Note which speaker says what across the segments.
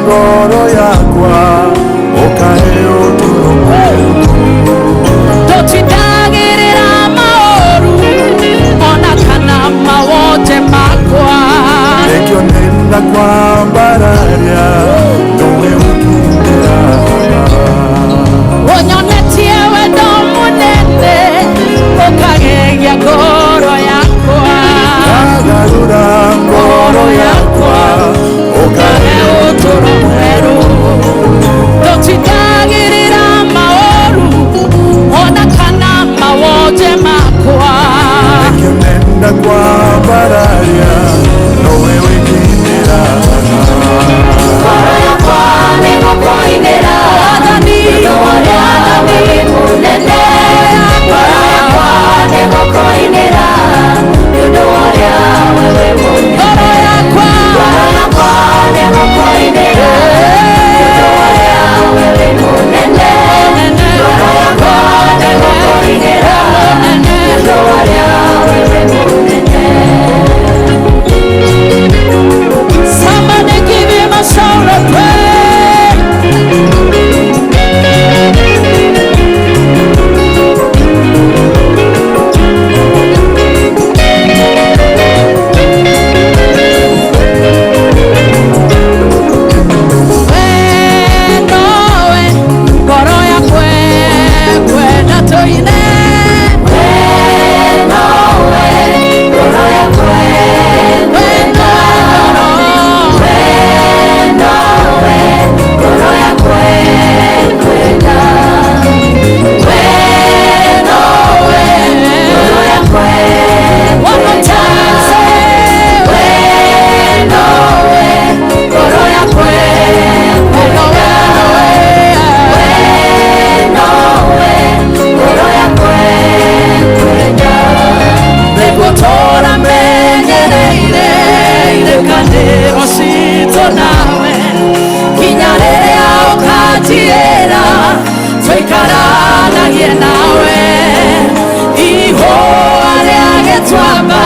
Speaker 1: Ngoro yakwa ũkahe ũtũũro mwerũ.
Speaker 2: Tũtindagĩrĩra maũru ona kana mawonje makwa.
Speaker 1: Nĩkĩo nenda kwambararia nowe ũkindĩra.
Speaker 2: Ũnyonetie wendo mũnene ũkagegia ngoro yakwa.
Speaker 1: Kagarũra ngoro yakwa ũkahe
Speaker 2: ũkahe ũtũũro mwerũ. Tũtindagĩrĩra maũru ona kana mawonje makwa.
Speaker 1: Nĩkĩo nenda kwambararia nowe wĩkindĩra.
Speaker 3: Ngoro yakwa nĩgũkũinĩra.
Speaker 2: Mwathani.
Speaker 3: Nĩ ũndũ wa ũrĩa wĩ mũnene. Ngoro yakwa nĩgũkũinĩra. Nĩ ũndũ wa ũrĩa we wĩ mũnene.
Speaker 2: Ngoro yakwa.
Speaker 3: Ngoro yakwa nĩgũkũinĩra. Nĩ ũndũ wa ũrĩa we wĩ mũnene. Ngoro yakwa nĩgũkũinĩra. Nĩ ũndũ wa ũrĩa we wĩ mũnene.
Speaker 2: Somebody give him a shout of praise. We nowe ngoro yakwa ĩkwenda tũine.
Speaker 3: We nowe ngoro yakwa
Speaker 2: We
Speaker 3: ĩkwenda.
Speaker 2: nowe.
Speaker 3: We nowe ngoro yakwa ĩkwenda. We nowe ngoro yakwa
Speaker 2: One more
Speaker 3: ĩkwenda.
Speaker 2: time, say.
Speaker 3: We nowe ngoro yakwa ĩkwenda. We nowe ngoro yakwa ĩkwenda.
Speaker 2: Nĩngũtũũra menyereire irĩkanĩro citũ nawe kinya rĩrĩa ũkanjĩra tũikaranagie nawe. Ihũa rĩa gĩtuamba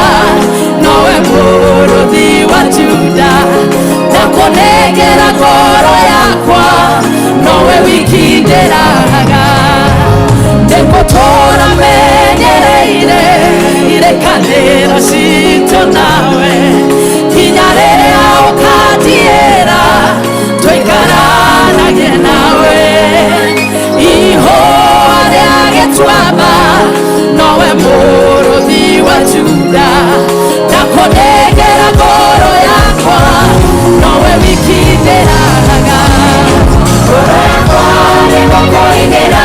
Speaker 2: nowe mũrũthi wa Juda, ndakũnengera ngoro yakwa nowe wikindĩraga. Ndĩngũtũũra menyereire irĩkanĩro citũ nawe kinya rĩrĩa ũkanjĩra tũikaranagie nawe. Ihũa rĩa gĩtuamba nowe mũrũthi wa Juda, ndakũnengera ngoro yakwa nowe wikindĩraga.
Speaker 3: Ngoro yakwa nĩgũkũinĩra.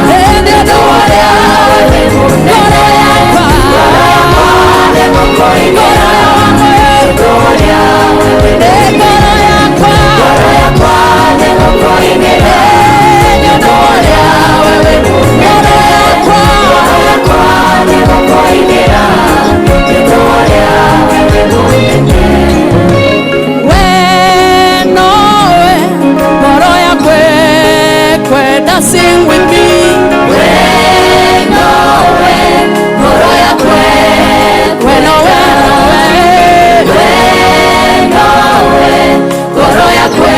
Speaker 2: Nĩ ũndũ wa ũrĩa
Speaker 3: we wĩ mũnene.
Speaker 2: Ngoro yakwa.
Speaker 3: Ngoro yakwa nĩgũkũinĩra. Nĩ ũndũ wa ũrĩa we wĩ mũnene.
Speaker 2: Ngoro yakwa.
Speaker 3: Ngoro yakwa nĩgũkũinĩra. Nĩ ũndũ wa ũrĩa we wĩ mũnene.
Speaker 2: Ngoro yakwa.
Speaker 3: Ngoro yakwa nĩgũkũinĩra. Nĩ ũndũ wa ũrĩa we wĩ mũnene.
Speaker 2: We nowe ngoro yakwa ĩkwenda. Sing with me.
Speaker 3: We nowe ngoro yakwa
Speaker 2: We nowe nowe.
Speaker 3: We nowe ngoro yakwa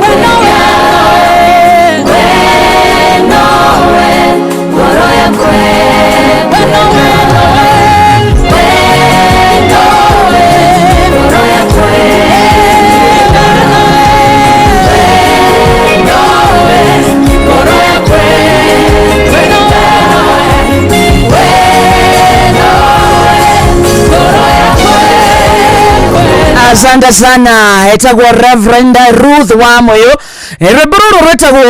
Speaker 2: We nowe nowe.
Speaker 3: We nowe ngoro yakwa
Speaker 2: We nowe nowe.
Speaker 3: We nowe ngoro yakwa We nowe ngoro yakwa
Speaker 2: We nowe nowe.
Speaker 3: We nowe ngoro yakwa
Speaker 4: Asante sana. Etagwo Reverend Ruth wa Moyo. Rwĩmbo rũrũ rwĩtagwo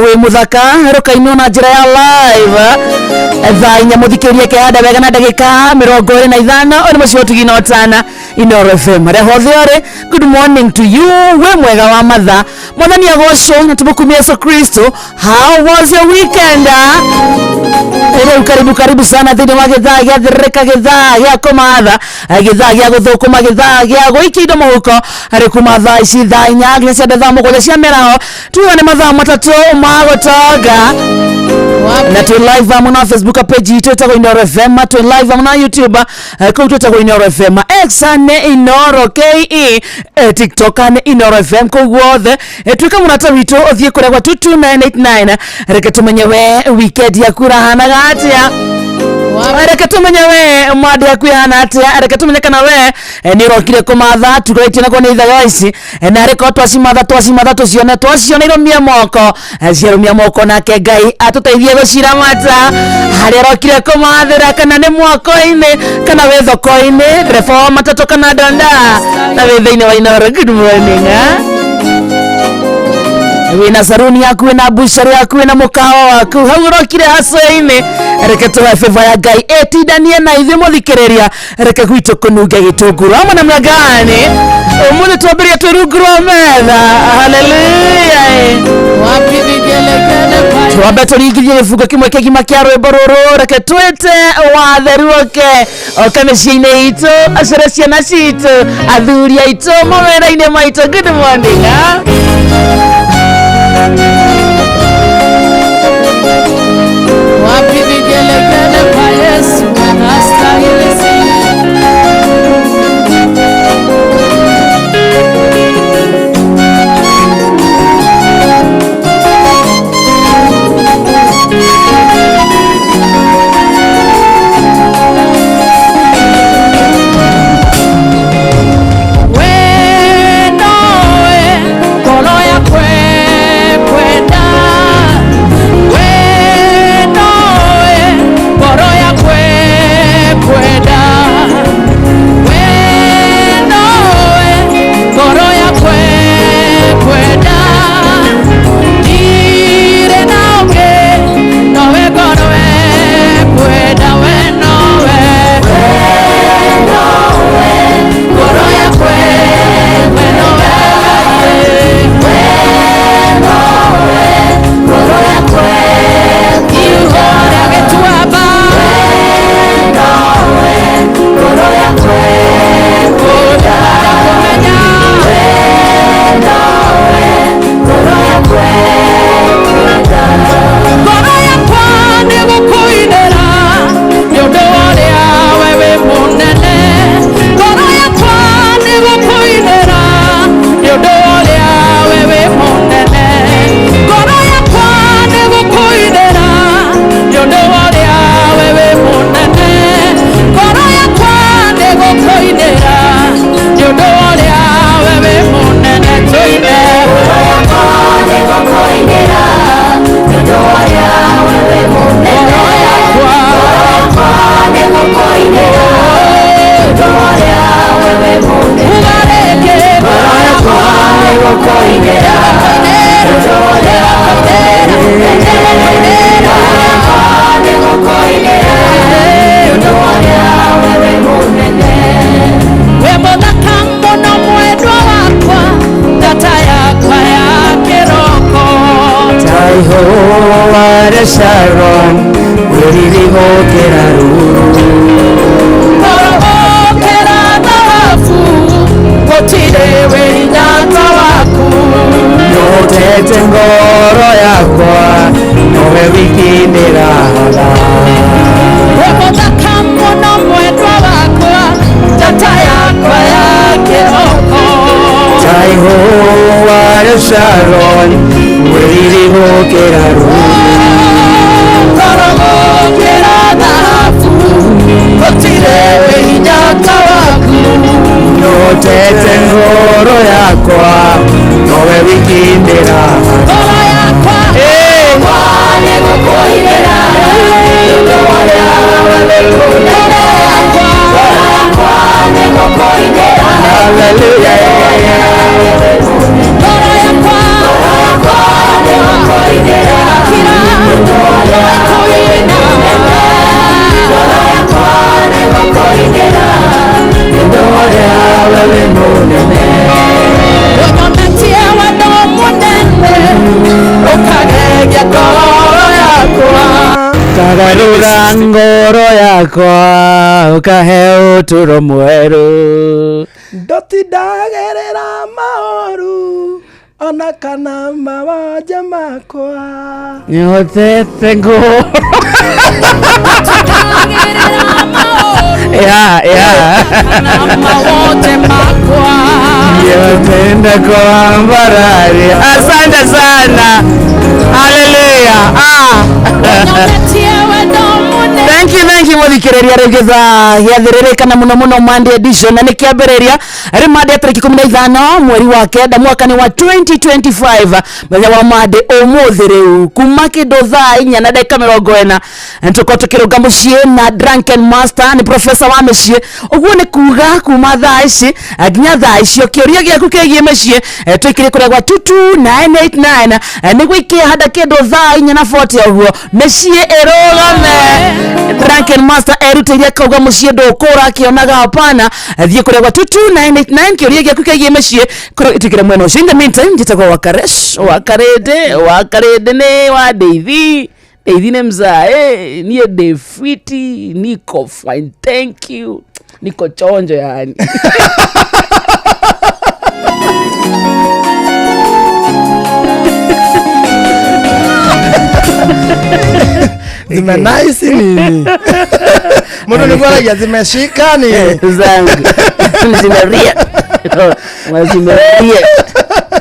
Speaker 4: Wĩ Mũthaka, rũkainwo na njĩra ya live thaa 4. Mũthikĩrie kehanda wega na ndagĩka 25. Ũyũ nĩ mũciĩ wa ũtugi na ũtana, Inoro FM, harĩa hothe ũrĩ. Good morning to you. Wĩ mwega wa matha? Mwathani agocwo na tũmũkumie Yesu Kristo. How was your weekend, ah? Rĩu karibu karibu sana thĩinĩ wa gĩthaa gĩa thĩrĩrĩka, gĩthaa gĩa kũmatha, gĩthaa gĩa gũthũkũma, gĩthaa gĩa gũikia indo mũhuko, harĩ kuma thaa ici thaa 4 nginya cia thaa 7 cia mĩaraho. Tuga nĩ mathaa 3 ma gũtonga na twĩ live hamwe na Facebook page itũ ĩtagwo Inoro FM, twĩ live hamwe na YouTube, kũu twĩtagwo Inoro FM. X Nĩ Inoro KE, TikTok nĩ Inoro FM. Kũu guothe tuĩka mũrata witũ, ũthiĩ kũrĩa gwa 22989. Reke tũmenye we weekend yaku ĩrahanaga atĩa. Reke tumenye we mwandi yaku ihana atia. Reke tumenye kana we nĩ ũrokire kũmatha tugaĩtie nakuo nĩ ithaga ici. Na rĩkorwo twacimatha twacimatha tũcione, twaciona irũmie moko. Ciarũmia moko, nake Ngai atũteithie gũciramata harĩa ũrokire kũmathĩra, kana nĩ mwako-inĩ, kana wĩ thoko-inĩ, ndereba wa matatũ kana ndonda, na wĩ thĩinĩ wa Inoro. Good morning, eh? Wĩna saruni yaku, wĩna mbucĩrĩ yaku, wĩna mũkawa waku hau ũrokire hacoinĩ. Reke tũhe favor ya Ngai ĩtindanie na ithuĩ. Mũthikĩrĩria, reke gwitũ kũnunge gĩtũngũrũ amwe namna gani. Ũmũthĩ twambĩrĩria twĩ rungu rwa metha. Haleluya!
Speaker 2: Wapi vigelegele kwa
Speaker 4: Twambe tũringithie gĩbungo kĩmwe kĩgima kĩa rwĩmbo rũrũ. Reke twĩte watheru oke oke mĩciĩ-inĩ itũ, acere ciana citũ, athuri aitũ, mawĩra-inĩ maitũ. Good morning, ah?
Speaker 2: Wapi vigelegele kwa Yesu anastahili sifa. We nowe ngoro yakwe kwenda, we nowe ngoro yakwe kwenda, we nowe ngoro yakwe kwenda, ndirĩ na ũngĩ nowe ngoro kwenda, we nowe ngoro yakwe, we nowe ihora gĩtuamba kũmenya ngoro yakwa nĩ gũkũinĩra nĩ ũndũ wa ũrĩa we wĩ mũnene. Ngoro yakwa nĩ gũkũinĩra nĩ ũndũ wa ũrĩa we wĩ mũnene. Ngoro yakwa nĩ gũkũinĩra nĩ ũndũ wa ũrĩa we wĩ mũnene. Ngoro yakwa nĩ gũkũinĩra nĩ ũndũ wa ũrĩa we wĩ mũnene. Tũine. Ngoro yakwa ugarĩke. Ngoro yakwa we mũthaka mũno mwendwa wakwa, ndata yakwa ya kĩroko.
Speaker 3: Taihũa Sharon wĩririgũkĩra ruru.
Speaker 2: Korogokera thahabu, gũtirĩ wĩnya ta waku.
Speaker 3: Nyotete ngoro yakwa, nowe wiki ndĩrahaga.
Speaker 2: We mũthaka mũno mwendwa wakwa, ndata yakwa ya kĩroko.
Speaker 3: Taihũa Sharon wĩririgũkĩra ruru.
Speaker 2: Korogokera thahabu, gũtirĩ wĩnya ta waku.
Speaker 3: Nyotete ngoro yakwa, nowe wiki ndĩrahaga.
Speaker 2: Ngoro yakwa
Speaker 3: Hallelujah.
Speaker 2: Ngoro yakwa kira kũina. Ũnyonetie wendo mũnene ũkagegia ngoro yakwa.
Speaker 4: Kagarũra ngoro yakwa, ũkahe ũtũro mwerũ.
Speaker 5: Ndotindagerera maũru ona kana mawanja makwa.
Speaker 4: Nyotete ngoro.
Speaker 2: Tũkagĩrĩra maũru.
Speaker 4: Yeah.
Speaker 2: Na mawote makwa.
Speaker 4: Yotenda kwa mbararia. Asante sana. Haleluya. Ah.
Speaker 2: Nyonetie wendo mũnene.
Speaker 4: Thank you, thank you muthikiriria rĩngĩ thaa gĩathĩrĩrĩkana mũno mũno Monday edition na nĩ kĩambĩrĩria rĩ Monday tarĩki 15 mweri wa kenda mwaka nĩ wa 2025 mũthenya wa Monday ũmũthĩ rĩu kuma kĩndũ thaa inya na ndagĩka 40 nĩtũkorwo tũkĩrũnga mũciĩ na Drunken Master nĩ professor wa mĩciĩ ũguo nĩ kuga kuma thaa ici nginya thaa icio kĩũria gĩaku kĩgiĩ mĩciĩ tũikĩrie kũrĩa gwa 22989 nĩguo ikĩhanda kĩndũ thaa inya na 40 ũguo mĩciĩ ĩrũgame. Drunken Master erutĩire akauga mũciĩ ndũkũra akĩonaga hapana. Thiĩ kũrĩa gwa 22989 kĩũria gĩaku kĩgiĩ mĩciĩ kũrĩa ĩtwĩkĩre mwena ũcio. In the meantime njĩtagwo Wakaresh Wakarĩndĩ. Wakarĩndĩ nĩ wa Ndeithi. Ndeithi nĩ mzae, niĩ ndĩ fiti, niko fine, thank you, niko chonjo yani.
Speaker 5: Zimenaisi nini? Mundu niguo aragia zimeshika nini?
Speaker 4: Zangu zimeria zimeria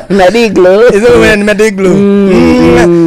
Speaker 4: na diglo.
Speaker 5: Icio nĩ mediglu.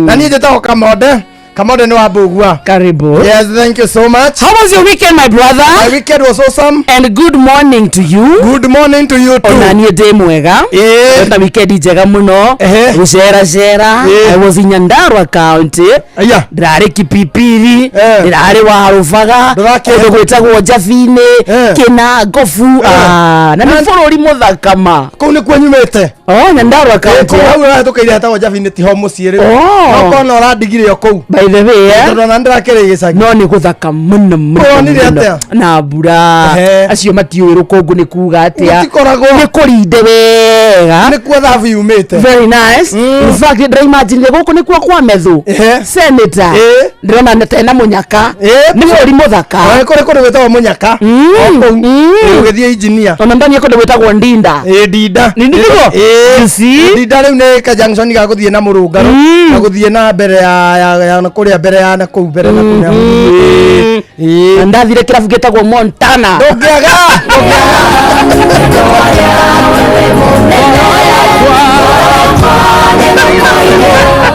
Speaker 5: Na niĩ njĩtagwo Kamonde. Kamonde nĩ wa Mbugua.
Speaker 4: Karibu.
Speaker 5: Yes, thank you so much.
Speaker 4: How was your weekend, my brother?
Speaker 5: My weekend was awesome.
Speaker 4: And good morning to you.
Speaker 5: Good morning to you too.
Speaker 4: Ona niĩ ndĩ mwega.
Speaker 5: Ĩĩ.
Speaker 4: Na weekend njega mũno.
Speaker 5: Ehe.
Speaker 4: Gũceracera.
Speaker 5: Ĩĩ.
Speaker 4: I was in Nyandarua County.
Speaker 5: Aya.
Speaker 4: Ndĩrarĩ Kipipiri.
Speaker 5: Eh.
Speaker 4: Ndĩrarĩ Warũbaga.
Speaker 5: Ndũrakĩhe-
Speaker 4: Kũndũ gwĩtagwo Njabinĩ.
Speaker 5: Eh.
Speaker 4: Kĩna Ngobu. Ah, na nĩ bũrũri mũthaka ma.
Speaker 5: Kũu nĩkuo nyumĩte.
Speaker 4: Oh, Nyandarua County.
Speaker 5: Kũu hau ũrahĩtũkĩire hetagwo Njabinĩ tiho mũciĩ rĩu.
Speaker 4: Oh.
Speaker 5: No korwo ũrandigire o kũu.
Speaker 4: By the way, eh?
Speaker 5: Tondũ ona nĩndĩrakĩrĩ gĩcagi.
Speaker 4: No nĩ gũthaka mũno mũno
Speaker 5: Wonire
Speaker 4: mũno.
Speaker 5: atĩa?
Speaker 4: Na mbura.
Speaker 5: Ehe.
Speaker 4: Acio matiũĩ rũkũngũ nĩ kuga atĩa.
Speaker 5: Gũtikoragwo.
Speaker 4: Nĩ kũrinde wega.
Speaker 5: Nĩkuo thabu yumĩte.
Speaker 4: Very nice. In fact, ndĩraimagine gũkũ nĩkuo kwa Methu.
Speaker 5: Ehe.
Speaker 4: Senator.
Speaker 5: Ĩĩ.
Speaker 4: Ndĩrona tena mũnyaka.
Speaker 5: Ĩĩ.
Speaker 4: Nĩ bũrũri mũthaka.
Speaker 5: Ona nĩ kũrĩ kũndũ gwĩtagwo Mũnyaka. O kũu. Ũgĩthiĩ engineer.
Speaker 4: Ona ndani kũndũ gwĩtagwo Ndinda.
Speaker 5: Ĩĩ Ndinda.
Speaker 4: Nĩ nĩguo?
Speaker 5: Ĩĩ.
Speaker 4: You see?
Speaker 5: Ndinda rĩu nĩ ka junction ga gũthiĩ na Mũrũngarũ na gũthiĩ na mbere ya na kũrĩa mbere ya na kũu mbere na kũu. Ĩĩ. Ĩĩ.
Speaker 4: Na ndathire kĩrabu gĩtagwo Montana.
Speaker 5: Ndũngĩaga.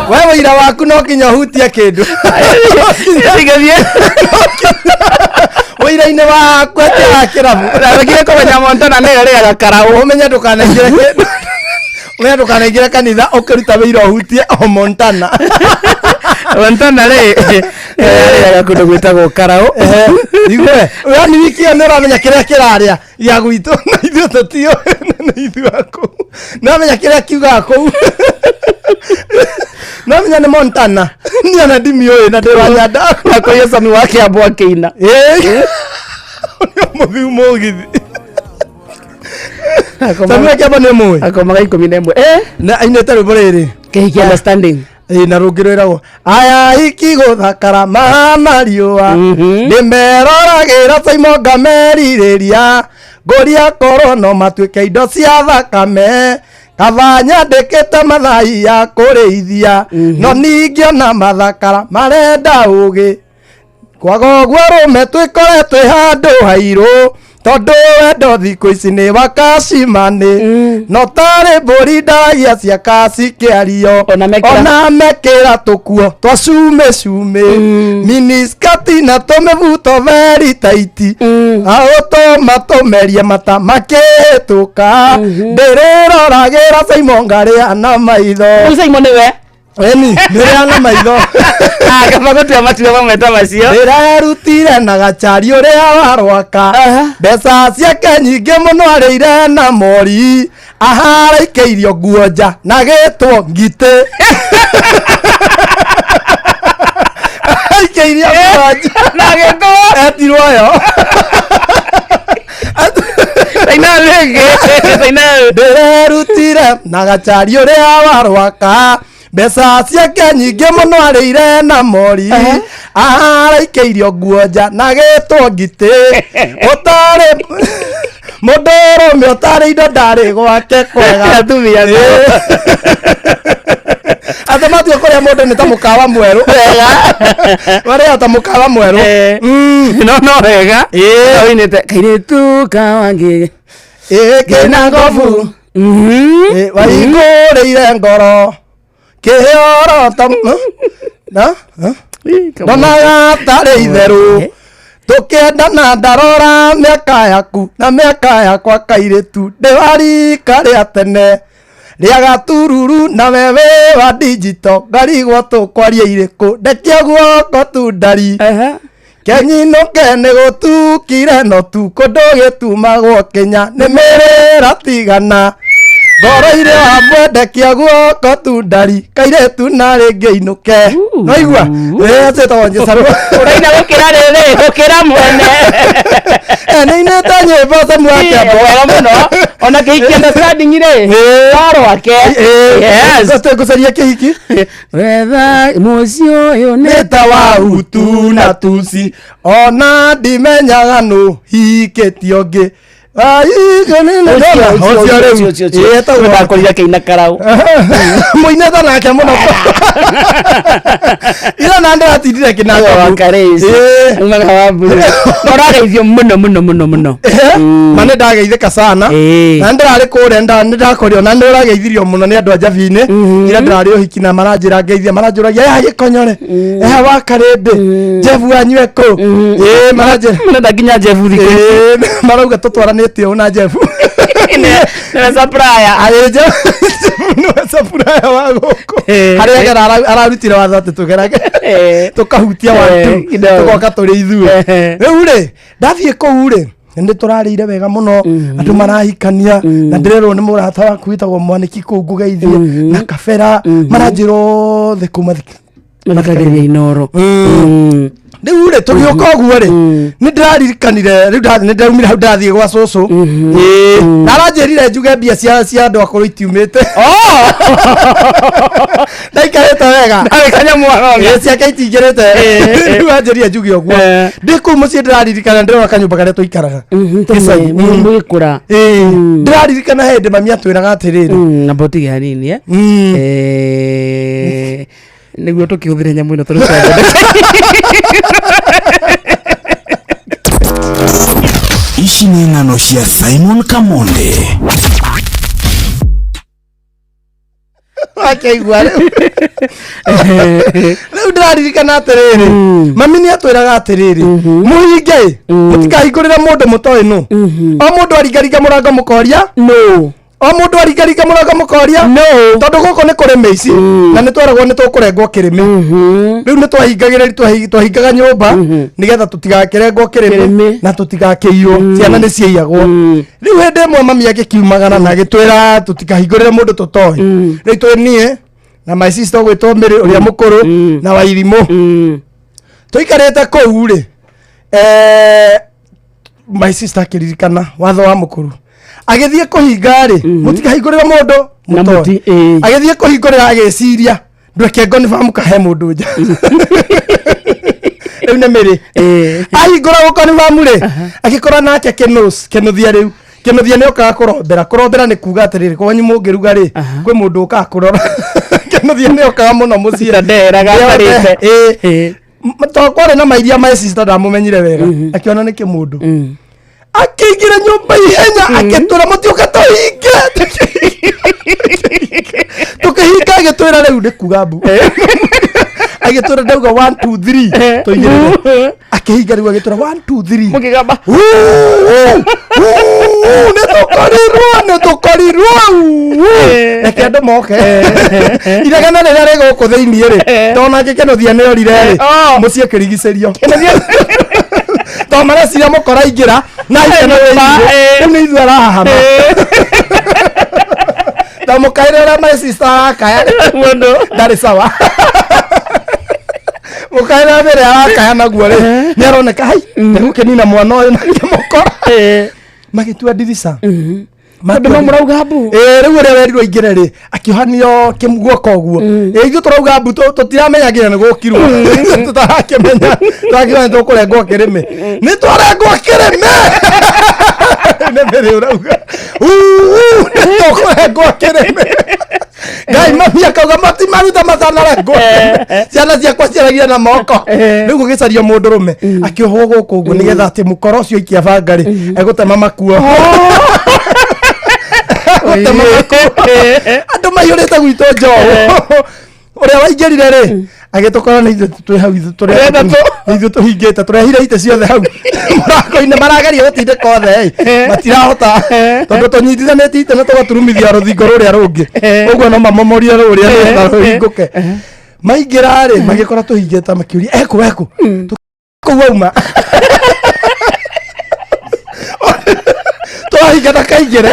Speaker 5: We wĩira waku no nginya ũhutie kĩndũ.
Speaker 4: Ngathiĩ.
Speaker 5: Wĩira-inĩ waku atĩ wa kĩrabu.
Speaker 4: Ndagire kũmenya Montana nĩ ĩrĩaga karaũ.
Speaker 5: Ũmenye ndũkanaingĩre kĩndũ. Ũmenye ndũkanaingĩre kanitha ũkĩruta wĩira ũhutie o Montana.
Speaker 4: Montana rĩ ĩrĩaga kũndũ gwĩtagwo karaũ.
Speaker 5: Igue, yani wiki ĩyo nĩ ũramenya kĩrĩa kĩrarĩa gĩa gwitũ na ithuĩ tũtiũĩ na ithuĩ a kũu. Nĩ ũramenya kĩrĩa kiugaga kũu. Nĩ ũramenya nĩ Montana. Niĩ ona ndimiũĩ na ndĩ wa Nyandarua.
Speaker 4: Na kũrĩa Sami wa Kĩambu akĩina.
Speaker 5: Ĩĩ. Ũrĩa mũthiu mũgithi. Sami wa Kĩambu nĩ mũĩ.
Speaker 4: Akomaga 11. Eh?
Speaker 5: Na ainĩte rwĩmbo rĩrĩ.
Speaker 4: Kĩhiki understanding.
Speaker 5: Ĩĩ na rũngĩ rwĩragwo aya hiki gũthakara mahana riũa ndĩmeroragĩra Simon ngamerirĩria ngũria korwo no matuĩke indo cia thakame kaba nyandĩkĩte mathai ya kũrĩithia no ningĩona mathakara marenda ũgĩ kwaga ũguo rũme twĩkore twĩ handũ hairũ tondũ wendo thikũ ici nĩ wa kacimani no tarĩ mbũri ndagia cia kaci kĩario
Speaker 4: Ona mekĩra-
Speaker 5: ona mekĩra tũkuo twa cumĩ cumĩ miniskati na tũmĩbuto veri taiti aũtũma tũmerie mata makĩhĩtũka ndĩrĩroragĩra Simon ngarĩa na maitho.
Speaker 4: Rĩu Simon nĩwe?
Speaker 5: Ĩni ndĩrĩa na maitho.
Speaker 4: Ah, kaba gũtua matua mamwe ta macio.
Speaker 5: Ndĩrerutire na gacari ũrĩa wa rwaka.
Speaker 4: Aha.
Speaker 5: Mbeca ciake nyingĩ mũno arĩire na mori aharaikĩirio nguo nja na gĩtwo ngitĩ. Aikĩirio nguo nja
Speaker 4: Na gĩtwo.
Speaker 5: Etirwo yo.
Speaker 4: Taina rĩngĩ. Taina.
Speaker 5: Ndĩrerutire na gacari ũrĩa wa rwaka mbeca ciake nyingĩ mũno arĩire na mori aharaikĩirio nguo nja na gĩtwo ngitĩ ũtarĩ mũndũrũme ũtarĩ indo ndarĩ gwake kwega.
Speaker 4: Atumia nao.
Speaker 5: Atĩ matua kũrĩa mũndũ nĩ ta mũkawa mwerũ.
Speaker 4: Wega.
Speaker 5: Marĩa ta mũkawa mwerũ.
Speaker 4: Eh. No no wega.
Speaker 5: Ĩĩ.
Speaker 4: Ũinĩte kairĩtu kawangi.
Speaker 5: Ĩĩ kĩna ngobu.
Speaker 4: Mhm.
Speaker 5: Ĩ, waingũrĩire ngoro kĩoro ta na ndonaga tarĩ itherũ tũkĩendana ndarora mĩaka yaku na mĩaka yakwa kairĩtu ndĩwarika rĩa tene rĩa gatururu na wewe wa digital ngarigwo tũkwaria irĩkũ ndekia guoko tu ndari
Speaker 4: Ehe.
Speaker 5: kenyinũke nĩ gũtukire no tukũ ndũgĩtumagwo kĩnya nĩ mĩrĩra tigana ngoro-inĩ wa mwendekia guoko tu ndari kairĩtu na rĩngĩ inũke noigua ĩtagwo njĩcarũ.
Speaker 4: Ũraina gũkĩra rĩrĩ, gũkĩra mwene.
Speaker 5: Nĩinĩte nyĩmbo Samu wa Kĩambo.
Speaker 4: Wega mũno. Ona kĩhiki understanding rĩ. No rwake. Yes.
Speaker 5: Ngũcaria kĩhiki.
Speaker 4: Wetha mũciĩ ũyũ nĩ
Speaker 5: Nĩ ta wa Hutu na Tutsi ona ndimenyaga nũ hikĩtio ngĩ. Ũcio rĩu. Ĩĩ, etagwo-
Speaker 4: Ndakorire kĩina karau.
Speaker 5: Mũinĩte nake mũno ira na ndĩratindire kĩnanga.
Speaker 4: Wakarĩci.
Speaker 5: Ĩĩ.
Speaker 4: Umaga wa mburu. Ũrageithio mũno mũno mũno mũno.
Speaker 5: Ma nĩ ndageithĩka sana.
Speaker 4: Ĩĩ.
Speaker 5: Na ndĩrarĩ kũrĩa nĩ ndakorio na nĩ ũrageithirio mũno nĩ andũ a Njabinĩ ira ndĩrarĩ ũhiki na maranjĩra ngeithia maranjũragia ya gĩkonyore ya wakarĩndĩ Jebu anyue kũ ĩĩ maranjĩra.
Speaker 4: Mũrenda nginya Jeff thikũ ici.
Speaker 5: Ĩĩ, marauga tũtwaranĩte ũũ na Jebu.
Speaker 4: Nĩwe supplier.
Speaker 5: Arĩ Jebu nĩwe supplier wa gũkũ.
Speaker 4: Ĩĩ.
Speaker 5: Harĩa agera ararutire watho atĩ tũgerage
Speaker 4: Ĩĩ.
Speaker 5: tũkahutia
Speaker 4: Ĩĩ,
Speaker 5: watu
Speaker 4: kidogo.
Speaker 5: tũgoka tũrĩ ithuĩ.
Speaker 4: Ehe.
Speaker 5: Rĩu rĩ ndathiĩ kũu rĩ nĩ tũrarĩire wega mũno andũ marahikania na ndĩrerwo nĩ mũrata waku wĩtagwo mwanĩki kũu ngũgeithie na kabera maranjĩra othe kũu mathiki.
Speaker 4: Mathikagĩrĩria Inoro.
Speaker 5: Rĩu rĩ tũgĩũka ũguo rĩ nĩ ndĩraririkanire rĩu nĩ ndaumire hau ndathiĩ gwa cũcũ. Ĩĩ, na aranjĩrire njuge mbia cia andũ akũrũ itiumĩte ndaikarĩte wega.
Speaker 4: Arĩ kanyamũ arona.
Speaker 5: Ĩĩ, ciake itingĩrĩte.
Speaker 4: Ĩĩ.
Speaker 5: Rĩu anjĩrire njuge ũguo.
Speaker 4: Eh.
Speaker 5: Ndĩ kũu mũciĩ ndĩraririkana ndĩrona kanyũmba karĩa tũikaraga Gĩcagi.
Speaker 4: Mũgĩkũra.
Speaker 5: Ĩĩ, ndĩraririkana hĩndĩ mami atwĩraga atĩrĩrĩ.
Speaker 4: Na mbotigi hanini eh. Eh, nĩguo tũkĩhũthĩre nyamũ ĩno tũrĩ
Speaker 1: Ici nĩ ng'ano cia Simon Kamonde.
Speaker 5: Akĩigua rĩu rĩu ndĩraririkana atĩrĩrĩ mami nĩ atwĩraga atĩrĩrĩ mũhinge mũtikahingũrĩre mũndũ mũtoĩ nũ o mũndũ aringaringa mũrango mũkoria
Speaker 4: no
Speaker 5: o mũndũ aringaringa mũrango mũkoria
Speaker 4: no
Speaker 5: tondũ gũkũ nĩ kũrĩ mĩici na nĩ tweragwo nĩ tũkũrengwo kĩrĩmĩ. Rĩu nĩ twahingagĩrĩria twahingaga nyũmba nĩgetha tũtigakĩrengwo kĩrĩmĩ
Speaker 4: Kĩrĩmĩ.
Speaker 5: na tũtigakĩiywo ciana nĩ ciaiyagwo. Rĩu hĩndĩ ĩmwe mami agĩkiumagara na agĩtwĩra tũtikahingũrĩre mũndũ tũtoĩ. Rĩu twĩ niĩ na my sister ũgwĩtwo Mary ũrĩa mũkũrũ na Wairimũ tũikarĩte kũu rĩ my sister akĩririkana watho wa mũkũrũ agĩthiĩ kũhinga rĩ mũtikahingũrĩre mũndũ
Speaker 4: Na
Speaker 5: mũtoĩ.
Speaker 4: ĩĩ.
Speaker 5: Agĩthiĩ kũhingũrĩra agĩciria ndweke ngo nĩ bamukahe mũndũ nja rĩu nĩ mĩrĩ.
Speaker 4: Ĩĩ.
Speaker 5: Ahingũra gũko nĩ bamu rĩ agĩkora nake kĩnũs kĩnũthia rĩu kĩnũthia nĩ okaga kũrombera kũrombera nĩ kuga atĩrĩrĩ kwanyu mũngĩruga rĩ kwĩ mũndũ ũkaga kũrora kĩnũthia nĩ okaga mũno mũciĩ.
Speaker 4: Ta ndeheraga atarĩte.
Speaker 5: Ĩĩ.
Speaker 4: Ĩĩ.
Speaker 5: To kwarĩ na mairia my sister ndamũmenyire wega akĩona nĩ kĩmũndũ akĩingĩra nyũmba ihenya akĩtwĩra mũtiũke tũhinge tũkĩhinga agĩtwĩra rĩu nĩ kuga mbu agĩtwĩra ndauga 1 2 3 tũingĩrĩre akĩhinga rĩu agĩtwĩra 1 2 3.
Speaker 4: Mũkĩgamba.
Speaker 5: Nĩ tũkorirwo nĩ tũkorirwo reke andũ moke iragana rĩrĩa rĩ gũkũ thĩiniĩ rĩ tondũ nake kĩnũthia nĩ orire rĩ
Speaker 4: Oh.
Speaker 5: mũciĩ kĩrigicĩrio tondũ mareciria mũkora aingĩra na ikeno rĩu nĩ ithuĩ arahahama ta mũkaĩre ũrĩa my sister arakaya
Speaker 4: Mũndũ.
Speaker 5: ndarĩ sawa mũkaĩre mbere arakaya naguo rĩ nĩ aroneka hai nĩgũkĩnina mwana ũyũ nake mũkora magĩtua ndirica.
Speaker 4: Andũ no mũrauga mbu.
Speaker 5: Ĩĩ rĩu ũrĩa werirwo aingĩre rĩ akĩohanio guoko ũguo. Ĩĩ ithuĩ tũrauga mbu tũtiramenya nginya nĩ gũkirwo tũtarakĩmenya tũrakiuga nĩ tũkũrengwo kĩrĩmĩ nĩ twarengwo kĩrĩmĩ nĩ mĩrĩ ũrauga "Uu, nĩ tũkũrengwo kĩrĩmĩ ngai Ngai mami akauga matimaruta matanarengo ciana ciakwa ciaragia na moko rĩu gũgĩcario mũndũrũme akĩohwo gũkũ ũguo nĩgetha atĩ mũkoro ũcio aikia banga rĩ egũtema makuo gũtema makuo andũ maiyũrĩte gwitũ njogu ũrĩa waingĩrire rĩ agĩtũkora nĩ ithuĩ twĩ hau ithuĩ tũrĩa nĩ ithuĩ tũhingĩte tũrehire itĩ ciothe hau mũrango-inĩ marageria gũtindĩka othe ĩ matirahota tondũ tũnyitithanĩtie itĩ na tũgaturumithia rũthingo rũrĩa rũngĩ ũguo no mamomorie rũrĩa nĩgetha rũhingũke maingĩra rĩ magĩkora tũhingĩte makĩũria ekũ ekũ kũu auma twahinga ndakaingĩre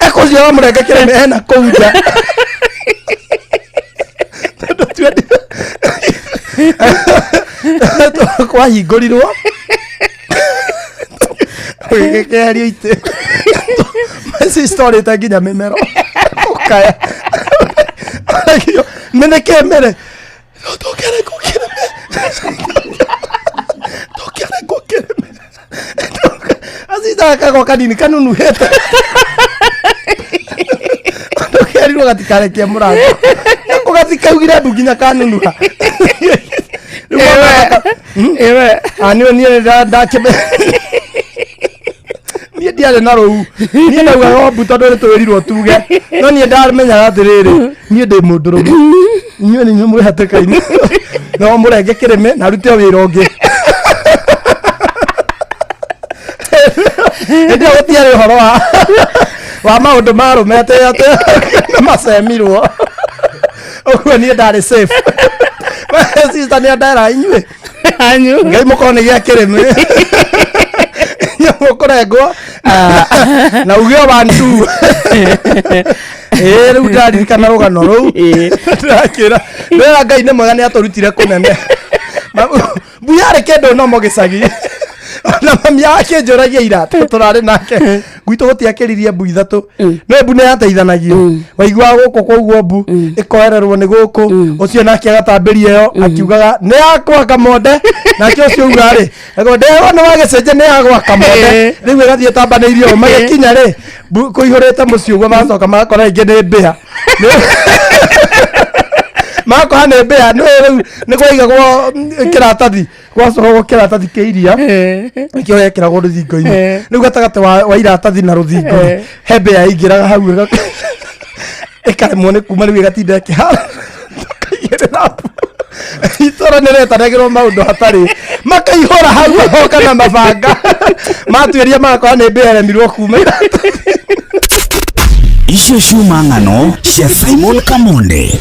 Speaker 5: ekũ ũcio wamũrenga kĩreme ena kũu nja tondũ twendire kwahingũrirwo gĩkĩeherio itĩ cicorĩte nginya mĩmero ũkaya mĩnĩkĩ mĩrĩ tũkĩrengwo kĩreme tũkĩrengwo kĩreme acita kagwa kanini kanunuhĩte tũkerirwo gatikarekie mũrango nako gatikaugire mbu nginya kanunuha Rĩu mwana
Speaker 4: Ewe.
Speaker 5: Ah, niĩ niĩ ndakĩme niĩ ndiarĩ na rũu niĩ ndaugaga mbu tondũ nĩ twĩrirwo tuge no niĩ ndamenyaga atĩrĩrĩ niĩ ndĩ mũndũrũme inyuĩ nĩ inyuĩ mwĩ hatĩka-inĩ no mũrenge kĩrĩmĩ na rute wĩra ũngĩ hĩndĩ ĩyo gũtiarĩ ũhoro wa wa maũndũ ma arũme atĩ atĩ nĩ macemirwo ũguo niĩ ndarĩ safe sister nĩ andera inyuĩ
Speaker 4: Anyu.
Speaker 5: ngai mũkorwo nĩ gĩa kĩrĩmĩ mũkũrengwo na uge one two ĩĩ rĩu ndaririkana rũgano rũu ndĩrakĩra ndĩra ngai nĩ mwega nĩ atũrutire kũnene mbu yarĩ kĩndũ nomo gĩcagi ona mami akĩnjũragia ira tũrarĩ nake gwitũ gũtiakĩririe mbu ithatũ no mbu nĩ yateithanagio waiguaga gũkũ kwaugwo mbu ĩkoererwo nĩ gũkũ ũcio nake agatambĩria ĩyo akiugaga nĩ yakwa kamonde nake ũcio uga rĩ ndegwa nĩ wagĩcenjia nĩ yagwa kamonde rĩu ĩgathiĩ ĩtambanĩirio ũũ magĩkinya rĩ mbu kũihũrĩte mũciĩ ũguo magacoka magakora ĩngĩ nĩ mbĩa magakora nĩ mbĩa nĩ rĩu nĩ kwaigagwo kĩratathi gwacoragwo kĩratathi kĩa iria nĩkĩo gekĩragwo rũthingo-inĩ rĩu gatagatĩ wa iratathi na rũthingo rĩ, he mbĩa yaingĩraga hau ĩkaremwo nĩ kuma rĩu ĩgatinda ĩkĩhara tũkaigĩrĩra mbu. Itũra nĩ rĩetanagĩrwo maũndũ hatarĩ makaihũra hau magoka na mabanga matuĩria magakora nĩ mbĩa ĩremirwo kuma iratathi
Speaker 1: Icio ciuma ng'ano cia Simon Kamonde.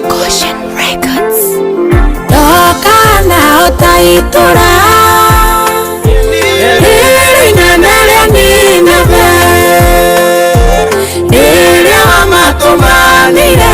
Speaker 3: Caution Records. Ndoka na ũtaitura rĩrĩ inene rĩa Nineve rĩrĩa wamatũmanĩire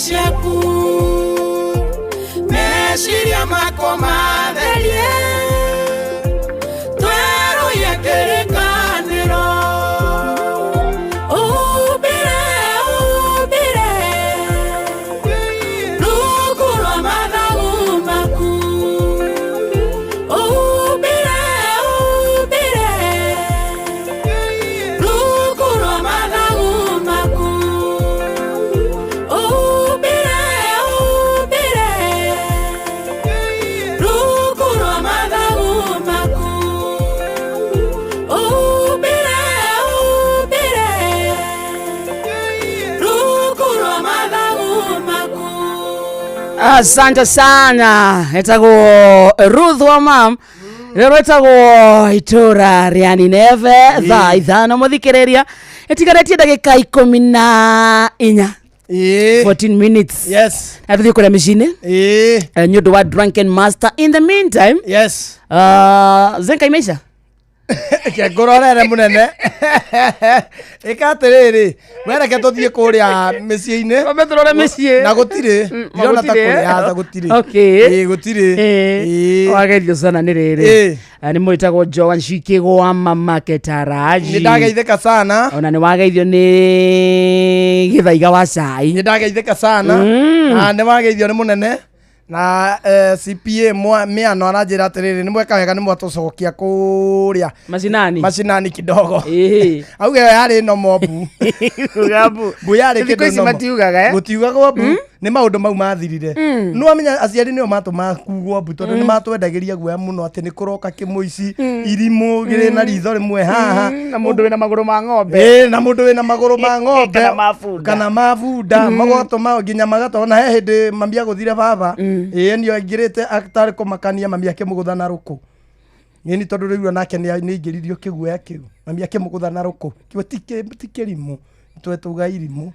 Speaker 2: Ciaku meciria makwa matherie twerũhie kĩrĩkanĩro umbire umbire rungu rwa mathagu maku umbire umbire rungu rwa mathagu maku umbire umbire rungu rwa mathagu maku umbire umbire rungu rwa mathagu maku.
Speaker 4: Asante sana, etagwo Ruth wa mam rä rwätagwo itåra rĩa Nineve thaa 5 mũthikĩrĩria ĩtigarĩtie ndagĩka 14.
Speaker 5: Ĩĩ.
Speaker 4: 14 minutes.
Speaker 5: Yes.
Speaker 4: Na tũthiĩ kũrĩa mĩciĩ-inĩ.
Speaker 5: Ĩĩ.
Speaker 4: Nĩ ũndũ wa Drunken Master. In the meantime,
Speaker 5: Yes.
Speaker 4: Zenka imeisha.
Speaker 5: Reke ngũrorere mũnene. Ĩka atĩrĩrĩ, we reke tũthiĩ kũrĩa mĩciĩ-inĩ.
Speaker 4: Twambe tũrore mĩciĩ.
Speaker 5: Na gũtirĩ. Ndĩrona ta
Speaker 4: Gũtirĩ.
Speaker 5: kũrĩ, aca gũtirĩ.
Speaker 4: Okay.
Speaker 5: Ĩĩ, gũtirĩ. Ĩĩ.
Speaker 4: Wageithio sana nĩ rĩrĩ.
Speaker 5: Ĩĩ.
Speaker 4: Nĩ mwĩtagwo Joan Shikĩgwa mama Ketaraji.
Speaker 5: Nĩ ndageithĩka sana.
Speaker 4: Ona nĩ wageithio nĩ gĩthaiga wa cai.
Speaker 5: Nĩ ndageithĩka sana. Na nĩ wageithio nĩ mũnene. Na CPA mĩano aranjĩra atĩrĩrĩ, nĩ mweka wega nĩ mwatũcokia kũrĩa
Speaker 4: macinani
Speaker 5: macinani kidogo.
Speaker 4: Ĩĩ.
Speaker 5: Auge ĩyo yarĩ nomo mbu.
Speaker 4: Uga mbu.
Speaker 5: Mbu yarĩ
Speaker 4: Thikũ
Speaker 5: kĩndũ
Speaker 4: ici
Speaker 5: nomo.
Speaker 4: matiugaga, eh?
Speaker 5: Gũtiugagwo mbu. Nĩ maũndũ mau mathirire. Nĩ wamenya aciari nĩo matũmaga kugwo mbu tondũ nĩ matwendagĩria guoya mũno atĩ nĩ kũroka kĩmũici irimũ kĩrĩ na ritho rĩmwe haha.
Speaker 4: Na mũndũ wĩna magũrũ ma ng'ombe.
Speaker 5: Ĩĩ, na mũndũ wĩna magũrũ ma ng'ombe
Speaker 4: Kana ma bunda.
Speaker 5: kana ma bunda magatũma nginya magatona he hĩndĩ mami agũthire baba. Ĩĩ, nĩo aingĩrĩte atarĩ kũmakania, mami akĩmũgũtha na rũkũ. Ĩni tondũ rĩu onake nĩ aingĩririo kĩguoya kĩu, mami akĩmũgũtha na rũkũ kĩo ti kĩrimũ twe tuga irimũ.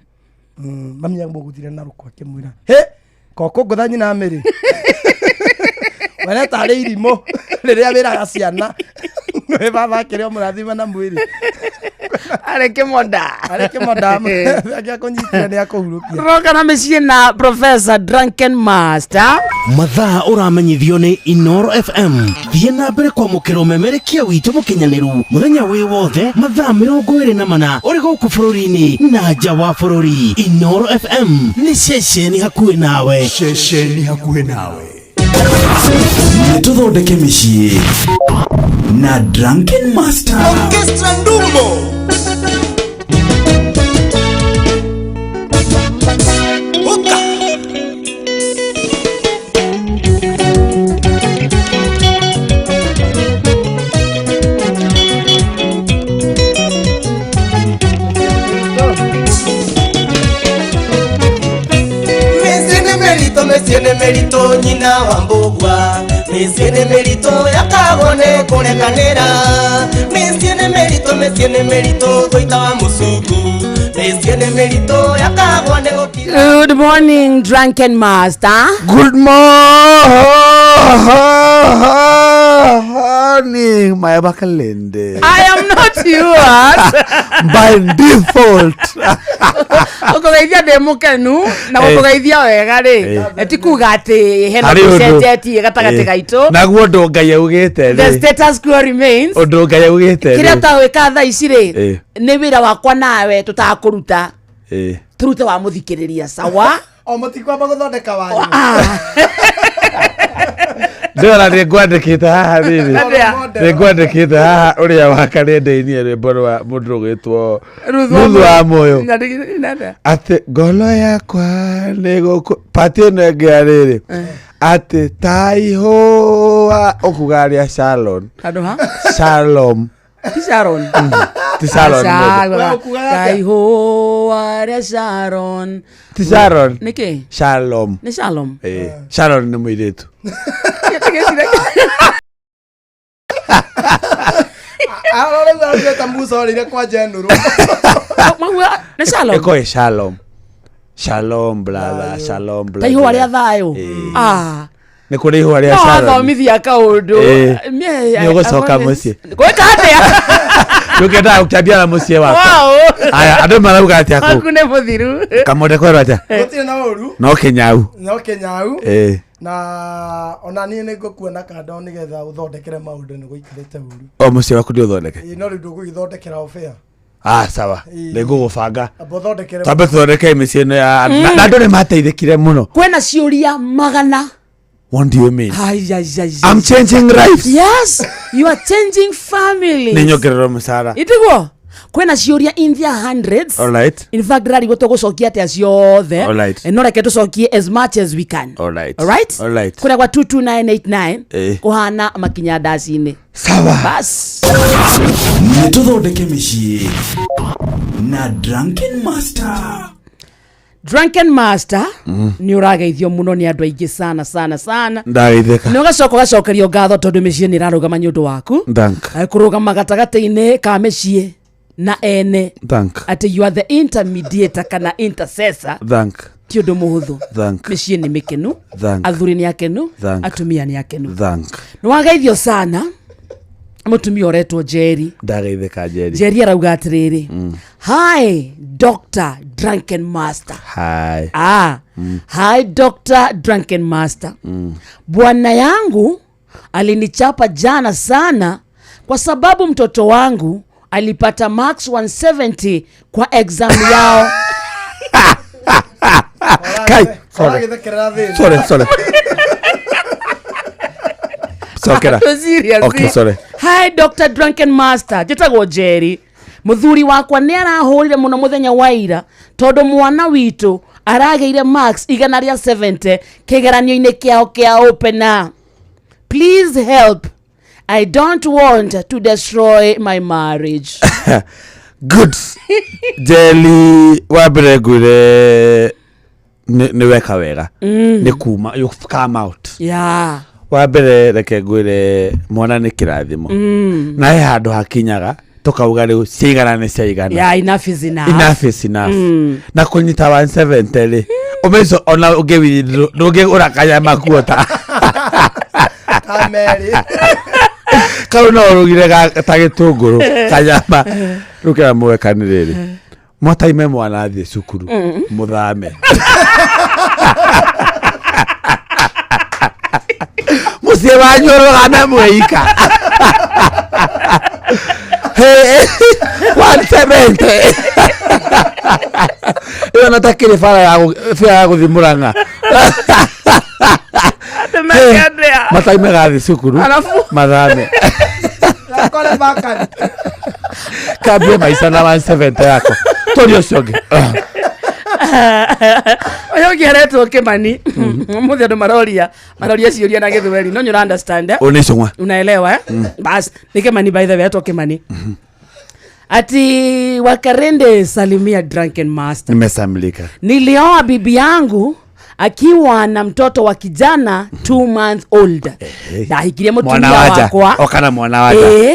Speaker 5: Mami amũgũthire na rũkũ akĩmwĩra hĩ kokũngũtha nyina mĩrĩ wene tarĩ irimũ rĩrĩa wĩraga ciana nĩ baba akĩrĩ o mũrathima na mwĩrĩ.
Speaker 4: Arĩ kĩmonda.
Speaker 5: Arĩ kĩmonda angĩakũnyitire nĩ akũhurũkia.
Speaker 4: Roka na mĩciĩ na Professor Drunken Master.
Speaker 1: Mathaa ũramenyithio nĩ Inoro FM. Thiĩ na mbere kwamũkĩra ũmemerekia witũ mũkinyanĩru mũthenya wĩ wothe mathaa 24 ũrĩ gũkũ bũrũri-inĩ na nja wa bũrũri. Inoro FM nĩ ceceni hakuhĩ nawe.
Speaker 6: Ceceni hakuhĩ nawe.
Speaker 1: Nĩ tũthondeke mĩciĩ na Drunken Master.
Speaker 6: Orchestra Ndumbo. Uka.
Speaker 7: Mĩciĩ nĩ mĩritũ, mĩciĩ nĩ mĩritũ, nyina wa mbũgua. Mĩciĩ nĩ mĩritũ yakagwo nĩ kũrekanĩra. Mĩciĩ nĩ mĩritũ, mĩciĩ nĩ mĩritũ, tũita wa mũcungu. Mĩciĩ nĩ mĩritũ yakagwo nĩ gũkira.
Speaker 4: Good morning, Drunken Master.
Speaker 8: Good morning, my Bakalende.
Speaker 4: I am not yours.
Speaker 8: By default.
Speaker 4: Ũkũgeithia ndĩ mũkenu na gũkũgeithia wega rĩ ti kuga atĩ hena
Speaker 8: Harĩ ũndũ.
Speaker 4: ũcenjetie gatagatĩ gaitũ.
Speaker 8: Naguo ũndũ Ngai augĩte
Speaker 4: The
Speaker 8: rĩ.
Speaker 4: status quo remains.
Speaker 8: Ũndũ Ngai augĩte
Speaker 4: Kĩrĩa
Speaker 8: rĩ.
Speaker 4: tũtagwĩka thaa ici rĩ
Speaker 8: Ĩĩ.
Speaker 4: nĩ wĩra wakwa nawe tũtakũruta
Speaker 8: Ĩĩ.
Speaker 4: tũrute wa mũthikĩrĩria sawa.
Speaker 5: O mũtikwamba gũthondeka wanyu.
Speaker 8: Ndĩrona nĩ ngwandĩkĩte haha rĩrĩ.
Speaker 4: Atĩa?
Speaker 8: Nĩ ngwandĩkĩte haha ũrĩa wa karenda-inĩ rwĩmbo rwa mũndũ ũgwĩtwo
Speaker 4: Ruth
Speaker 8: Ruth wa Moyo.
Speaker 4: Nyandĩkithia-
Speaker 8: Atĩ ngoro yakwa nĩ gũkũ pati ĩno ĩngĩ ya rĩrĩ atĩ taihũa ũkuga arĩa Shalom.
Speaker 4: Handũ ha?
Speaker 8: Shalom.
Speaker 4: Ti Sharon.
Speaker 8: Ti Sharon mũndũ.
Speaker 5: We ũkugaga atĩa?
Speaker 4: Taihũa rĩa Sharon.
Speaker 8: Ti Sharon.
Speaker 4: Nĩkĩ?
Speaker 8: Shalom.
Speaker 4: Nĩ Shalom.
Speaker 8: Ĩĩ. Sharon nĩ mũirĩtu.
Speaker 5: Arora rĩu araugĩte Musa orĩire kwa Jenũrũ.
Speaker 4: Maguo nĩ Shalom.
Speaker 8: Ĩkoĩ Shalom. Shalom brother, shalom brother.
Speaker 4: Taihũa rĩa thayũ.
Speaker 8: Ĩĩ.
Speaker 4: Ah.
Speaker 8: Nĩ kũrĩ ihũa rĩa
Speaker 4: No
Speaker 8: Sharon.
Speaker 4: wathomithia kaũndũ.
Speaker 8: Ĩĩ. Nĩ ũgũcoka mũciĩ.
Speaker 4: Gwĩka atĩa?
Speaker 8: Ndũngĩendaga gũkĩambia na mũciĩ wakwa.
Speaker 4: Wow.
Speaker 8: Aya, andũ marauga atĩa kũu?
Speaker 4: Waku nĩ mũthiru.
Speaker 8: Kamonde kwerwo atĩa?
Speaker 5: Gũtirĩ na ũru.
Speaker 8: No kĩnyau.
Speaker 5: No kĩnyau.
Speaker 8: Ĩĩ.
Speaker 5: Na ona niĩ nĩ ngũkuona kando nĩgetha ũthondekere maũndũ nĩ gũikarĩte ũru.
Speaker 8: O mũciĩ waku ndĩũthondeke.
Speaker 5: Ĩĩ, no rĩu ndũgũgĩthondekera obĩa.
Speaker 8: Ah, sawa.
Speaker 5: Ĩĩ.
Speaker 8: Nĩ ngũgũbanga.
Speaker 5: Amba ũthondekere.
Speaker 8: Twambe tũthondeke mĩciĩ ĩno ya na andũ nĩ mateithĩkire mũno.
Speaker 4: Kwĩna ciũria magana.
Speaker 8: What do you mean?
Speaker 4: Ai, ai, ai, ai.
Speaker 8: I'm changing lives.
Speaker 4: Yes, you are changing families.
Speaker 8: Nĩ nyongererwo mũcara.
Speaker 4: Itiguo? Kwĩna ciũria in their hundreds.
Speaker 8: All right.
Speaker 4: In fact, ndĩrarigwo tũgũcokia atĩa ciothe.
Speaker 8: All right.
Speaker 4: No reke tũcokie as much as we can.
Speaker 8: All right.
Speaker 4: All right?
Speaker 8: All right.
Speaker 4: Kũrĩa gwa 22989
Speaker 8: Ĩĩ.
Speaker 4: kũhana makinya ndaci-inĩ.
Speaker 8: Sawa.
Speaker 4: Bas.
Speaker 6: Nĩ tũthondeke mĩciĩ na Drunken Master.
Speaker 4: Drunken Master nĩ ũrageithio mũno nĩ andũ aingĩ sana sana sana.
Speaker 8: Ndageithĩka.
Speaker 4: Nĩ ũgacoka ũgacokerio ngatho tondũ mĩciĩ nĩ ĩrarũgama nĩ ũndũ waku.
Speaker 8: Thank.
Speaker 4: Kũrũgama gatagatĩ-inĩ ka mĩciĩ na ene
Speaker 8: Thank.
Speaker 4: atĩ you are the intermediator kana intercessor
Speaker 8: Thank.
Speaker 4: ti ũndũ mũhũthũ.
Speaker 8: Thank.
Speaker 4: Mĩciĩ nĩ mĩkenu,
Speaker 8: Thank.
Speaker 4: athuri nĩ akenu,
Speaker 8: Thank.
Speaker 4: atumia nĩ akenu.
Speaker 8: Thank.
Speaker 4: Nĩ wageithio sana mũtumia ũretwo Njeri.
Speaker 8: Ndageithĩka Njeri.
Speaker 4: Njeri arauga atĩrĩrĩ, hi Dr. Drunken Master.
Speaker 8: Hi.
Speaker 4: Ah, hi Dr. Drunken Master. Bwana yangu alinichapa jana sana kwa sababu mtoto wangu alipata max 170 kwa exam yao.
Speaker 8: Kai. Sorry.
Speaker 5: Ũragĩthekerera thĩna.
Speaker 8: Sorry, sorry. Cokera.
Speaker 4: Serious.
Speaker 8: Okay, sorry.
Speaker 4: Hi Dr. Drunken Master, njĩtagwo Njeri. Mũthuri wakwa nĩ arahũrire mũno mũthenya wa ira tondũ mwana witũ aragĩire max 170 kĩgeranio-inĩ kĩao kĩa opener. Please help. I don't want to destroy my marriage.
Speaker 8: Good. Njeri wa mbere ngwĩre nĩ weka wega. Nĩ kuma you've come out.
Speaker 4: Yeah.
Speaker 8: Wa mbere reke ngwĩre mwana nĩ kĩrathimo. Na he handũ hakinyaga tũkauga rĩu ciaigana nĩ ciaigana.
Speaker 4: Yeah, enough is enough.
Speaker 8: Enough is enough. Na kũnyita 170 rĩ ũmĩco ona ũngĩ ndũngĩgũra kanyama kuota.
Speaker 5: Kameri.
Speaker 8: Kau no ũrugire ta gĩtũngũrũ kanyama. Rĩu kĩrĩa mweka nĩ rĩrĩ, mwataime mwana athiĩ cukuru mũthame mũciĩ wanyu ũrũgame mwĩika. Hey, 170 ĩyo na takĩrĩ bara ya bara ya gũthiĩ Mũrang'a. Mataime gathiĩ cukuru mathame.
Speaker 5: Nakore vacant.
Speaker 8: Kambie maica na 170 yako tũri ũcio ũngĩ.
Speaker 4: Ũyũ ũngĩ aretwo Kĩmani. Ũmũthĩ andũ maroria ciũria na Gĩthweri. No nĩ understand eh?
Speaker 8: Ũyũ nĩ icũng'wa.
Speaker 4: Unaelewa eh? Bas, ni Kimani by the way, aitwa Kimani. Ati Wakarende salimia Drunken Master.
Speaker 8: Nimesamlika.
Speaker 4: Nilioa bibi yangu akiwa na mtoto wa kijana 2 month old. Ndahikirie
Speaker 8: Mwana
Speaker 4: mũtumia
Speaker 8: waja.
Speaker 4: wakwa.
Speaker 8: Okana mwana waja.
Speaker 4: Ĩĩ,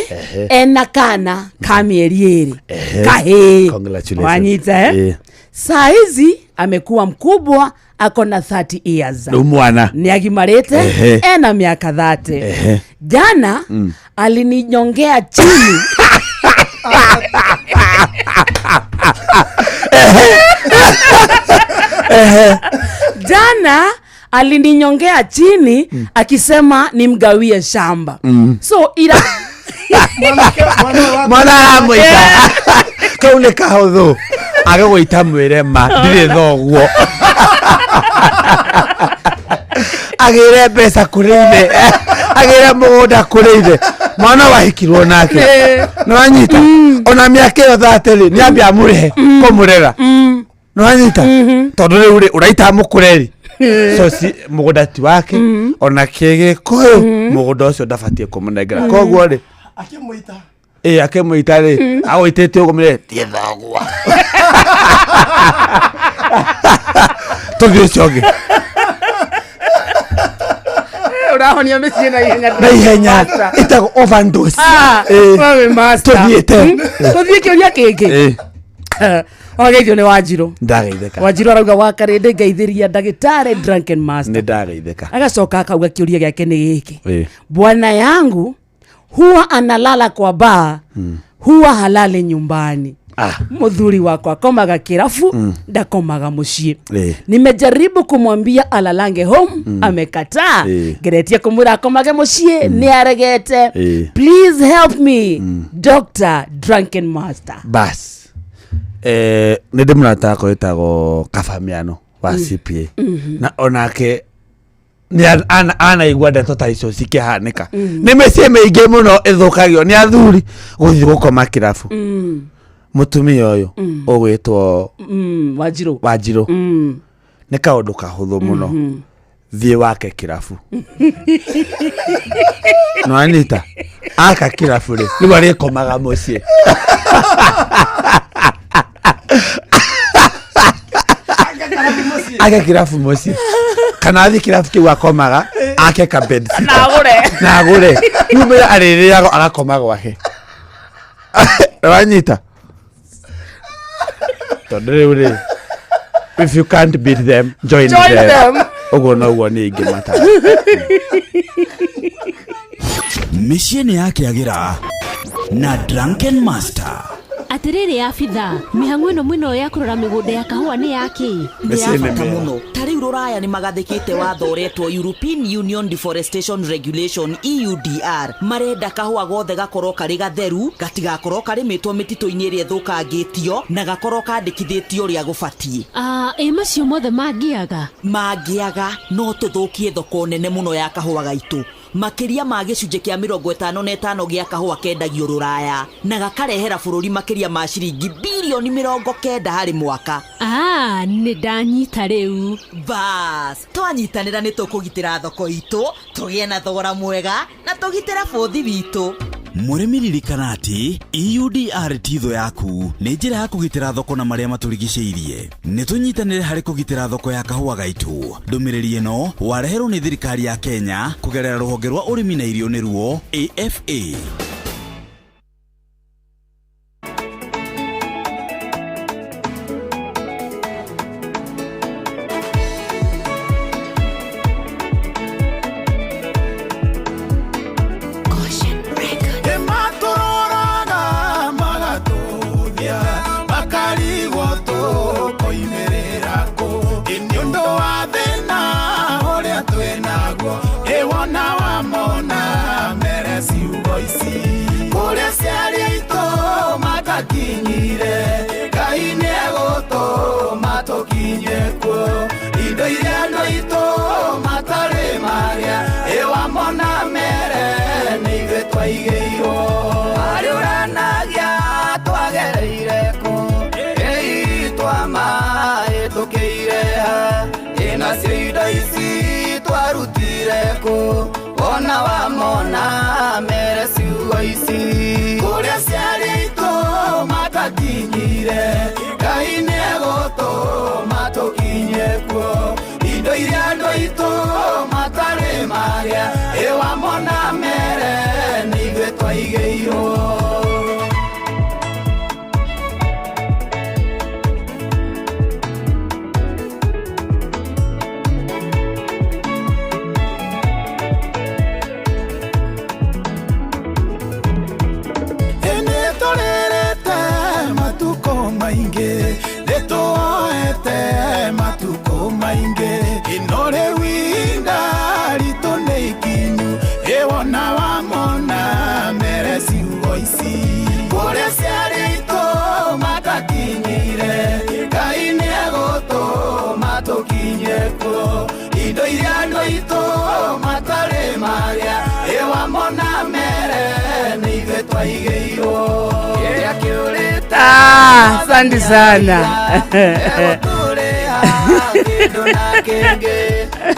Speaker 4: ena kana ka mĩeri ĩrĩ. Kahĩĩ.
Speaker 8: Congratulations.
Speaker 4: Wanyita eh?
Speaker 8: Ĩĩ.
Speaker 4: Saa hizi amekuwa mkubwa ako na 30 years.
Speaker 8: Rĩu mwana.
Speaker 4: Nĩ agimarĩte ena miaka 30. Jana alininyongea chini. Jana alininyongea chini akisema nimgawie shamba. So ila
Speaker 8: Mwana aramũita. Kau nĩ kahũthũ. Agagũita mwĩre ma ndirĩ thoguo. Agĩre mbeca kũrĩ ithe. Agĩre mũgũnda kũrĩ ithe. Mwana wahikirwo nake. Nĩwanyita? Ona mĩaka ĩyo 30 rĩ, nĩambia amũrĩhe kũmũrera. Nĩwanyita? Tondũ rĩu rĩ, ũraita mũkũre rĩ. So si mũgũnda ti wake ona kĩgĩkũyũ mũgũnda ũcio ndabatiĩ kũmũnengera. Koguo rĩ,
Speaker 5: Akĩmũita.
Speaker 8: ĩĩ akĩmũita rĩ, agũitĩte ũguo mwĩre tie thoguo. Tũthiĩ ũcio ũngĩ.
Speaker 4: Ũrahonia mĩciĩ na ihenya.
Speaker 8: Na ihenya. Ĩtagwo overdose.
Speaker 4: Ah,
Speaker 8: Ĩĩ.
Speaker 4: wewe master.
Speaker 8: Tũthiĩte.
Speaker 4: Tũthiĩ kĩũria kĩngĩ.
Speaker 8: Ĩĩ.
Speaker 4: Wageithio nĩ Wanjirũ.
Speaker 8: Ndageithĩka.
Speaker 4: Wanjirũ arauga wakarĩndĩ ngeithĩria ndagĩtarĩ Drunken Master.
Speaker 8: Nĩ ndageithĩka.
Speaker 4: Agacoka akauga kĩũria gĩake nĩ gĩkĩ.
Speaker 8: Ĩĩ.
Speaker 4: Bwana yangu huwa analala kwa baa, huwa halali nyumbani.
Speaker 8: Ah.
Speaker 4: Muthuri wakwa akomaga kirabu, ndakomaga muciĩ.
Speaker 8: Ĩĩ.
Speaker 4: Nimejaribu kumwambia alalange home, amekataa.
Speaker 8: Ĩĩ.
Speaker 4: Ngeretie kumwĩra akomage muciĩ, nĩ aregete.
Speaker 8: Ĩĩ.
Speaker 4: Please help me, Dr. Drunken Master.
Speaker 8: Bas, eh, nä ndä må rata wakwa wä tagwo kabamiano wa CPA, na onake nĩ anaigua ndeto ta icio cikĩhanĩka. Nĩ mĩciĩ mĩingĩ mũno ĩthũkagio nĩ athuri gũthiĩ gũkoma kĩrabu. Mũtumia ũyũ ũgwĩtwo
Speaker 4: Wanjirũ.
Speaker 8: Wanjirũ, nĩ kaũndũ kahũthũ mũno. Thiĩ wake kĩrabu. Nĩwanyita? Aka kĩrabu rĩ, rĩu arĩkomaga mũciĩ. Ake kĩrabu mũciĩ kana athiĩ kĩrabu kĩu akomaga, ake ka bed sitter.
Speaker 4: Na agũre.
Speaker 8: Na agũre. Rĩu mbere arĩrĩaga agakoma gwake. Nĩwanyita? Tondũ rĩu rĩ, if you can't beat them, join,
Speaker 4: Join
Speaker 8: them.
Speaker 4: them.
Speaker 8: Ũguo noguo niĩ ingĩmatara.
Speaker 6: Mĩciĩ nĩ yakĩagĩra na Drunken Master.
Speaker 9: Atĩrĩrĩ abitha, mĩhang'o ĩno mwĩnayo ya kũrora mĩgũnda ya kahũa nĩ yakĩ?
Speaker 10: Nĩ ya
Speaker 8: Mĩciĩ nĩ
Speaker 10: bata
Speaker 8: mĩega.
Speaker 10: mũno. Ta rĩu rũraya nĩ magathĩkĩte watho ũretwo European Union Deforestation Regulation, EUDR. Marenda kahũa gothe gakorwo karĩ gatheru, gatigakorwo karĩmĩtwo mĩtitũ-inĩ ĩrĩa ĩthũkangĩtio, na gakorwo kandĩkithĩtio ũrĩa gũbatiĩ.
Speaker 9: Ah, ĩ macio mothe mangĩaga?
Speaker 10: Mangĩaga no tũthũkie thoko nene mũno ya kahũa gaitũ. Makĩria ma gĩcunjĩ kĩa 55 gĩa kahũa kendagio rũraya, na gakarehera bũrũri makĩria ma ciringi birioni 90 harĩ mwaka.
Speaker 9: Ah, nĩ ndanyita rĩu.
Speaker 10: Bas, twanyitanĩra nĩ tũkũgitĩra thoko itũ, tũgĩe na thogora mwega na tũgitĩre bũthi witũ.
Speaker 6: Mũrĩmi, ririkana atĩ EUDR ti thũ yaku, nĩ njĩra ya kũgitĩra thoko na marĩa matũrigicĩirie. Nĩ tũnyitanĩre harĩ kũgitĩra thoko ya kahũa gaitũ. Ndũmĩrĩri ĩno wareherwo nĩ thirikari ya Kenya kũgerera rũhonge rwa ũrĩmi na irio, nĩruo AFA.
Speaker 11: Nĩmatũroraga magatũthia, makarigwo tũkoimĩrĩra kũ. Ĩ nĩ ũndũ wa thĩna ũrĩa twĩnaguo, ĩwona wamona mere ciugo ici. Kũrĩa ciarĩ aitũ matakinyire, Ngai nĩegũtũma tũkinye kuo. Indo iria andũ aitũ matarĩ marĩa, ĩwamona mere nĩ ithuĩ twaigĩirwo. Harĩ ũranagia twagereire kũ, ĩi twamahĩtũkĩire ha, ĩ nacio indo ici twarutire kũ, wona wamona mere ciugo ici. Kũrĩa ciarĩ aitũ matakinyire, Ngai nĩegũtũma tũkinye kuo. Indo iria andũ aitũ matarĩ marĩa, ĩwamona mere nĩ ithuĩ twaigĩirwo. Nĩtũrĩrĩte matukũ maingĩ, nĩtuoete matukũ maingĩ, ĩno rĩu ihinda ritũ nĩ ikinyu, ĩwona wamona mere ciugo ici. Kũrĩa ciarĩ aitũ matakinyire, Ngai nĩegũtũma tũkinye kuo. Indo iria andũ aitũ matarĩ marĩa, ĩwamona mere nĩ ithuĩ twaigĩirwo. Kĩrĩa kĩũrĩte
Speaker 4: Ah, asante sana.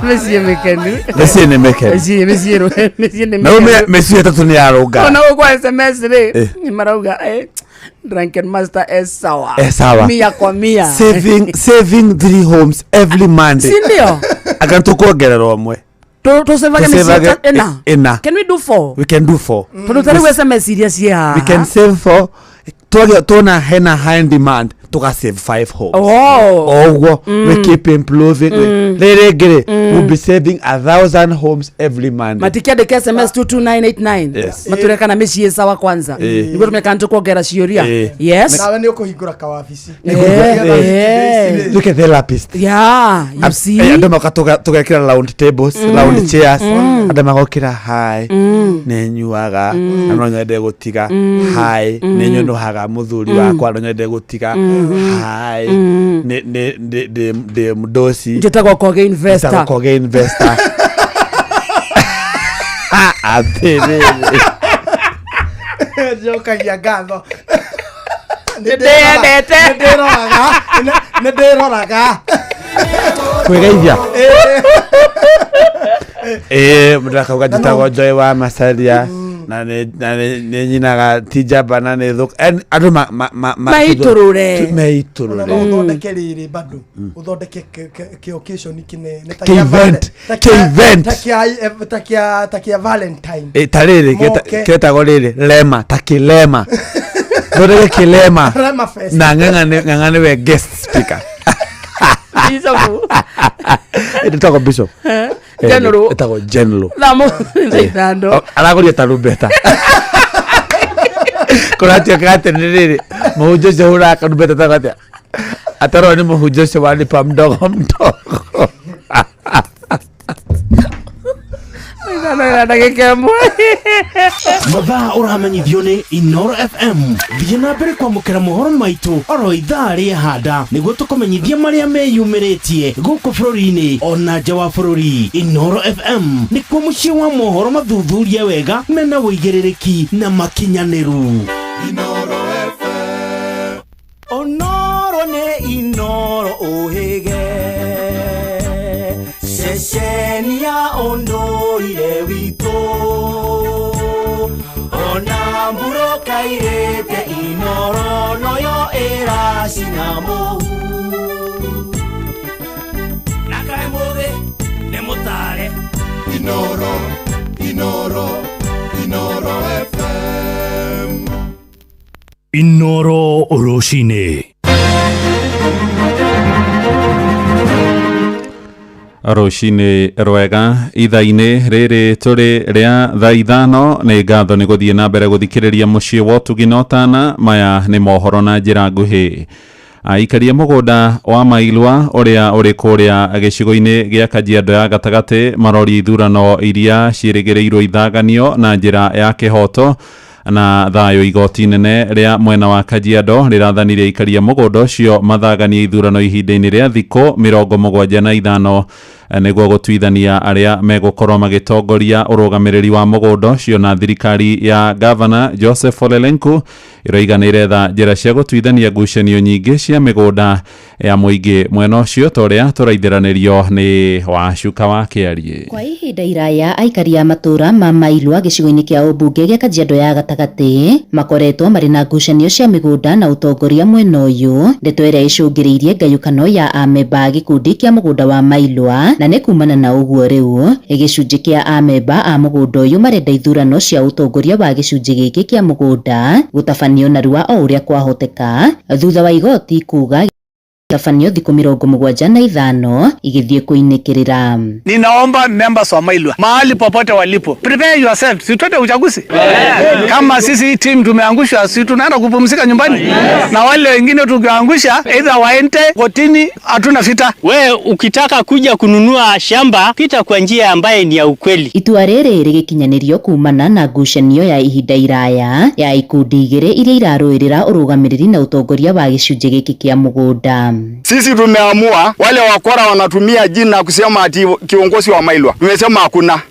Speaker 4: Mĩciĩ mĩkenu.
Speaker 8: Mĩciĩ nĩ mĩkenu.
Speaker 4: Mĩciĩ nĩ
Speaker 8: Na rĩu
Speaker 4: mĩkenu.
Speaker 8: mĩciĩ ĩtatũ nĩ yarũnga.
Speaker 4: Ona gũkũ SMS rĩ,
Speaker 8: Eh.
Speaker 4: nĩ marauga Drunken Master es sawa.
Speaker 8: Eh, sawa.
Speaker 4: Mia kwa mia.
Speaker 8: Saving three homes every Monday.
Speaker 4: Si ndio?
Speaker 8: Anga tũkuongerera ũmwe.
Speaker 4: Tũcevage mĩciĩ
Speaker 8: Tũcevage
Speaker 4: ĩna.
Speaker 8: ĩna.
Speaker 4: Can we do four?
Speaker 8: We can do four.
Speaker 4: Tondũ ta rĩu SMS iria ciĩ haha.
Speaker 8: We can save four. Twagĩa tuona hena high demand, Tuga save five homes.
Speaker 4: Oh.
Speaker 8: Oguo we keep improving. Rĩrĩ rĩngĩ rĩ, we'll be saving 1,000 homes every Monday.
Speaker 4: Matikiandĩka SMS 22989.
Speaker 8: Yes.
Speaker 4: Mature kana mĩciĩ sawa kwanza.
Speaker 8: Eh.
Speaker 4: Nĩguo tũmenye kana tũkuongerera ciũria.
Speaker 8: Eh.
Speaker 4: Yes.
Speaker 5: Nawe nĩ ũkũhingũra kawabici.
Speaker 4: Eh.
Speaker 8: Tuĩke therapist.
Speaker 4: Yeah, you see.
Speaker 8: Eh, andå moka tũgekĩra round tables, round chairs, andå magokĩra hi, nĩ nyuaga na no nyende gũtiga, hi, nĩ nyũnũhaga mũthuri wakwa, no nyende gũtiga, hi, ndĩ mũndũci.
Speaker 4: Njĩtagwo Koge Investor.
Speaker 8: Njĩtagwo Koge Investor. Atĩrĩrĩ.
Speaker 5: Njokagia ngatho.
Speaker 4: Nĩndĩyendete.
Speaker 5: Nĩndĩroraga. Nĩndĩroraga.
Speaker 8: Kwĩgeithia. Ĩĩ, mũndũ akauga njĩtagwo Joy wa Macharia na nĩ nyinaga ti njamba na nĩ thũka. Andũ
Speaker 4: Meitũrũre.
Speaker 8: Meitũrũre.
Speaker 5: No ũthondeke rĩrĩ bado ũthondeke kĩ occasion kĩnene ta
Speaker 8: Kĩ
Speaker 5: kĩa
Speaker 8: event,
Speaker 5: ta
Speaker 8: kĩ
Speaker 5: kĩa-
Speaker 8: event.
Speaker 5: ta kĩa Valentine.
Speaker 8: Ĩ, ta rĩrĩ
Speaker 5: Moke.
Speaker 8: ketagwo rĩrĩ lema, ta kĩlema, thondeke kĩlema.
Speaker 5: Lema Fest.
Speaker 8: Na Ng'ang'a nĩwe guest speaker.
Speaker 4: Bishop.
Speaker 8: Ĩtagwo bishop.
Speaker 4: Eh, General.
Speaker 8: Ĩtagwo general.
Speaker 4: Thaa 5.
Speaker 8: Aragũria tarumbeta kũratuĩka atĩ nĩ rĩrĩ mũhunjia ũcio hũraga karumbeta tago atĩa atarwo nĩ mũhunjia ũcio wanipa mdogo mdogo.
Speaker 4: 5 na ndagĩka 1.
Speaker 1: Mathaa ũramenyithio nĩ Inoro FM. Thiĩ na mbere kwamũkĩra mohoro maitũ oro ithaa rĩa handa nĩguo tũkũmenyithie marĩa meyumĩrĩtie gũkũ bũrũri-inĩ ona nja wa bũrũri. Inoro FM nĩkuo mũciĩ wa mohoro mathuthurie wega mena ũigĩrĩrĩki na makinyanĩru.
Speaker 7: Onoro nĩ Inoro ũhĩge ceceni ya ũndũire witũ ona mbura kairĩte Inoro noyo ĩracina mũhu na kaĩ mũthĩ nĩ mũtare.
Speaker 11: Inoro, Inoro, Inoro FM.
Speaker 12: Inoro rũcinĩ.
Speaker 13: Rũcinĩ rwega ithaa-inĩ rĩrĩ tũrĩ rĩa thaa 5. Nĩ ngatho nĩ gũthiĩ na mbere gũthikĩrĩria mũciĩ wa ũtugi na ũtana. Maya nĩ mohoro na njĩra nguhĩ. Aikaria mũgũnda wa Mailwa ũrĩa ũrĩ kũrĩa gĩcigo-inĩ gĩa Kajiado ya gatagatĩ maroria ithurano iria ciĩrĩgĩrĩirwo ithaganio na njĩra ya kĩhoto na thayũ. Igoti inene rĩa mwena wa Kajiado rĩrathanire aikaria mũgũnda ũcio mathaganie ithurano ihinda-inĩ rĩa thikũ 75 nĩguo gũtuithania arĩa megũkorwo magĩtongoria ũrũgamĩrĩri wa mũgũnda ũcio. Na thirikari ya gavana Joseph Ole Lenku ĩroiga nĩ ĩretha njĩra cia gũtuithania ngucanio nyingĩ cia mĩgũnda ya mũingĩ mwena ũcio, ta ũrĩa tũraithĩranĩrio nĩ Wacuka wa Kĩariĩ.
Speaker 14: Kwa ihinda iraya aikari a matũra ma Mailwa gĩcigo-inĩ kĩa ũmbunge gĩa Kajiado ya gatagatĩ makoretwo marĩ na ngucanio cia mĩgũnda na ũtongoria mwena ũyũ, ndeto ĩrĩa ĩcũngĩrĩirie ngayũkano ya amemba a gĩkundi kĩa mũgũnda wa Mailwa. Na nĩ kumana na ũguo rĩu gĩcunjĩ kĩa amemba a mũgũnda ũyũ marenda ithurano cia ũtongoria wa gĩcunjĩ gĩkĩ kĩa mũgũnda gũtabanio narua o ũrĩa kwahoteka thutha wa igoti kuga tabanio thikũ 75 igĩthiĩ kũinĩkĩrĩra.
Speaker 15: Ninaomba members wa Mailwa mahali popote walipo, prepare yourself, si twende uchaguzi. Kama sisi hii team tumeangushwa, si tunaenda kupumzika nyumbani, na wale wengine tukiangusha either waende kotini, hatuna vita.
Speaker 16: We ukitaka kuja kununua shamba pita kwa njia ambaye ni ya ukweli.
Speaker 14: Itua rĩrĩ rĩgĩkinyanĩrio kumana na ngucanio ya ihinda iraya ya ikundi igĩrĩ iria irarũĩrĩra ũrũgamĩrĩri na ũtongoria wa gĩcunjĩ gĩkĩ kĩa mũgũnda.
Speaker 17: Sisi tumeamua wale wakora wanatumia jina kusema ati kiongozi wa Mailwa, tumesema hakuna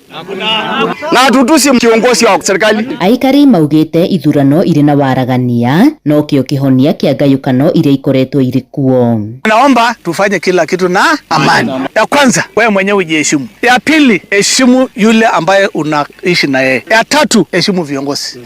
Speaker 17: na tutusi kiongozi wa serikali.
Speaker 14: Aikari maugĩte ithurano irĩ na waragania no kĩo kĩhonia kĩa ngayũkano iria ikoretwo irĩ kuo.
Speaker 15: Naomba tufanye kila kitu na amani. Ya kwanza, wewe mwenyewe ujiheshimu. Ya pili, heshimu yule ambaye unaishi na yeye. Ya tatu, heshimu viongozi.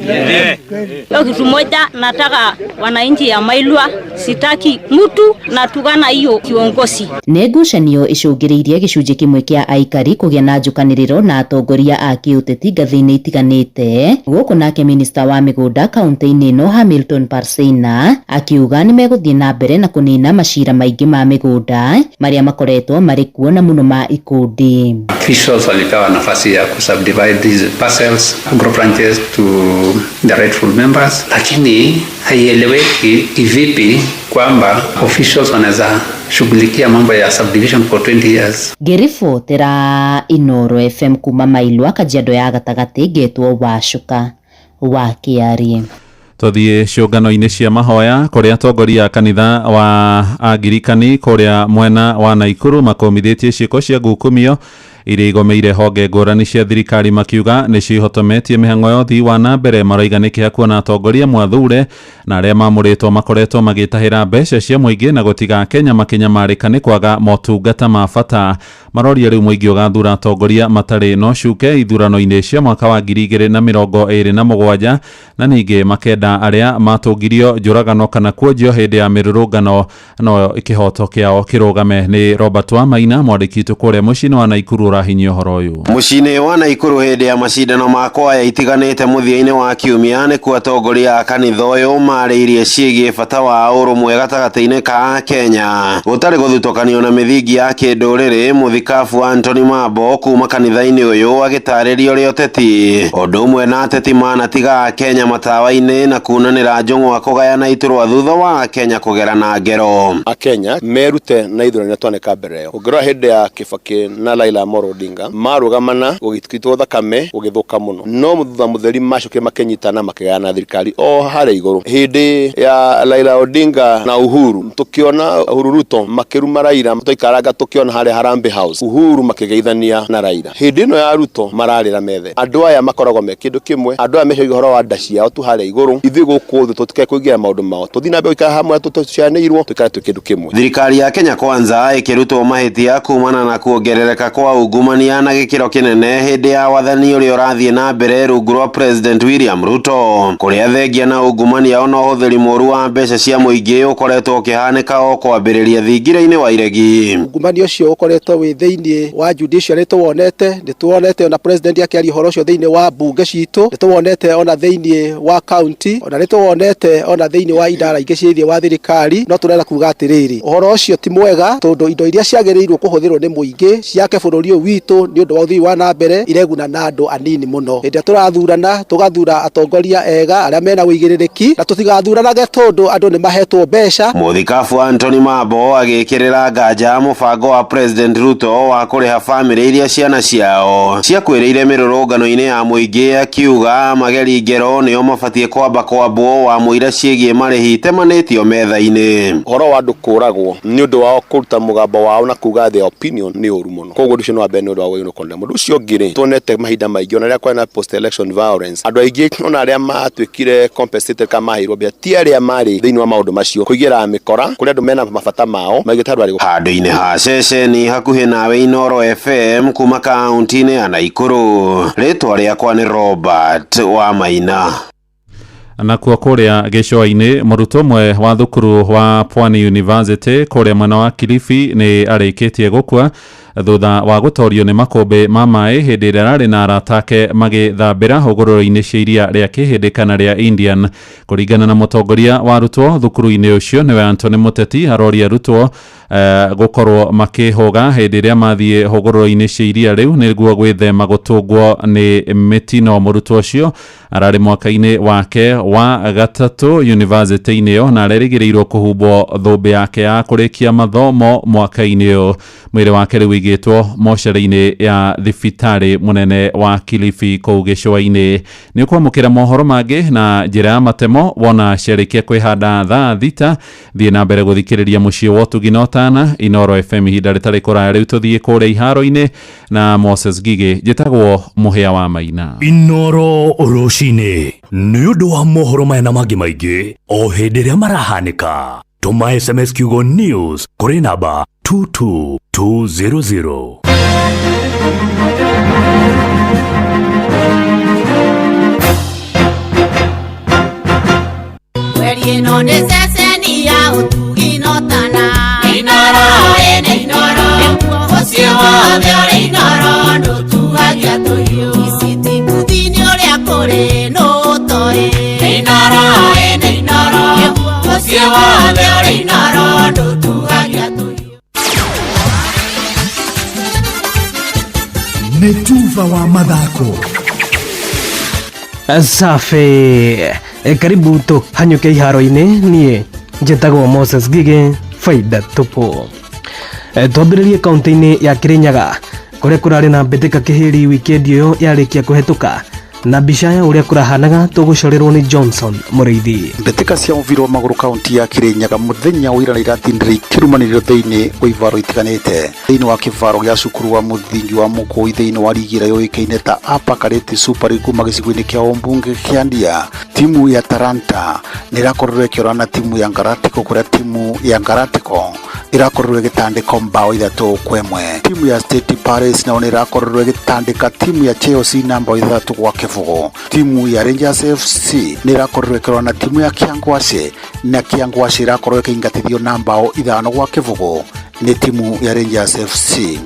Speaker 18: Hiyo kitu moja nataka wananchi ya Mailwa, sitaki mtu natugana hiyo kiongozi.
Speaker 14: Nĩ ngucanio icũngĩrĩirie gĩcunjĩ kĩmwe kĩa aikari kũgĩa na njũkanĩrĩro na Atongoria a kĩũteti ngathĩ-inĩ itiganĩte. Gũkũ nake minista wa mĩgũnda kaunti-inĩ ĩno Hamilton Parseina akiuga nĩ megũthiĩ na mbere na kũnina macira maingĩ ma mĩgũnda marĩa makoretwo marĩ kuo na mũno ma ikundi.
Speaker 12: Officials walipewa nafasi ya kusubdivide these parcels, group ranches to the rightful members, lakini haieleweki kivipi kwamba officials wanaweza shughulikia mambo ya subdivision for 20 years.
Speaker 14: Ngĩribotera Inoro FM kuma Mailwa, Kajiado ya gatagatĩ, ngetwo Wacuka wa Kĩarie.
Speaker 13: Tuthiĩ ciũngano-inĩ cia mahoya kũrĩa atongoria a kanitha wa Angirikani kũrĩa mwena wa Naikuru makũmithĩtie ciĩko cia ngukumio iria igomeire honge ngũrani cia thirikari, makiuga nĩ cihotometie mĩhang'o ya ũthii wa na mbere. Maroiga nĩ kĩeha kuona atongoria mwathure na arĩa mamũrĩtwo makoretwo magĩtahĩra mbeca cia mũingĩ na gũtiga Kenya makĩnyamarĩka nĩ kwaga motungata ma bata. Maroria rĩu mũingĩ ũgathura atongoria matarĩ na ũcuke ithurano-inĩ cia mwaka wa 2027, na ningĩ makenda arĩa matũngirio njũragano kana kuonjio hĩndĩ ya mĩrũrũngano no kĩhoto kĩao kĩrũgame. Nĩ Robert Wamaina, mwandĩki witũ kũrĩa mũciĩ-inĩ wa Naikuru, ũrahinyia ũhoro ũyũ.
Speaker 19: Mũciĩ-inĩ wa Naikuru hĩndĩ ya macindano ma kwaya itiganĩte mũthia-inĩ wa kiumia nĩkuo atongoria a kanitha ũyũ marĩirie ciĩgiĩ bata wa ũrũmwe gatagatĩ-inĩ ka Kenya gũtarĩ gũthutũkanio na mĩthingi ya kĩndũrĩrĩ. Mũthikabu Anthony Mambo kuma kanitha-inĩ ũyũ agĩtarĩria ũrĩa ũteti ũndũ ũmwe na ateti manatiga Kenya matawa-inĩ na kunanĩra njũng'wa kũgayana iturwa thutha wa Kenya kũgerana ngero.
Speaker 20: Akenya merute na ithurano iria twaneka mbere ĩyo. Ũngĩrora hĩndĩ ya Kibaki na Raila Amolo Odinga marũgamana gũgĩitwo thakame gũgĩthũka mũno, no thutha mũtheri macokire makĩnyitana makĩgayana thirikari o harĩa igũrũ. Hĩndĩ ya Raila Odinga na Uhuru tũkĩona Uhuru Ruto makĩruma Raila, twaikaranga tũkĩona harĩa Harambee House Uhuru makĩgeithania na Raila. Hĩndĩ ĩno ya Ruto mararĩra methe. Andũ aya makoragwo me kĩndũ kĩmwe, andũ aya meciria ũhoro wa nda ciao tu harĩa igũrũ, ithuĩ gũkũ thĩ tũtikae kũingĩra maũndũ mao, tũthiĩ na mbere gũikara hamwe tũcianĩirwo, tũikare twĩ kĩndũ kĩmwe.
Speaker 19: Thirikari ya Kenya Kwanza ĩkĩrutwo mahĩtia kumana na kuongerereka kwa ungumania na gĩkĩro kĩnene hĩndĩ ya wathani ũrĩa ũrathiĩ na mbere rungu rwa President William Ruto, kũrĩa thengia na ungumania ona ũhũthĩri mũru wa mbeca cia mũingĩ ũkoretwo ũkĩhanĩka o kwambĩrĩria thingira-inĩ wa iregi.
Speaker 21: Ungumania ũcio ũkoretwo wĩ thĩinĩ wa judiciary nĩtũwonete, nĩtuonete ona president akĩaria ũhoro ũcio thĩinĩ wa bunge citũ, nĩtũwonete ona thĩinĩ wa county, ona nĩtũwonete ona thĩinĩ wa idara ingĩ cia thĩinĩ wa thirikari. No tũrenda kuga atĩrĩrĩ, ũhoro ũcio ti mwega tondũ indo iria ciagĩrĩirwo kũhũthĩrwo nĩ mũingĩ ciake bũrũri ũyũ witũ nĩ ũndũ wa ũthii wa na mbere ireguna na andũ anini mũno. Hĩndĩ ĩrĩa tũrathurana tũgathura atongoria ega arĩa mena ũigĩrĩrĩki, na tũtigathuranage tondũ andũ nĩ mahetwo mbeca.
Speaker 19: Mũthikabu Anthony Mambo agĩkĩrĩra nganja mũbango wa President Ruto wa kũrĩha bamĩrĩ iria ciana ciao ciakuĩrĩire mĩrũrũngano-inĩ ya mũingĩ, akiuga mageri ngero nĩo mabatiĩ kwamba kwambwo wa mũira ciĩgiĩ marĩhi itemanĩtio metha-inĩ.
Speaker 20: Ũhoro wa andũ kũragwo nĩ ũndũ wao kũruta mũgambo wao na kuga their opinion nĩ ũru mũno, koguo ũndũ ũcio nĩ wa mbere nĩ ũndũ wa wagĩrĩirwo kũrora. Ũndũ ũcio ũngĩ rĩ, tuonete mahinda maingĩ ona rĩrĩa kwarĩ na post election violence, andũ aingĩ ona arĩa matuĩkire compensated kana maheirwo mbeca ti arĩa marĩ thĩinĩ wa maũndũ macio, kũingĩra mĩkora kũrĩa andũ mena mabata mao maigĩte andũ arĩ
Speaker 19: handũ-inĩ ha ceceni hakuhĩ nawe Inoro FM kuma kaunti-inĩ ya Naikuru. Rĩtwa rĩakwa nĩ Robert Wamaina.
Speaker 13: Nakuo kũrĩa gĩcũa-inĩ, mũrutwo ũmwe wa thukuru wa Pwani University kũrĩa mwena wa Kilifi nĩ arĩkĩtie gũkua thutha wa gũtorio nĩ makũmbĩ ma maĩ hĩndĩ ĩrĩa ararĩ na arata ake magĩthambĩra hũgũrũrũ-inĩ cia iria rĩa Kĩhĩndĩ kana rĩa Indian. Kũringana na mũtongoria wa arutwo thukuru-inĩ ũcio nĩwe Anthony Mũteti, aroria arutwo gũkorwo makĩhũga hĩndĩ ĩrĩa mathiĩ hũgũrũrũ-inĩ cia iria rĩu nĩguo gwĩthema gũtũngwo nĩ mĩtino. Mũrutwo ũcio ararĩ mwaka-inĩ wake wa gatatũ university-inĩ ĩyo na arerĩgĩrĩirwo kũhumbwo thũmbĩ yake ya kũrĩkia mathomo mwaka-inĩ ũyũ. Mwĩrĩ wake rĩu ũigĩtwo mocarĩ-inĩ ya thibitarĩ mũnene wa Kilifi kũu gĩcũa-inĩ. Nĩ ũkwamũkĩra mohoro mangĩ na njĩra ya matemo wona ciarĩkia kwĩhanda thaa 6. Thiĩ na mbere gũthikĩrĩria mũciĩ wa ũtugi na ũtana Inoro FM ihinda rĩtarĩ kũraya. Rĩu tũthiĩ kũrĩa iharo-inĩ na Moses Ngigĩ. Njĩtagwo Mũhĩa wa Maina.
Speaker 22: Inoro rũcinĩ nĩ ũndũ wa mohoro maya na mangĩ maingĩ o hĩndĩ ĩrĩa marahanĩka. Tũma SMS kiugo news kũrĩ namba 22200.
Speaker 23: Mweri ĩno nĩ ceceni ya ũtugi na ũtana. Inoro ĩnĩ Inoro, mũciĩ wothe ũrĩ Inoro, ndũtuagia tũhiũ. Ndũtuhagia tũhiũ.
Speaker 22: Nĩ tuba wa mathako.
Speaker 2: Safi. Karibu tũhanyũke iharo-inĩ. Niĩ njĩtagwo Moses Ngigĩ, faida tupu. Twambĩrĩrie kaunti-inĩ ya Kirinyaga kũrĩa kũrarĩ na mbĩtĩka kĩhĩri wikendi ĩyo yarĩkia kũhetũka, na mbica ya ũrĩa kũrahanaga tũgũcorerwo nĩ Johnson Mũrĩithi.
Speaker 3: Mbĩtĩka cia mũbira wa magũrũ kaunti ya Kirinyaga mũthenya wa ira nĩ iratindire ikĩrũmanĩrĩrio thĩinĩ wa ivaro itiganĩte thĩinĩ wa kĩvaro gĩa cukuru wa mũthingi wa Mũkũi thĩinĩ wa rigi ĩrĩa yũĩkaine ta Upper Kareti Super League kuma gĩcigo-inĩ kĩa ũmbunge kĩa Ndia. Timu ya Taranta nĩ ĩrakorirwo ĩkĩorana na timu ya Ngaratiko kũrĩa timu ya Ngaratiko ĩrakorirwo ĩgĩtandĩka mbao 3-1. Timu ya State Paris nayo nĩ ĩrakorirwo ĩgĩtandĩka timu ya Chelsea na mbao 6-0. Timu ya Rangers FC nĩ ĩrakorirwo ĩkĩrora na timu ya Kiangwashe na Kiangwashe ĩrakorwo ĩkĩingatithio na mbao 5-0 nĩ timu ya Rangers FC.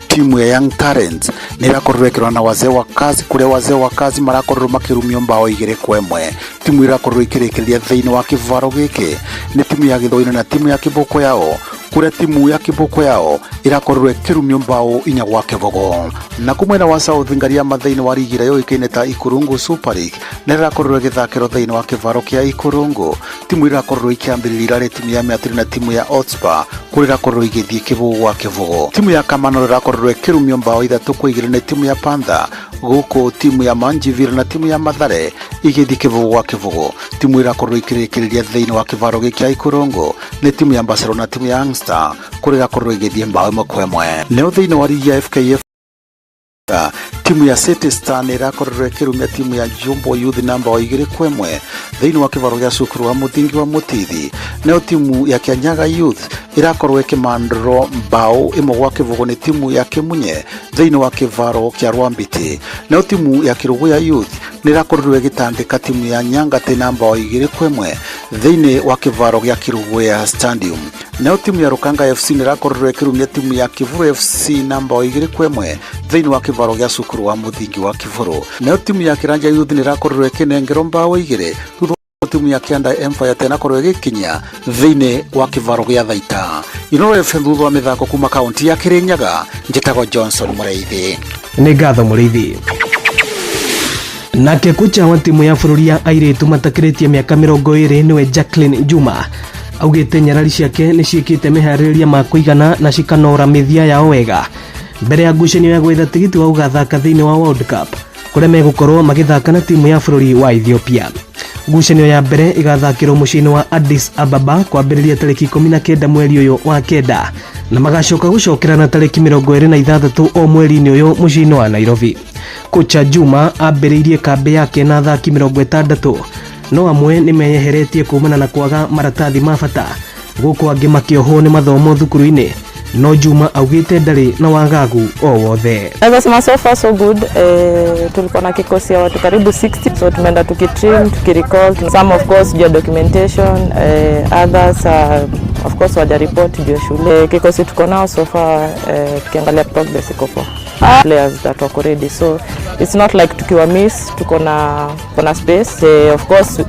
Speaker 3: Timu ya Young Talents nĩ ĩrakorirwo ĩkĩrora na Wazee wa Kazi kũrĩa Wazee wa Kazi marakorirwo makĩrumio mbao 2-1. Timu ĩrakorirwo ĩkĩrĩkĩrĩria thĩinĩ wa kĩvaro gĩkĩ nĩ timu ya Gĩthũinĩ na timu ya Kĩboko yao kũrĩa timu ya Kĩboko yao ĩrakorirwo ĩkĩrumio mbao 4-0. Na kũ mwena wa South Ngariama thĩinĩ wa rigi ĩrĩa yũĩkaine ta Ikurungu Super League nĩ ĩrakorirwo ĩgĩthakĩrwo thĩinĩ wa kĩvaro kĩa Ikurungu. Timu ĩrakorirwo ikĩambĩrĩria irarĩ timu ya Mĩatũri na timu ya Hotspur kũrĩa ĩrakorirwo igĩthiĩ 0-0. Timu ya Kamano ĩrakorirwo ĩkĩrumio mbao 3-2 nĩ timu ya Panther, gũkũ timu ya Manjivira na timu ya Mathare igĩthiĩ 0-0. Timu ĩrakorirwo ikĩrĩkĩrĩria thĩinĩ wa kĩvaro gĩkĩ kĩa Ikurungu nĩ timu ya Barcelona na timu ya Youngstar kũrĩa ĩrakorirwo ĩgĩthiĩ mbao 1-1. Nayo thĩinĩ wa rigi ya FKF timu ya City Star nĩ ĩrakorirwo ĩkĩrumia timu ya Jumbo Youth na mbao 2-1 thĩinĩ wa kĩvaro gĩa cukuru wa mũthingi wa Mũtithi. Nayo timu ya Kianyaga Youth ĩrakorwo ĩkĩmandũrwo mbao 1-0 nĩ timu ya Kĩmunye thĩinĩ wa kĩvaro kĩa Rwambiti. Nayo timu ya Kĩrũgũya Youth nĩ ĩrakorirwo ĩgĩtandĩka timu ya Nyangatĩ na mbao 2-1 thĩinĩ wa kĩvaro gĩa Kĩrũgũya Stadium. Nayo timu ya Rũkanga FC nĩ ĩrakorirwo ĩkĩrumia timu ya Kĩburu FC na mbao 2-1 thĩinĩ wa kĩvaro gĩa cukuru wa mũthingi wa Kĩburu. Nayo timu ya Kĩranja Youth nĩ ĩrakorirwo ĩkĩnengerwo mbao 2 thutha timu ya Kianda Empire tenakorwo ĩgĩkinya thĩinĩ wa kĩvaro gĩa Thaita. Inooro FM thutha wa mĩthako kuma kaunti ya Kĩrĩnyaga, njĩtagwo Johnson Mũrĩithi.
Speaker 2: Nĩ ngatho Mũrĩithi. Nake kocha wa timu ya bũrũri ya airĩtu matakĩrĩtie mĩaka 20 nĩwe Jacqueline Juma augĩte nyarari ciake nĩ ciĩkĩte meharĩrĩria ma kũigana na cikanora mĩthia yao wega mbere ya ngucanio ya gwetha tigiti wa gũgathaka thĩinĩ wa World Cup kũrĩa megũkorwo magĩthaka na timu ya bũrũri wa Ethiopia. Ngucanio ya mbere ĩgathakĩrwo mũciĩ-inĩ wa Addis Ababa kwambĩrĩria tarĩki 19 mweri ũyũ wa kenda na magacoka gũcokerana tarĩki 26 o mweri-inĩ ũyũ mũciĩ-inĩ wa Nairobi. Kocha Juma ambĩrĩirie kambĩ yake na athaki 60 no amwe nĩ meyeheretie kumana na kwaga maratathi ma bata gũkũ angĩ makĩohwo nĩ mathomo thukuru-inĩ, no Juma augĩte ndarĩ na wagagu o wothe.
Speaker 9: Naweza sema so far so good. Tulikuwa na kikosi ya watu karibu 60, so tumeenda tukitrain, tukirecall some of course juu ya documentation, others of course wajaripoti juu ya shule. Kikosi tuko nao so far, tukiangalia progress iko poa. Players that wako ready, so it's not like tukiwa miss tuko na kuna space. Of course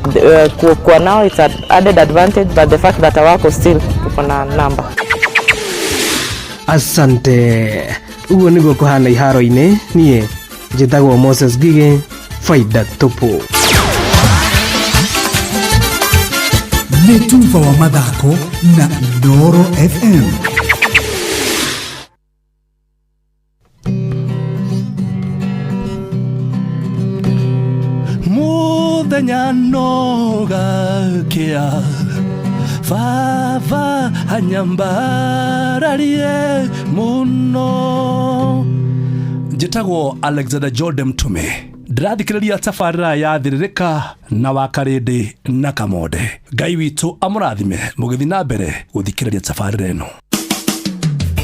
Speaker 9: kuwa nao it's an added advantage, but the fact that hawako still tuko na number.
Speaker 2: Asante. Ũguo nĩguo kũhana iharo-inĩ. Niĩ njĩtagwo Moses Ngigĩ, faida tupu.
Speaker 22: Nĩ tuba wa mathako na Inooro FM.
Speaker 24: Mũthenya no gakĩa baba anyambararie mũno. Njĩtagwo Alexander Jordan Mtume, ndĩrathikĩrĩria tabarĩra ya Thĩrĩrĩka na Wakarĩndĩ na Kamonde. Ngai witũ amũrathime mũgĩthiĩ na mbere gũthikĩrĩria tabarĩra ĩno.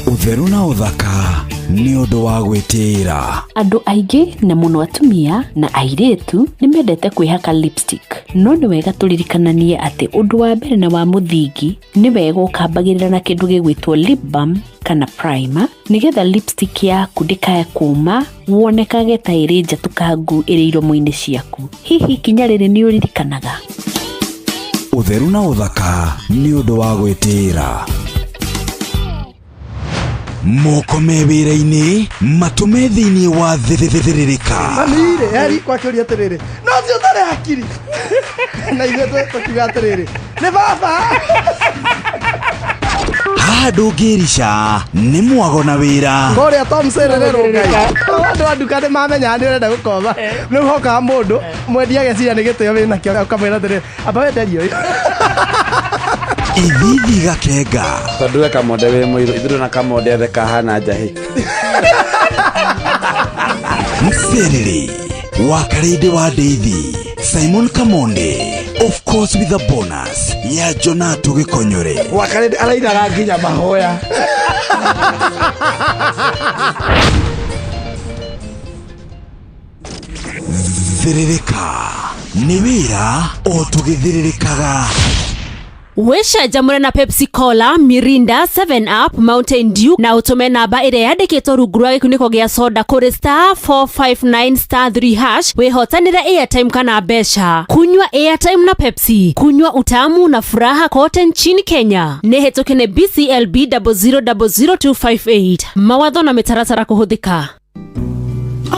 Speaker 6: Ũtheru na ũthaka nĩ ũndũ wa gwĩtĩĩra.
Speaker 25: Andũ aingĩ na mũno atumia na airĩtu nĩ mendete kwĩhaka lipstick, no nĩ wega tũririkananie atĩ ũndũ wa mbere na wa mũthingi nĩ wega ũkambagĩrĩra na kĩndũ gĩgwĩtwo lip balm kana primer nĩgetha lipstick yaku ndĩkae kũma wonekage ta ĩrĩ njatũkangu ĩrĩ iromo-inĩ ciaku. Hihi ikinya rĩrĩ nĩ ũririkanaga?
Speaker 6: Ũtheru na ũthaka nĩ ũndũ wa gwĩtĩĩra. Moko me wĩra-inĩ, matũ me thĩinĩ wa thĩrĩrĩka.
Speaker 1: Mami-rĩ, heri kwakĩũria atĩrĩrĩ, no ũcio ũtarĩ hakiri na ithuĩ tũkiuga atĩrĩrĩ, nĩ baba.
Speaker 6: Haha ndũngĩrica nĩ mwago na wĩra.
Speaker 1: Kũrĩa Tom Sererero Ngai. Andũ a nduka nĩ mamenyaga nĩ ũrenda gũkomba. Rĩu hokaga mũndũ mwendia ageciria nĩ gĩtĩo wĩnakĩo ũkamwĩra atĩrĩrĩ, amba wenderie ũyũ.
Speaker 6: Ithithi gakenga.
Speaker 4: Tondũ we Kamonde wĩ mũirũ, ithuĩ na Kamonde othe kahana njahĩ.
Speaker 6: Mserere wa Karĩndĩ wa Ndeithi, Simon Kamonde, of course with a bonus ya Jonato Gĩkonyore.
Speaker 4: Wa Karĩndĩ arainaga nginya mahoya.
Speaker 6: Thĩrĩrĩka nĩ wĩra o tũgĩthĩrĩrĩkaga.
Speaker 5: Wĩcanjamũre na Pepsi Cola, Mirinda, 7 Up, Mountain Dew na ũtũme namba ĩrĩa yandĩkĩtwo rungu rwa gĩkunĩko gĩa soda kũrĩ *459*3# wĩhotanĩre airtime kana mbeca. Kunywa airtime na Pepsi, kunywa utamu na furaha kote nchini Kenya. Nĩ hĩtũke nĩ BCLB 0000258. Mawatho na mĩtaratara kũhũthĩka.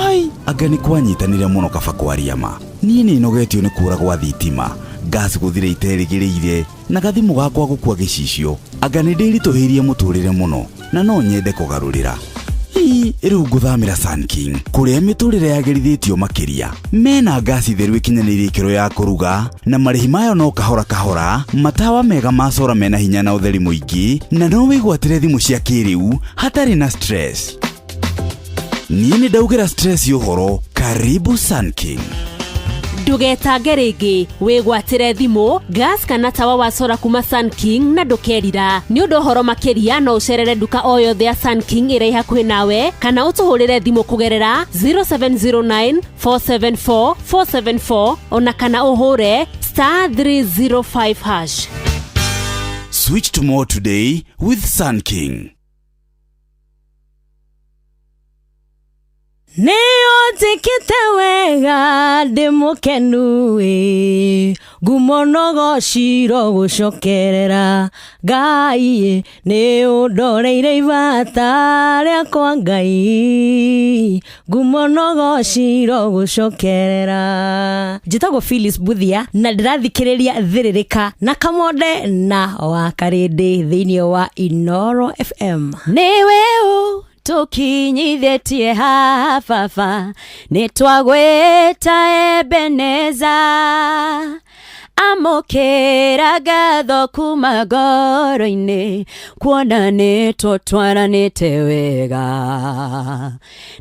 Speaker 6: Ai, anga nĩ kwanyitanĩre mũno kaba kwaria ma. Niĩ nĩ nogetio nĩ kũra gwa thitima, gas gũthira iterĩgĩrĩire, na gathimũ gakwa gũkua gĩcicio. Anga nĩ ndĩritũhĩirie mũtũrĩre mũno na no nyende kũgarũrĩra. Ii, rĩu ngũthamĩra Sun King kũrĩa mĩtũrĩre yagĩrithĩtio makĩria. Mena ngasi theru ĩkinyanĩirie ikĩro ya kũruga na marĩhi mayo no kahora kahora, matawa mega ma cora mena hinya na ũtheri mũingĩ, na no wĩgwatĩre thimũ cia kĩrĩu hatarĩ na stress. Niĩ nĩ ndaugĩra stress ũhoro. Karibu Sun King.
Speaker 5: Ndũgetange rĩngĩ, wĩgwatĩre thimũ, gas kana tawa wa sora kuma Sun King na ndũkerira. Nĩ ũndũ ũhoro makĩria no ũcerere nduka o yothe ya Sun King ĩrĩa ĩ hakuhĩ nawe kana ũtũhũrĩre thimũ kũgerera 0709 474 474 ona kana ũhũre *305#.
Speaker 6: Switch to more today with Sun King.
Speaker 8: Nĩ ũnjĩkĩte wega, ndĩ mũkenu ĩ, ngumo no gociro gũcokerera Ngai, nĩ ũndoreire ibata rĩakwa Ngai, ngumo no gociro gũcokerera. Njĩtagwo Phyllis Buthia na ndĩrathikĩrĩria Thĩrĩrĩka na Kamonde na wa Karĩndĩ thĩinĩ wa Inoro FM.
Speaker 5: Nĩwe ũ tũkinyithĩtie haha baba, nĩ twagwĩta Ebeneza, amũkĩra ngatho kuma ngoro-inĩ, kuona nĩ tũtwaranĩte wega,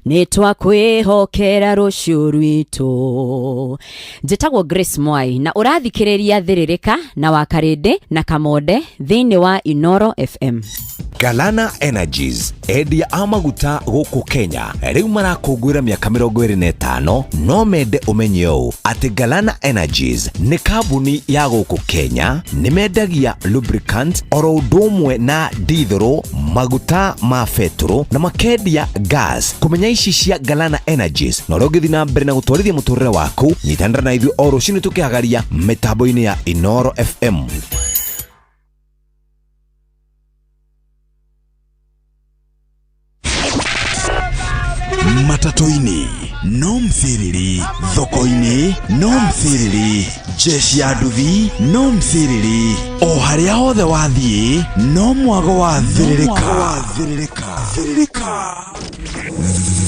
Speaker 5: nĩ twakwĩhokera rũciũ rwitũ. Njĩtagwo Grace Mwai na ũrathikĩrĩria Thĩrĩrĩka na wa Karĩndĩ na Kamonde thĩinĩ wa Inoro FM.
Speaker 10: Galana Energies, endia a maguta gũkũ Kenya, rĩu marakũngũĩra mĩaka 25. No mende ũmenye ũũ atĩ Galana Energies nĩ kambuni ya gũkũ Kenya, nĩ mendagia lubricant oro ũndũ ũmwe na dithũrũ, maguta ma betũrũ na makendia gas. Kũmenya ici cia Galana Energies na ũrĩa ũngĩthiĩ na mbere na gũtwarithia mũtũrĩre waku, nyitanĩra na ithuĩ o rũcinĩ tũkĩhagaria mĩtambo-inĩ ya Inoro FM.
Speaker 6: Matatũ-inĩ no msiriri, thoko-inĩ no msiriri, jeshi ya nduthi no msiriri, o harĩa hothe wathiĩ no mwago wa thĩrĩrĩka.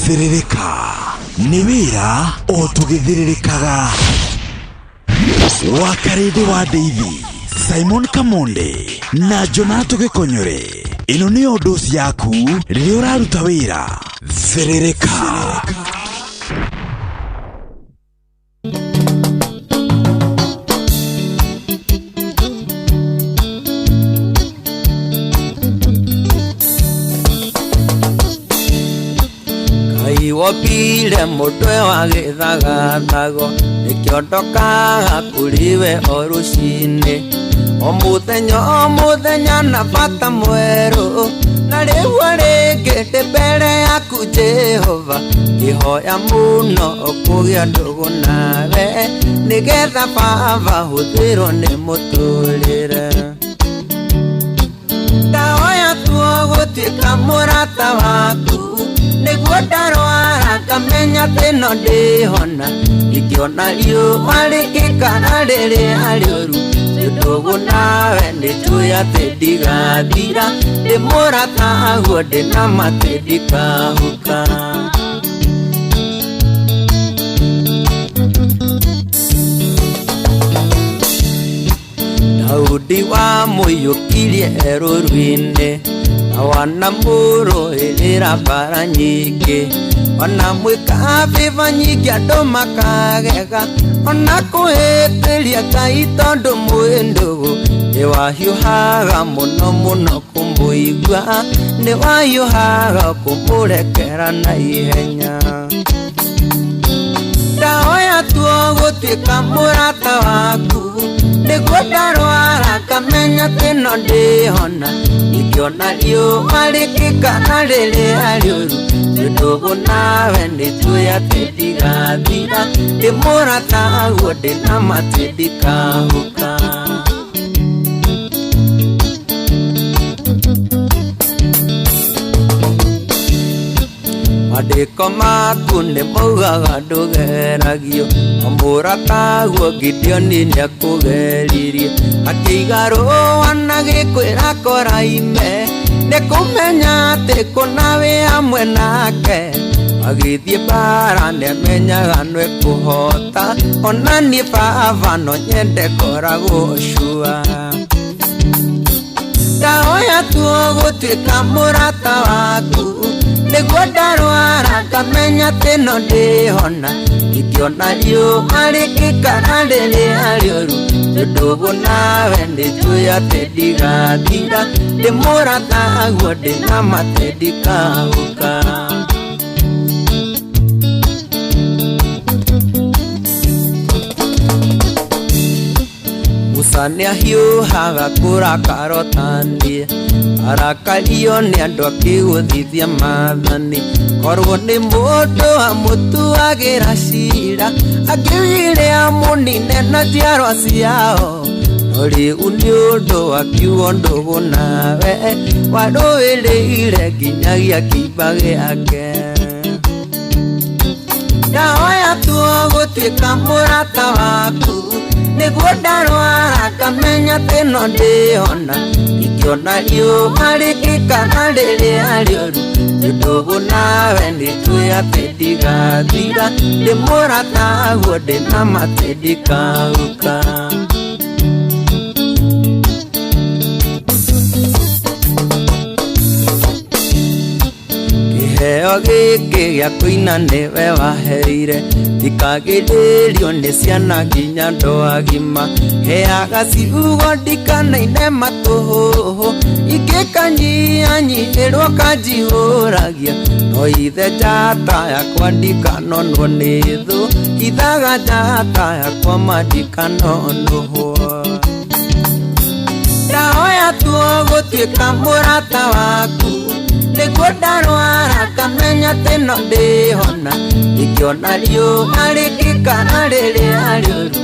Speaker 6: Thĩrĩrĩka nĩ wĩra o tũgĩthĩrĩrĩkaga. Wa Karĩndĩ wa Ndeithi, Simon Kamonde na Jonato Gĩkonyore, ĩno nĩyo ndoci yaku rĩrĩa ũraruta wĩra. Thĩrĩrĩka.
Speaker 26: Ngai wopire mũtwe wa gĩthagathago, nĩkĩo ndokaga kũrĩ we o rũcinĩ, o mũthenya o mũthenya na bata mwerũ, na rĩu rĩngĩ ndĩ mbere yaku Jehova, ngĩhoya mũno kũgĩa ndũgũ nawe, nĩgetha baba hũthĩrwo nĩ mũtũrĩre. Ndahoya tuo gũtuĩka mũrata Ngamenya atĩ no ndĩhona ingĩona riũa rĩkĩkara rĩrĩa rĩũru ndũgũ nawe nĩnjũĩ atĩ ndigathira ndĩ mũrataguo ndĩna matĩ ndikahuka. Daudi wamũiyũkirie rũrũ-inĩ na wanamũrũĩrĩra mbara nyingĩ ona mwĩka bĩba nyingĩ andũ makagega ona kũhĩtĩria Ngai tondũ mwĩ ndũgũ nĩwahiũhaga mũno mũno kũmũigua nĩwahiũhaga kũmũrekera na ihenya. Ndahoya tuo gũtuĩka mũrata waku nĩguo ndarwara ngamenya atĩ no ndĩhona ingĩona riũa rĩkĩkara rĩrĩa rĩũru ndũgũ nawe nĩnjũĩ atĩ ndigathira ndĩ mũrataguo ndĩna matĩ ndikahuka. Mandĩko maku nĩ maugaga ndũgeragio no mũrataguo Gideoni nĩakũgeririe akĩiga rũa na gĩkwĩra koraime nĩ kũmenya atĩ kũna wĩ hamwe nake agĩthiĩ mbara nĩamenyaga nĩekũhota ona niĩ baba no nyende ngoragwo cua. Ndahoya tuo gũtuĩka mũrata waku nĩguo ndarwara ngamenya atĩ no ndĩhona ingĩona riũa rĩkĩkara rĩrĩa rĩũru ndũgũ nawe nĩnjũĩ atĩ ndigathira ndĩ mũrataguo ndĩna matĩ ndikahuka. Musa nĩahiũhaga kũrakara ũtaniĩ arakario nĩ andũ akĩgũthithia maathani korwo nĩ mũndũ amũtuagĩra cira akĩwire amũnine na njiarwa ciao no rĩu nĩ ũndũ wa kiugo ndũgũ nawe warũĩrĩire nginyagia kĩimba gĩake. Ndahoya tuo gũtuĩka mũrata waku nĩguo ndarwara ngamenya atĩ no ndĩhona ingĩona riũa rĩkĩkara rĩrĩa rĩũru ndũgũ nawe nĩnjũĩ atĩ ndigathira ndĩ mũrataguo ndĩna matĩ ndikahuka. Kĩheo gĩkĩ gĩa kũina nĩwe waheire ndikagĩrĩrio nĩ ciana nginya andũ agima heaga ciugo ndikanaine matũhũhũ ingĩkanyihanyiihĩrwo kanjihũragia no ithe njata yakwa ndikanonwo nĩ thũ ithaga njata yakwa ma ndikanonũhwo. Ndahoya tuo gũtuĩka mũrata waku nĩguo ndarwara ngamenya atĩ no ndĩhona ingĩona riũa rĩkĩkara rĩrĩa rĩũru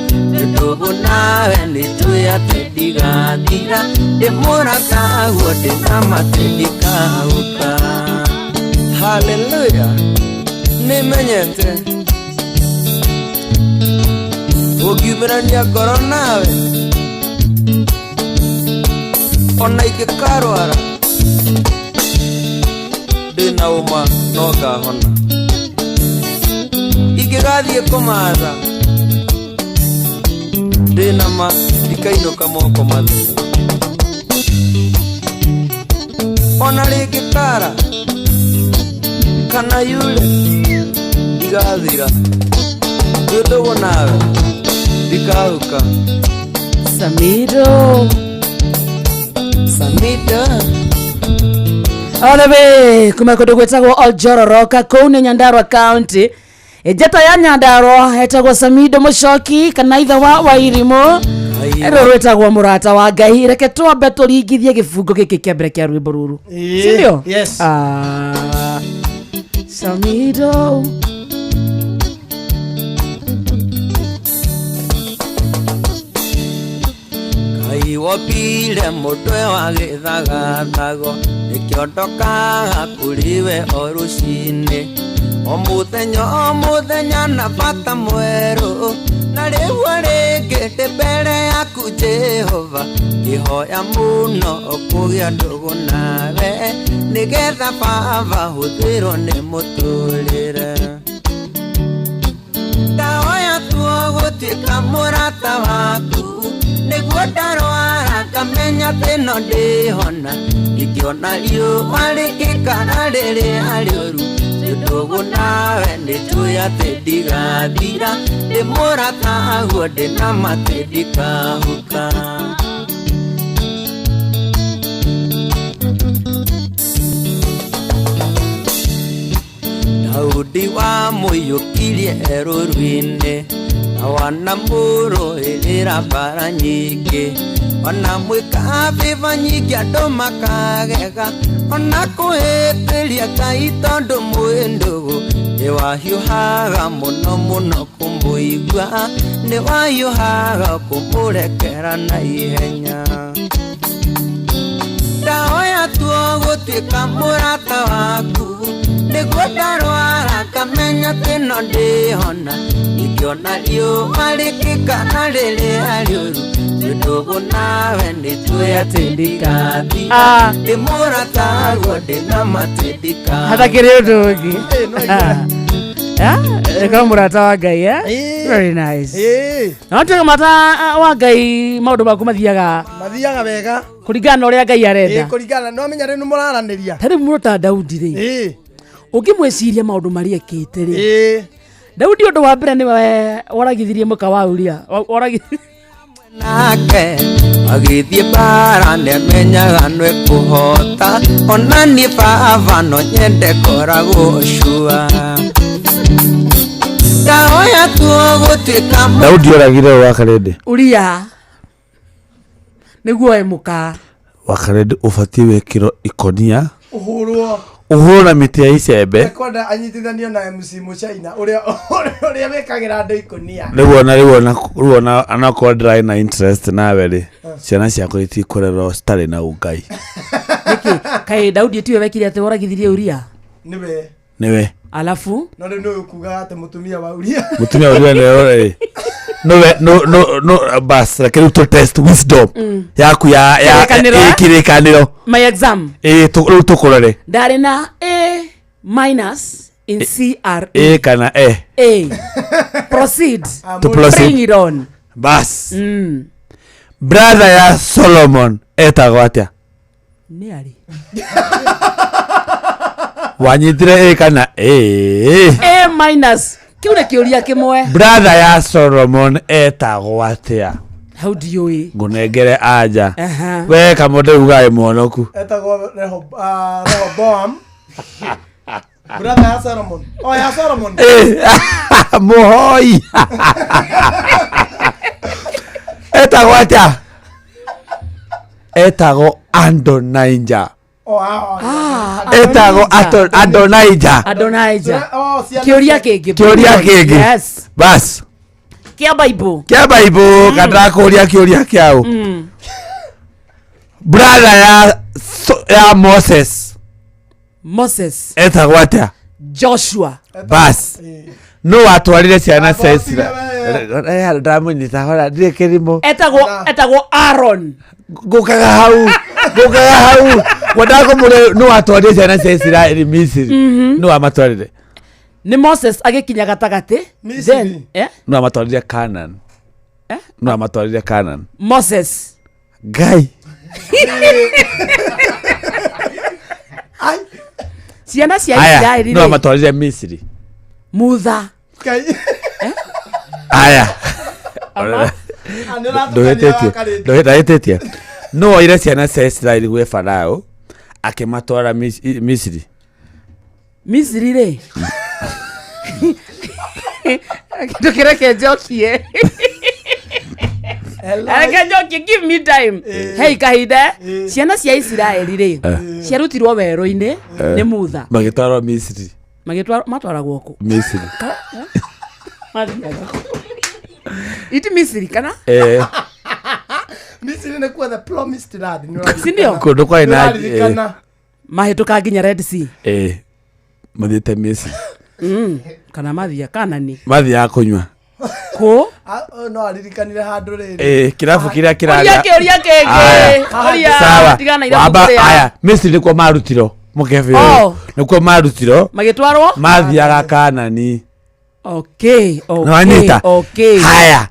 Speaker 26: ndũgũ nawe nĩnjũĩ atĩ ndigathira ndĩ mũrataguo ndĩna matĩ ndikahuka. Haleluya nĩmenyete ũngiumĩrania ngoro nawe ona ingĩkarwara ndĩna ũma no ngahona ingĩgathiĩ kũmatha ndĩna ma ndikainũka moko matheri ona rĩngĩkara kana yure ndigathira ndĩ ndũgũ nawe ndikahuka.
Speaker 8: Samido
Speaker 26: Samido
Speaker 7: Olebe kuma kundu gwitagwo Oljororoka kuu ni Nyandarua County. Njata ya Nyandarua etagwo Samido Mucoki kana ithe wa Wairimu ero rwitagwo murata wa Ngai. Reke twambe turingithie gibungo giki kia mbere kia rwimbo ruru, sindio?
Speaker 1: Yes.
Speaker 7: Samido
Speaker 26: Ngai wopire mutwe wa gĩthagathago nĩkĩo ndokaga kũrĩ we o rũcinĩ O mũthenya o mũthenya na bata mwerũ na rĩu rĩngĩ ndĩ mbere yaku Jehova ngĩhoya mũno kũgĩa ndũgũ nawe nĩgetha baba hũthĩrwo nĩ mũtũrĩre ndahoya tuo gũtuĩka mũrata waku nĩguo ndarwara ngamenya atĩ no ndĩhona ingĩona riũa rĩgĩkara rĩrĩa rĩũru ndũgũ nawe nĩnjũĩ atĩ ndigathira ndĩ mũrataguo ndĩ na ma atĩ ndikahuka. Daudi wamũiyũkirie erũrũ-inĩ na wanamũrũĩrĩra mbara nyingĩ ona mwĩka bĩba nyingĩ andũ makagega ona kũhĩtĩria Ngai tondũ mwĩ ndũgũ nĩwahiũhaga mũno mũno kũmũigua nĩwahiũhaga kũmũrekera na ihenya ndahoya tuo gũtuĩka mũrata waku nĩguo ndarwara ngamenya atĩ no ndĩhona ingĩona riũa rĩgĩkara rĩrĩa rĩũru ndũgũ nawe nĩnjũĩ atĩ ndikathira ndĩ mũrataguo ndĩ na ma atĩ ndikahuka.
Speaker 7: Hatakĩrĩ ũndũ ũngĩ. Ĩkorwo mũrata wa Ngai, eh? Very nice. Na watuĩka mũrata wa Ngai maũndũ maku mathiaga
Speaker 1: wega
Speaker 7: kũringana na ũrĩa Ngai arenda.
Speaker 1: Kũringana no amenya rĩu nĩmũraranĩria.
Speaker 7: Ta rĩu mũndũ ta Daudi rĩ, ũngĩmwĩciria maũndũ marĩa ekĩte rĩ, Daudi ũndũ wa mbere nĩwe woragithirie mũka wa Uria.
Speaker 26: Nake agĩthiĩ mbara nĩamenyaga nĩekũhota ona niĩ baba no nyende ngoragwo cua ndahoya tuo gũtuĩka
Speaker 4: Daudi oragire ũ Wakarende?
Speaker 7: Uria nĩguo oe mũka.
Speaker 4: Wakarende ũbatiĩ wĩkĩrwo ikonia
Speaker 1: ũhũrwo
Speaker 4: ũhũrwo na mĩtĩ ya icembe
Speaker 1: kwenda anyitithanio na MC Mũchaina ũrĩa ũrĩa wĩkagĩra andũ ikũnia.
Speaker 4: Rĩu ona rĩu ona rĩu ona anakorwo ndĩrarĩ na interest nawe rĩ, ciana ciakwa itikũrerwo citarĩ na ũngai.
Speaker 7: Nĩkĩ kaĩ Daudi tiwe wekire atĩ woragithirie Uria?
Speaker 1: Nĩwe.
Speaker 4: Nĩwe.
Speaker 7: Alafu
Speaker 1: no rĩu nĩwe ũkugaga atĩ mũtumia wa Uria.
Speaker 4: Mũtumia wa Uria nĩwe rĩ. Nĩwe no no no bas reke rĩu tũ test wisdom yaku ya ya
Speaker 7: Kĩrĩkanĩro,
Speaker 4: ĩ,
Speaker 7: eh?
Speaker 4: kĩrĩkanĩro.
Speaker 7: My exam.
Speaker 4: Ĩ rĩu tũkũrore.
Speaker 7: Ndarĩ na A minus in CRE.
Speaker 4: A kana E.
Speaker 7: A. Proceed.
Speaker 4: To proceed.
Speaker 7: Bring it on.
Speaker 4: Bas. Brother ya Solomon etagwo atĩa?
Speaker 7: Nĩ arĩ.
Speaker 4: Wanyitire A kana A?
Speaker 7: A minus. Kĩu nĩ kĩũria kĩmwe.
Speaker 4: Brother ya Solomon etagwo atĩa?
Speaker 7: Hau ndiũĩ.
Speaker 4: Ngũnengere anja.
Speaker 7: Aha.
Speaker 4: We Kamonde ugaga wĩ mũhonoku.
Speaker 1: Etagwo Rehoboam. Brother ya Solomon. Oh, ya Solomon.
Speaker 4: Mũhoi. Etagwo atĩa? Etagwo Adonijah.
Speaker 1: Oh, ah,
Speaker 4: Etagwo Adonijah.
Speaker 7: Adonijah.
Speaker 1: Oh, ciana
Speaker 7: Kĩũria kĩngĩ.
Speaker 4: Kĩũria kĩngĩ.
Speaker 7: Yes.
Speaker 4: Bas.
Speaker 7: Kĩa Bible.
Speaker 4: Kĩa Bible kandakũria kĩũria kĩaũ. Brother ya Moses
Speaker 7: Moses.
Speaker 4: etagwo atĩa?
Speaker 7: Joshua.
Speaker 4: Bas. No watwarire ciana cia Israel. Ndamũnyita hora ndirĩ kĩrimũ.
Speaker 7: Etagwo Aaron.
Speaker 4: Ngũkaga hau. Ngũkaga hau. Ngwendaga kũmũria no watwarire ciana cia Israel Misiri. No wamatwarire.
Speaker 7: Nĩ Moses agĩkinya gatagatĩ. Then, eh?
Speaker 4: No wamatwarire Canaan. No wamatwarire Canaan.
Speaker 7: Moses.
Speaker 4: Ngai.
Speaker 7: Ciana cia
Speaker 4: Aya,
Speaker 7: Isiraeli
Speaker 4: no
Speaker 7: rĩ,
Speaker 4: wamatwarire Misiri.
Speaker 7: Mutha.
Speaker 4: Aya. Ndũhĩtĩtie. Ndũhĩtĩtie. No oire ciana cia Israeli gwĩ Farao akĩmatwara Misiri.
Speaker 7: Misiri rĩ. Ndũkĩreke njokie. Reke njokie, give me time. Hey kahinda. Ciana cia Isiraeli rĩ, ciarutirwo werũ-inĩ nĩ Mutha.
Speaker 4: Magĩtwarwo Misiri.
Speaker 7: Magĩtwarwo matwaragwo kũ?
Speaker 4: Misiri.
Speaker 7: Mathiaga kũ? Iti Misiri kana?
Speaker 1: Misiri nĩ kuo the promised land.
Speaker 7: Si ndio?
Speaker 4: Kũndũ kwarĩ na
Speaker 1: Nĩũraririkana.
Speaker 7: Mahĩtũka nginya Red Sea.
Speaker 4: Mathiĩte Misiri.
Speaker 7: Kana mathia kanani
Speaker 4: Mathiaga kũnyua.
Speaker 7: Kũ?
Speaker 1: No aririkanire handũ rĩrĩ.
Speaker 4: Ĩ, kĩrabu kĩrĩa
Speaker 7: Ũria
Speaker 4: kĩrarĩa.
Speaker 7: kĩũria kĩngĩ.
Speaker 4: Aya.
Speaker 7: Ũria,
Speaker 4: Sawa.
Speaker 7: tigana na irabu
Speaker 4: Wamba
Speaker 7: kũrĩa.
Speaker 4: aya, Misiri nĩkuo marutirwo mũkebe ũyũ.
Speaker 7: Oh.
Speaker 4: Nĩkuo marutirwo.
Speaker 7: Magĩtwarwo?
Speaker 4: Mathiaga Kanani.
Speaker 7: Okay, okay.
Speaker 4: Nĩwanyita?
Speaker 7: Okay.
Speaker 4: Haya.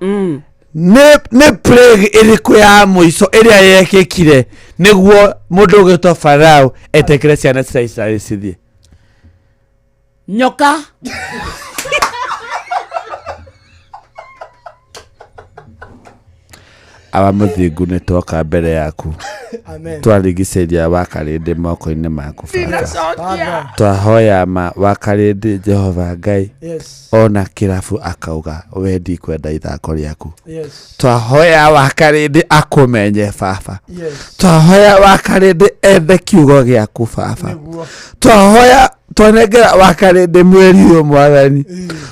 Speaker 4: Nĩ plague ĩrĩkũ ya mũico ĩrĩa yekĩkire nĩguo mũndũ ũgĩtwo Farao etĩkĩre ciana cia Isiraeli cithiĩ?
Speaker 7: Nyoka.
Speaker 4: Awa mũthingu nĩ twoka mbere yaku.
Speaker 1: Amen.
Speaker 4: Twarigicĩria wakarĩndĩ moko-inĩ maku baba.
Speaker 7: Ndinacokia.
Speaker 4: Twahoya ma wakarĩndĩ Jehova Ngai.
Speaker 1: Yes.
Speaker 4: Ona kĩrabu akauga we ndikwenda ithako rĩaku.
Speaker 1: Yes.
Speaker 4: Twahoya wakarĩndĩ akũmenye baba.
Speaker 1: Yes.
Speaker 4: Twahoya wakarĩndĩ ethe kiugo gĩaku baba. Twahoya twanengera wakarĩndĩ mweri ũyũ mwathani.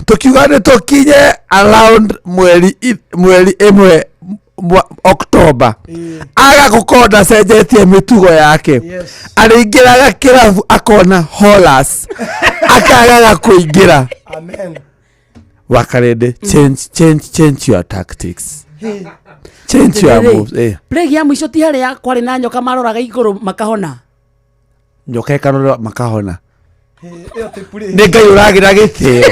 Speaker 4: Tũkiuga nĩ tũkinye around mweri mweri ĩmwe October. Aga gũkorwo ndacenjetie mĩtugo yake. Arĩingĩraga kĩrabu akona holas akagaga kũingĩra.
Speaker 1: Amen.
Speaker 4: Wakarĩndĩ change change change your tactics. Change your
Speaker 7: Atĩrĩrĩ,
Speaker 4: moves. Eh.
Speaker 7: Plague ya mũico ti harĩa kwarĩ na nyoka maroraga igũrũ makahona.
Speaker 4: Nyoka ĩkarora makahona.
Speaker 1: Ĩyo ti plague.
Speaker 4: Nĩ Ngai ũragĩra gĩtĩo.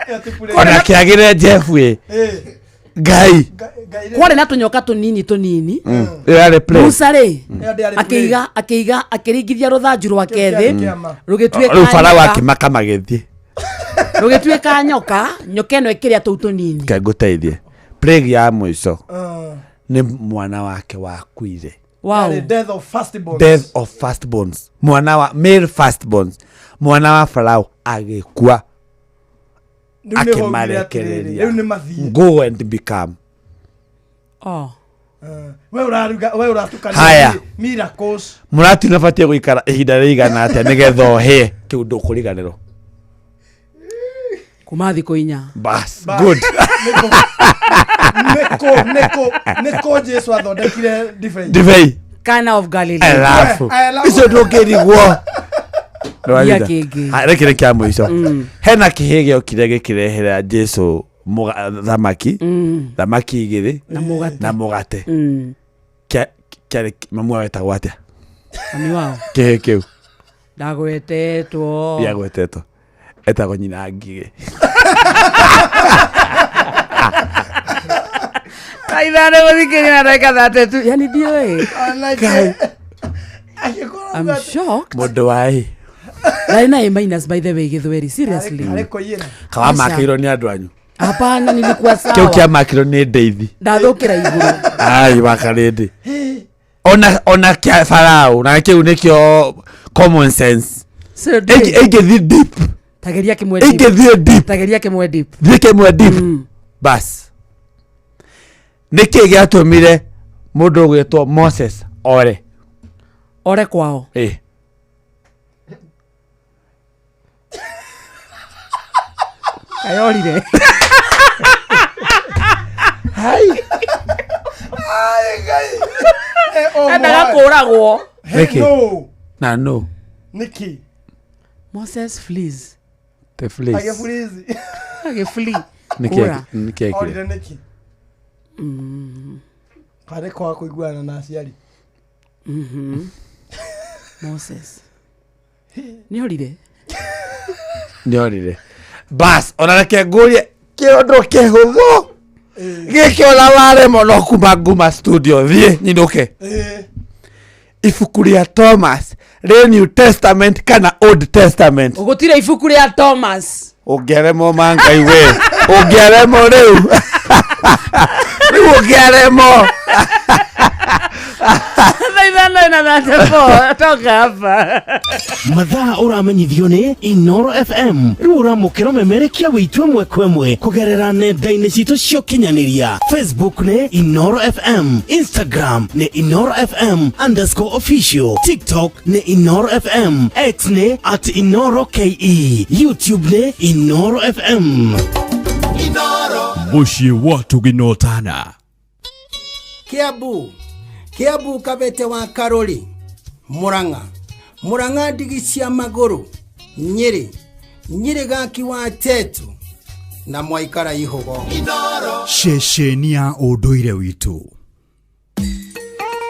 Speaker 1: Ĩyo ti plague.
Speaker 4: Ona kĩagĩre Jeff ĩ. Ngai.
Speaker 7: Kwarĩ na tũnyoka tũnini tũnini.
Speaker 4: Ĩyo yarĩ plague.
Speaker 7: Musa rĩ
Speaker 1: Ĩyo ndĩarĩ
Speaker 7: akĩiga akĩiga akĩringithia rũthanju rwake
Speaker 1: Kĩu
Speaker 7: thĩ
Speaker 1: kĩarĩ kĩama.
Speaker 7: rũgĩtuĩka
Speaker 4: Rĩu Farao
Speaker 7: nyoka.
Speaker 4: akĩmaka magĩthiĩ.
Speaker 7: Rũgĩtuĩka nyoka, nyoka ĩno ĩkĩrĩa tũu tũnini.
Speaker 4: Reke ngũteithie. Plague ya mũico nĩ mwana wake wakuire.
Speaker 7: Wow.
Speaker 1: Yarĩ death of firstborns.
Speaker 4: Death of firstborns. Mwana wa male firstborns. Mwana wa Farao agĩkua.
Speaker 1: Rĩu nĩho augire atĩrĩrĩ,
Speaker 4: Akĩmarekereria.
Speaker 1: rĩu nĩ mathiĩ.
Speaker 4: Go and become.
Speaker 7: Oh.
Speaker 1: We ũraruga we ũratukania
Speaker 4: Haya.
Speaker 1: miracles.
Speaker 4: Mũrati ũbatiĩ gũikara ihinda rĩigana atĩa nĩgetha ũhĩe kĩu ndũkũriganĩrwo.
Speaker 7: Kuma thikũ inya.
Speaker 4: Bas,
Speaker 1: Bas.
Speaker 4: good.
Speaker 1: Nĩkũ nĩkũ nĩkũ Jesu athondekire ndibei.
Speaker 4: Ndibei.
Speaker 7: Kana of Galilee.
Speaker 4: Alafu.
Speaker 1: Alafu.
Speaker 4: Icio ndũngĩrigwo.
Speaker 7: Gĩa kĩngĩ.
Speaker 4: Rĩkĩ nĩ kĩa mũico. Hena kĩhĩ gĩokire gĩkĩrehera Jesu thamaki thamaki igĩrĩ
Speaker 7: Na mũgate.
Speaker 4: na mũgate. Kĩarĩ mamu wao etagwo atĩa?
Speaker 7: Mami wao.
Speaker 4: Kĩhĩ kĩu
Speaker 7: Ndagwetetwo.
Speaker 4: gĩagwetetwo etagwo nyina ngigĩ.
Speaker 7: Thaa ithano gũthikĩria na ndagĩka 32. Yani ndiũĩ.
Speaker 4: Ngai.
Speaker 7: I'm shocked.
Speaker 4: Mũndũ wa ĩ
Speaker 7: Ndarĩ na A minus by the way Gĩthweri seriously.
Speaker 4: kawamakĩirwo nĩ andũ anyu.
Speaker 7: Hapana nilikuwa
Speaker 4: Kĩu
Speaker 7: sawa.
Speaker 4: kĩamakĩirwo nĩ ndeithi.
Speaker 7: Ndathũkĩra igũrũ.
Speaker 4: Ai wakarĩndĩ. Ona kĩa Farao na kĩu nĩkĩo common sense.
Speaker 7: So ndiũĩ.
Speaker 4: Ĩngĩthiĩ deep.
Speaker 7: Tageria kĩmwe deep.
Speaker 4: Ĩngĩthiĩ deep.
Speaker 7: Tageria kĩmwe deep.
Speaker 4: Thiĩ kĩmwe deep. Bas. Nĩkĩ gĩatũmire mũndũ ũgwĩtwo Moses ore?
Speaker 7: Ore kwao.
Speaker 4: Ĩ.
Speaker 7: Kayorire.
Speaker 4: Hai.
Speaker 1: Ai Ngai. Eh, oh,
Speaker 7: Endaga
Speaker 1: boy.
Speaker 7: kũragwo.
Speaker 4: Nĩkĩ?
Speaker 1: No.
Speaker 4: Na no.
Speaker 1: Nĩkĩ?
Speaker 7: Moses flees.
Speaker 4: The fleas.
Speaker 1: Agĩburizi.
Speaker 7: Agĩflee.
Speaker 4: Nĩkĩ
Speaker 7: Kũra.
Speaker 4: nĩkĩ ekire?
Speaker 1: Orire nĩkĩ? Karĩ kwaga kũiguana na aciari.
Speaker 7: Moses. Nĩ orire.
Speaker 4: Nĩorire. Bas, ona reke ngũrie kĩũndũ kĩhũthũ. Gĩkĩ ona waremwo no kuma nguma studio thiĩ nyinũke. Ibuku rĩa Thomas rĩ New Testament kana Old Testament?
Speaker 7: Gũtirĩ ibuku rĩa Thomas.
Speaker 4: Ũngĩaremwo ma Ngai we. Ũngĩaremwo rĩu. Rĩu ũngĩaremwo.
Speaker 7: Thaa ithano na 34. Toka hapa.
Speaker 11: Mathaa ũramenyithio nĩ Inoro FM rĩu ũramũkĩra ũmemerekia wĩitũ ĩmwe kwa ĩmwe kũgerera nenda-inĩ citũ cia ũkinyanĩria. Facebook nĩ Inoro FM, Instagram nĩ Inoro FM underscore official, TikTok nĩ Inoro FM, X nĩ at Inoro KE, YouTube nĩ Inoro FM.
Speaker 22: Mũciĩ wa Tuginotana.
Speaker 12: Kiambu Kiambu Kabete wa Karuri Murang'a Murang'a ndigi cia magũrũ Nyĩrĩ Nyĩrĩgaki wa Tetu na mwaikara ihũgo.
Speaker 22: Ceceni ya ũndũire witũ.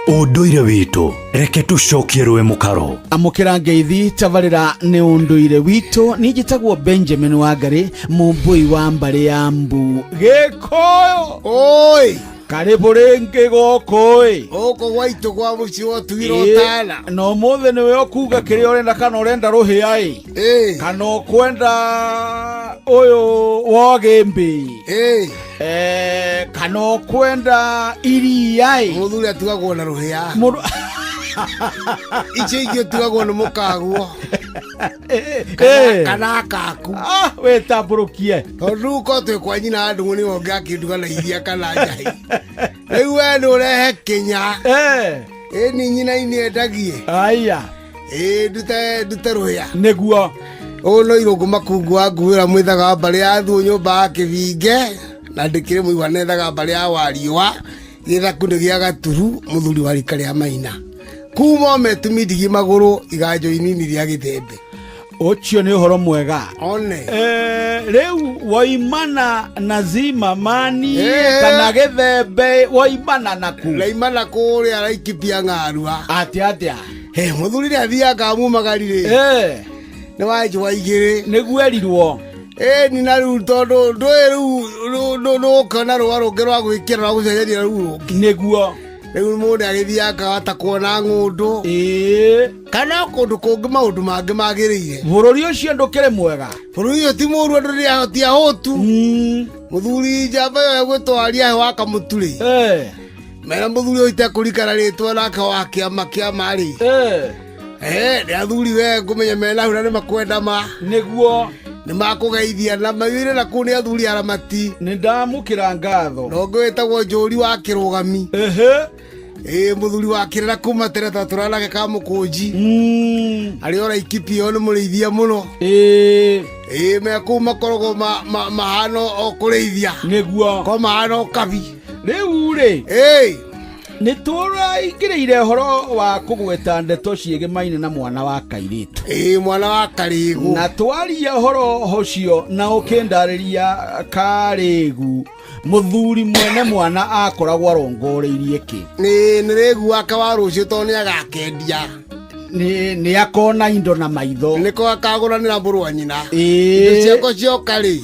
Speaker 22: Ũndũire witũ, reke tũcokie rũĩ mũkaro.
Speaker 11: Amũkĩra ngeithi tabarĩra nĩ ũndũire witũ. Niĩ njĩtagwo Benjamin Wangari, mũmbũi wa mbarĩ ya Mbu Gĩkũyũ.
Speaker 12: Oi,
Speaker 11: karibu rĩngĩ gũkũ ĩ.
Speaker 12: Gũkũ gwaitũ kwa mũciĩ wa ũtugiro ũtana.
Speaker 11: Na ũmũthĩ nĩwe ũkuga kĩrĩa ũrenda, kana ũrenda rũhĩa ĩ, kana ũkwenda ũyũ wogĩmbĩ, kana ũkwenda iria ĩ.
Speaker 12: Mũthuri atugagwo na rũhĩa.
Speaker 11: Mũndũ
Speaker 12: icio ingĩ ũtugagwo nĩ mũkaguo kana akaku.
Speaker 11: Ah, wĩtambũrũkie.
Speaker 12: Tondũ rĩu ko twĩ kwa nyina ndũng'ũ nĩwe ũngĩakĩnduga na iria kana njahi. Rĩu we nĩ ũrehe kĩnya. Ĩni nyina inĩ endagie.
Speaker 11: Aya.
Speaker 12: Ĩ ndute rũhĩa.
Speaker 11: Nĩguo.
Speaker 12: Ũyũ no irũngũ makungu wa nguĩra mwĩthaga wa mbarĩ ya thuo nyũmba ya kĩbinge na ndĩkĩrĩ mũigua nethaga mbarĩ ya wariũa gĩthaku nĩ gĩa gaturu mũthuri wa rika rĩa maina kuma o metumi ndigi magũrũ iganjo inini rĩa gĩthembe.
Speaker 11: Ũcio nĩ ũhoro mwega.
Speaker 12: One.
Speaker 11: Rĩu woimana na zima mani kana gĩthembe woimana naku?
Speaker 12: Naimana kũrĩa Laikipia ng'arua.
Speaker 11: Atĩa atĩa?
Speaker 12: He mũthuri nĩ athiaga mumagari rĩ. Nĩ wanjũa igĩrĩ.
Speaker 11: Nĩguo erirwo.
Speaker 12: Ĩni na rĩu tondũ ndũĩ rĩu nũkona rũa rũngĩ rwa gwĩkĩra rwa gũcenjania rĩu rũngĩ.
Speaker 11: Nĩguo.
Speaker 12: Rĩu mũndũ agĩthiaga akahota kuona ng'ũndũ. Kana kũndũ kũngĩ maũndũ mangĩ magĩrĩire.
Speaker 11: Bũrũri ũcio ndũkĩrĩ mwega.
Speaker 12: Bũrũri ũcio ti mũũru, andũ nĩ ahoti ahũtu. Mũthuri njamba ĩyo ĩgwĩtwaria he wa kamũtu rĩ. Mera mũthuri ũyũ itekũrikana rĩtwa nake wa kĩama kĩama rĩ. Nĩ athuri we ngũmenya mena hau na nĩ makwenda ma.
Speaker 11: Nĩguo.
Speaker 12: Nĩ makũgeithia na maiyũire na kũu nĩ athuri aramati.
Speaker 11: Nĩ ndamũkĩra ngatho.
Speaker 12: Na ũngĩ wĩtagwo Njũri wa Kĩrũgami. Mũthuri wa Kĩrĩra kuma tene ta tũranake ka mũkũnji. Arĩa ora Laikipia nĩ mũrĩithia mũno. Me kũu makoragwo mahana o kũrĩithia.
Speaker 11: Nĩguo.
Speaker 12: Ko mahana o kabi.
Speaker 11: Rĩu rĩ. Nĩ tũraingĩrĩire ũhoro wa kũgweta ndeto ciĩgĩmaine na mwana wa kairĩtu.
Speaker 12: Mwana wa karĩgu.
Speaker 11: Na twaria ũhoro ũcio na ũkĩndarĩria karĩgu mũthuri mwene mwana akoragwo arongoreirie kĩ?
Speaker 12: Nĩ rĩgu wake wa rũciũ tondũ nĩ agakendia.
Speaker 11: Nĩ akona indo na maitho.
Speaker 12: Nĩko akagũranĩra mũrũ wa nyina. Indo ciako cioka rĩ,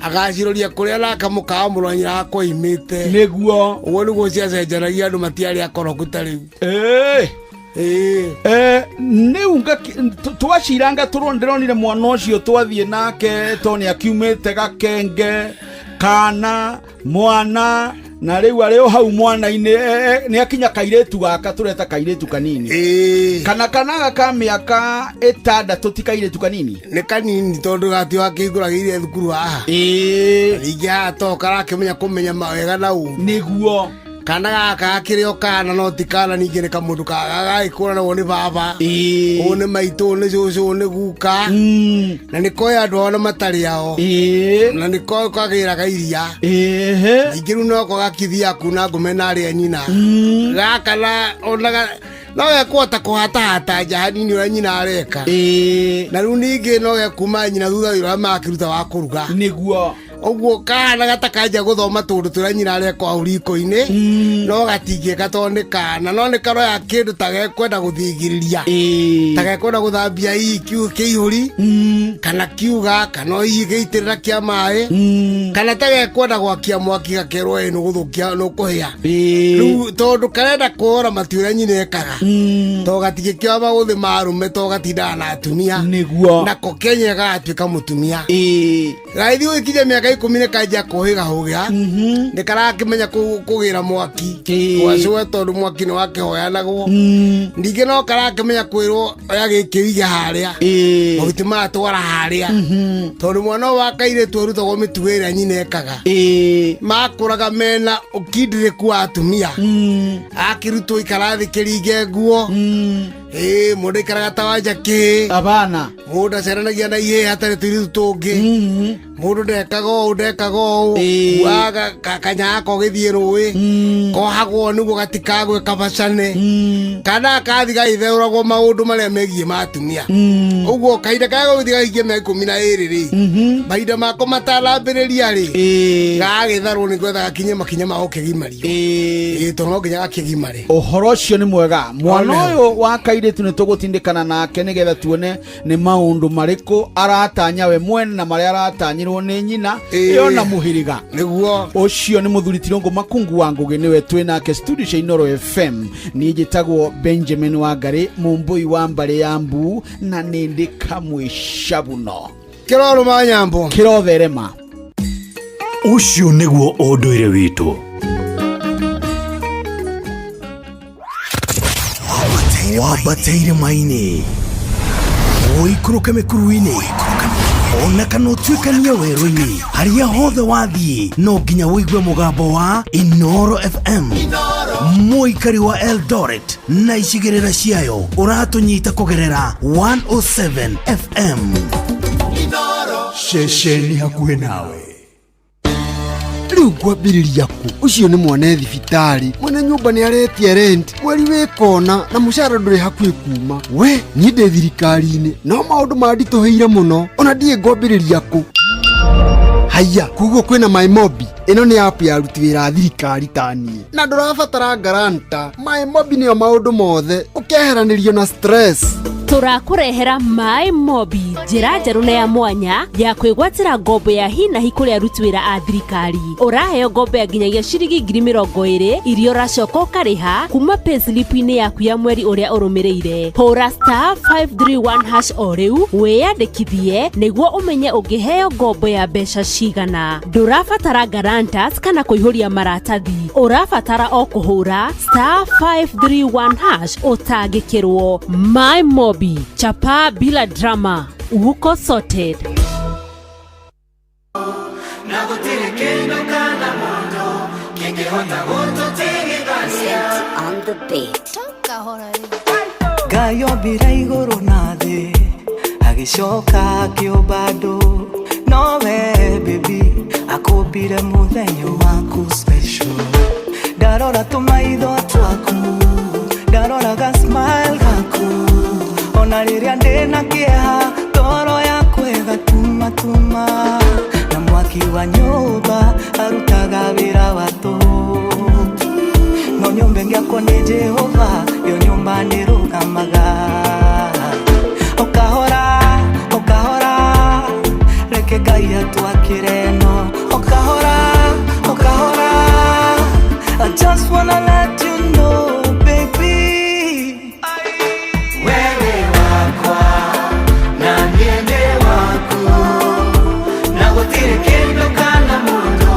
Speaker 12: agaciroria kũrĩa nake mũkawa mũrũ wa nyina akoimĩte.
Speaker 11: Nĩguo.
Speaker 12: Ũguo nĩguo ciacenjanagia andũ matiarĩ akoroku ta rĩu.
Speaker 11: Rĩu twaciranga ndĩronire mwana ũcio twathiĩ nake tondũ nĩ akiumĩte gakenge kana mwana na rĩu arĩ o hau mwana-inĩ, nĩ akinya kairĩtu gaka tũreta kairĩtu kanini. Kana kanaga ka mĩaka 6 ti kairĩtu kanini?
Speaker 12: Nĩ kanini tondũ gatio gakĩingũragĩire thukuru haha. Ningĩ haha to karakĩmenya kũmenya mawega na ũũru.
Speaker 11: Nĩguo.
Speaker 12: Kana gaka gakĩrĩ o kana no ti kana ningĩ nĩ kamũndũ gagagĩkũranagwo nĩ baba. Ũyũ nĩ maitũ, ũyũ nĩ cũcũ, ũyũ nĩ guka. Na nĩ koĩ andũ ao na matarĩ ao. Na nĩ koĩ kagĩraga iria. Ningĩ rĩu noko gakithiaga kuna ngũme na arĩa nyina. Gaka na onaga no gekũhota kũhatahata nja hanini ũrĩa nyina areka. Na rĩu ningĩ no gekuma nyina thutha wĩra ũrĩa makĩruta wa kũruga.
Speaker 11: Nĩguo.
Speaker 12: Ũguo kahana gata kanja gũthoma tũndũ tũrĩa nyina areka hau riko-inĩ, no gatingĩka tondũ nĩ kana, no nĩ karoya kĩndũ ta gekwenda gũthingĩrĩria. Ta gekwenda gũthambia hihi kĩihũri, kana kiuga, kana hihi gĩitĩrĩra kĩa maĩ, kana ta gekwenda gwakia mwaki gakerwo ĩ nĩũgũthũkia, nĩũkũhĩa. Rĩu tondũ karenda kuora mati ũrĩa nyina ekaga. Tondũ gatingĩkĩoya maũthĩ ma arũme tondũ gatindaga na atumia.
Speaker 11: Nĩguo.
Speaker 12: Nako kenyewe gagatuĩka mũtumia. Gagĩthiĩ gũgĩkinya mĩaka 10 nĩ kanjia kũhĩgahũgĩa. Nĩ karakĩmenya kũgĩra mwaki. Gwacũe tondũ mwaki nĩ wakĩhoyanagwo. Ningĩ no karakĩmenya kwĩrwo oya gĩkĩ wige harĩa. Mahuti maya twara harĩa. Tondũ mwana ũyũ wa kairĩtu arutagwo mĩtugo ĩrĩa nyina ekaga. Makũraga mena ũkindĩrĩku wa atumia. Akĩrutwo ikara thĩ kĩringe nguo. Mũndũ aikaraga ta wanja kĩ.
Speaker 11: Abana.
Speaker 12: Mũndũ aceranagia na ihĩĩ hatarĩ tũirĩtu tũngĩ. Mũndũ ndekaga ũũ, ndekaga ũũ. Kuaga kanyaga ko gĩthiĩ rũĩ. Kohagwo nĩguo gatikagwe kabacane. Kana kathi gagĩtheũragwo maũndũ marĩa megiĩ ma atumia. Ũguo kahinda karĩa gũgĩthiĩ gahingie mĩaka 12 rĩ, mahinda mako matanambĩrĩria rĩ, gagagĩtharwo nĩ gwetha gakinye makinya ma gũkĩgimario. Ĩĩ, tondũ no nginya gakĩgimare.
Speaker 14: Ũhoro ũcio nĩ mwega. Mwana
Speaker 12: One.
Speaker 14: ũyũ wa kairĩtu nĩ tũgũtindĩkana nake nĩgetha tuone nĩ maũndũ marĩkũ aratanya we mwene na marĩa aratanyĩrwo nĩ nyina ĩyo na mũhĩrĩga.
Speaker 12: Nĩguo.
Speaker 14: Ũcio nĩ mũthuri Tirũngũ Makungu wa Ngũgĩ, nĩwe twĩ nake studio cia Inooro FM. Niĩ njĩtagwo Benjamin Wangarĩ, mũmbũi wa mbarĩ ya Mbu, na nĩ ndĩ kamwe cabuno.
Speaker 12: Kĩrorũma nyambo.
Speaker 14: Kĩrotherema.
Speaker 22: Ũcio nĩguo ũndũire witũ.
Speaker 11: Wambate irĩma-inĩ, ũikũrũke mĩkuru-inĩ, ona kana ũtuĩkanie werũ-inĩ, harĩa hothe wathiĩ no nginya ũigue mũgambo wa Inooro FM. Mũikari wa Eldoret na icigĩrĩra ciayo ũratũnyita kũgerera 107 FM.
Speaker 22: Ceceni hakuhĩ nawe.
Speaker 15: Rĩu ngwambĩrĩria kũ? Ũcio nĩ mwana thibitarĩ, mwene nyũmba nĩ aretia rent mweri wĩ kona, na mũcara ndũrĩ hakuhĩ kuma. We niĩ ndĩ thirikari-inĩ no maũndũ manditũhĩire mũno, ona ndiĩ ngwambĩrĩria kũ. Haiya, koguo kwĩna MyMobi. Ĩno nĩ app ya aruti wĩra a thirikari ta niĩ, na ndũrabatara guarantor. MyMobi nĩyo maũndũ mothe, ũkeheranĩrio na stress.
Speaker 5: Tũrakũrehera Maĩ Mobi, njĩra njerũ na ya mwanya ya kwĩgwatĩra ngombo ya hinahi kũrĩ aruti wĩra a thirikari. Ũraheo ngombo ya nginyagia ciringi 20,000 iria ũracoka ũkarĩha kuma payslip-inĩ yaku ya mweri ũrĩa ũrũmĩrĩire. Hũra *531# o rĩu wĩyandĩkithie nĩguo ũmenye ũngĩheo ngombo ya mbeca cigana. Ndũrabatara guarantors kana kũihũria maratathi, ũrabatara o kũhũra *531# ũtangĩkĩrwo. My Mobi, chapa bila drama, uko sorted.
Speaker 23: Na gũtirĩ kĩndũ kana mũndũ kĩngĩhota gũtũtigithania.
Speaker 16: On the beat.
Speaker 26: Ngai ombire igũrũ na thĩ, agĩcoka akĩũmba andũ, nowe baby akũmbire mũthenya waku special. Ndarora tũmaitho twaku, ndarora ga smile gaku, ona rĩrĩa ndĩna kĩeha ngoro yakwa ĩgatumatuma. Na mwaki wa nyũmba arutaga wĩra wa tũhũ, no nyũmba ĩngĩakwo nĩ Jehova, yo nyũmba nĩrũgamaga. Ũkahora ũkahora, reke Ngai atwakĩre no ũkahora ũkahora. I just wanna let you know, baby,
Speaker 23: Wewe wakwa na niĩ ndĩ waku, na gũtirĩ kĩndũ kana mũndũ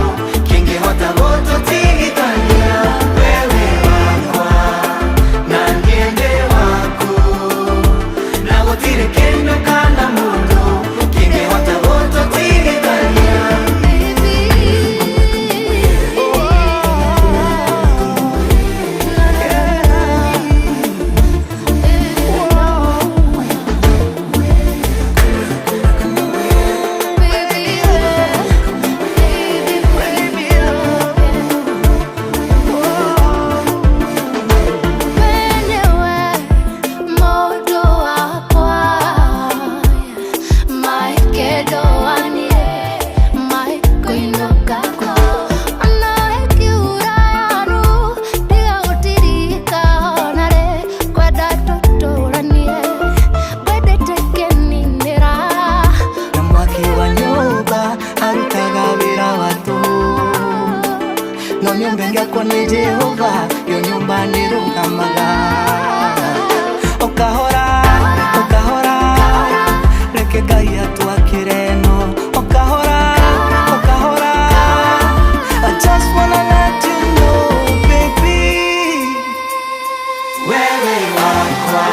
Speaker 23: kĩngĩhota gũtũtigithania. Wewe wakwa na niĩ ndĩ waku, na gũtirĩ kĩndũ kana mũndũ kĩngĩhota gũtũtigithania.
Speaker 26: Na mwaki wa nyũmba arutaga wĩra wa tũhũ, no nyũmba ĩngĩakwo nĩ Jehova, yo nyũmba nĩrũgamaga. Ũkahora ũkahora, reke Ngai atwakĩre no ũkahora ũkahora. I just wanna let you know, baby,
Speaker 23: Wewe wakwa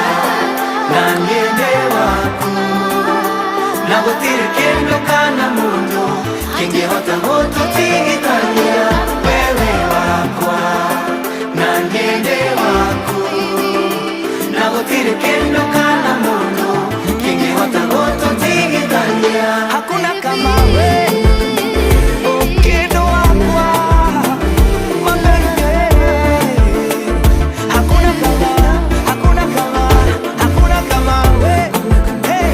Speaker 23: na niĩ ndĩ waku, na gũtirĩ kĩndũ kana mũndũ kĩngĩhota gũtũtigithania. Wewe wakwa na niĩ ndĩ waku, na gũtirĩ kĩndũ kana mũndũ kĩngĩhota gũtũtigithania.
Speaker 26: Hakuna kama we, kĩndũ wakwa, my baby. Hakuna kama, hakuna kama, hakuna kama we. Hey.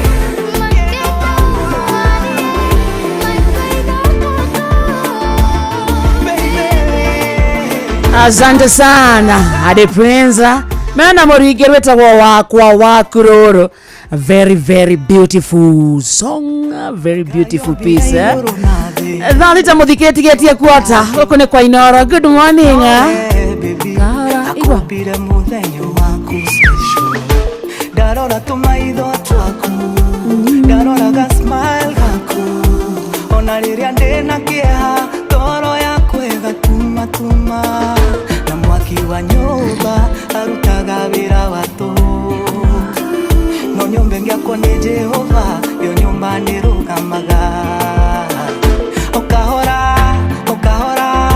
Speaker 7: Asante sana Ade Prince mena mũringi rwĩtagwo wakwa waku rũrũ. Very very beautiful song, very beautiful piece, eh? Thaa thita mũthikĩtigetie kuota gũkũ nĩ kwa Inoro. Good morning, eh? Igua.
Speaker 16: Akũmbire mũthenya waku special, ndarora tũmaitho twaku, ndarora ga smile gaku, ona rĩrĩa ndĩna kĩeha toro yakwa ĩgatumatuma, na mwaki wa nyũmba arutaga wĩra wa tũhũ, no nyũmba ĩngĩakwo nĩ Jehova yo nyũmba nĩrũgamaga o kahora o kahora,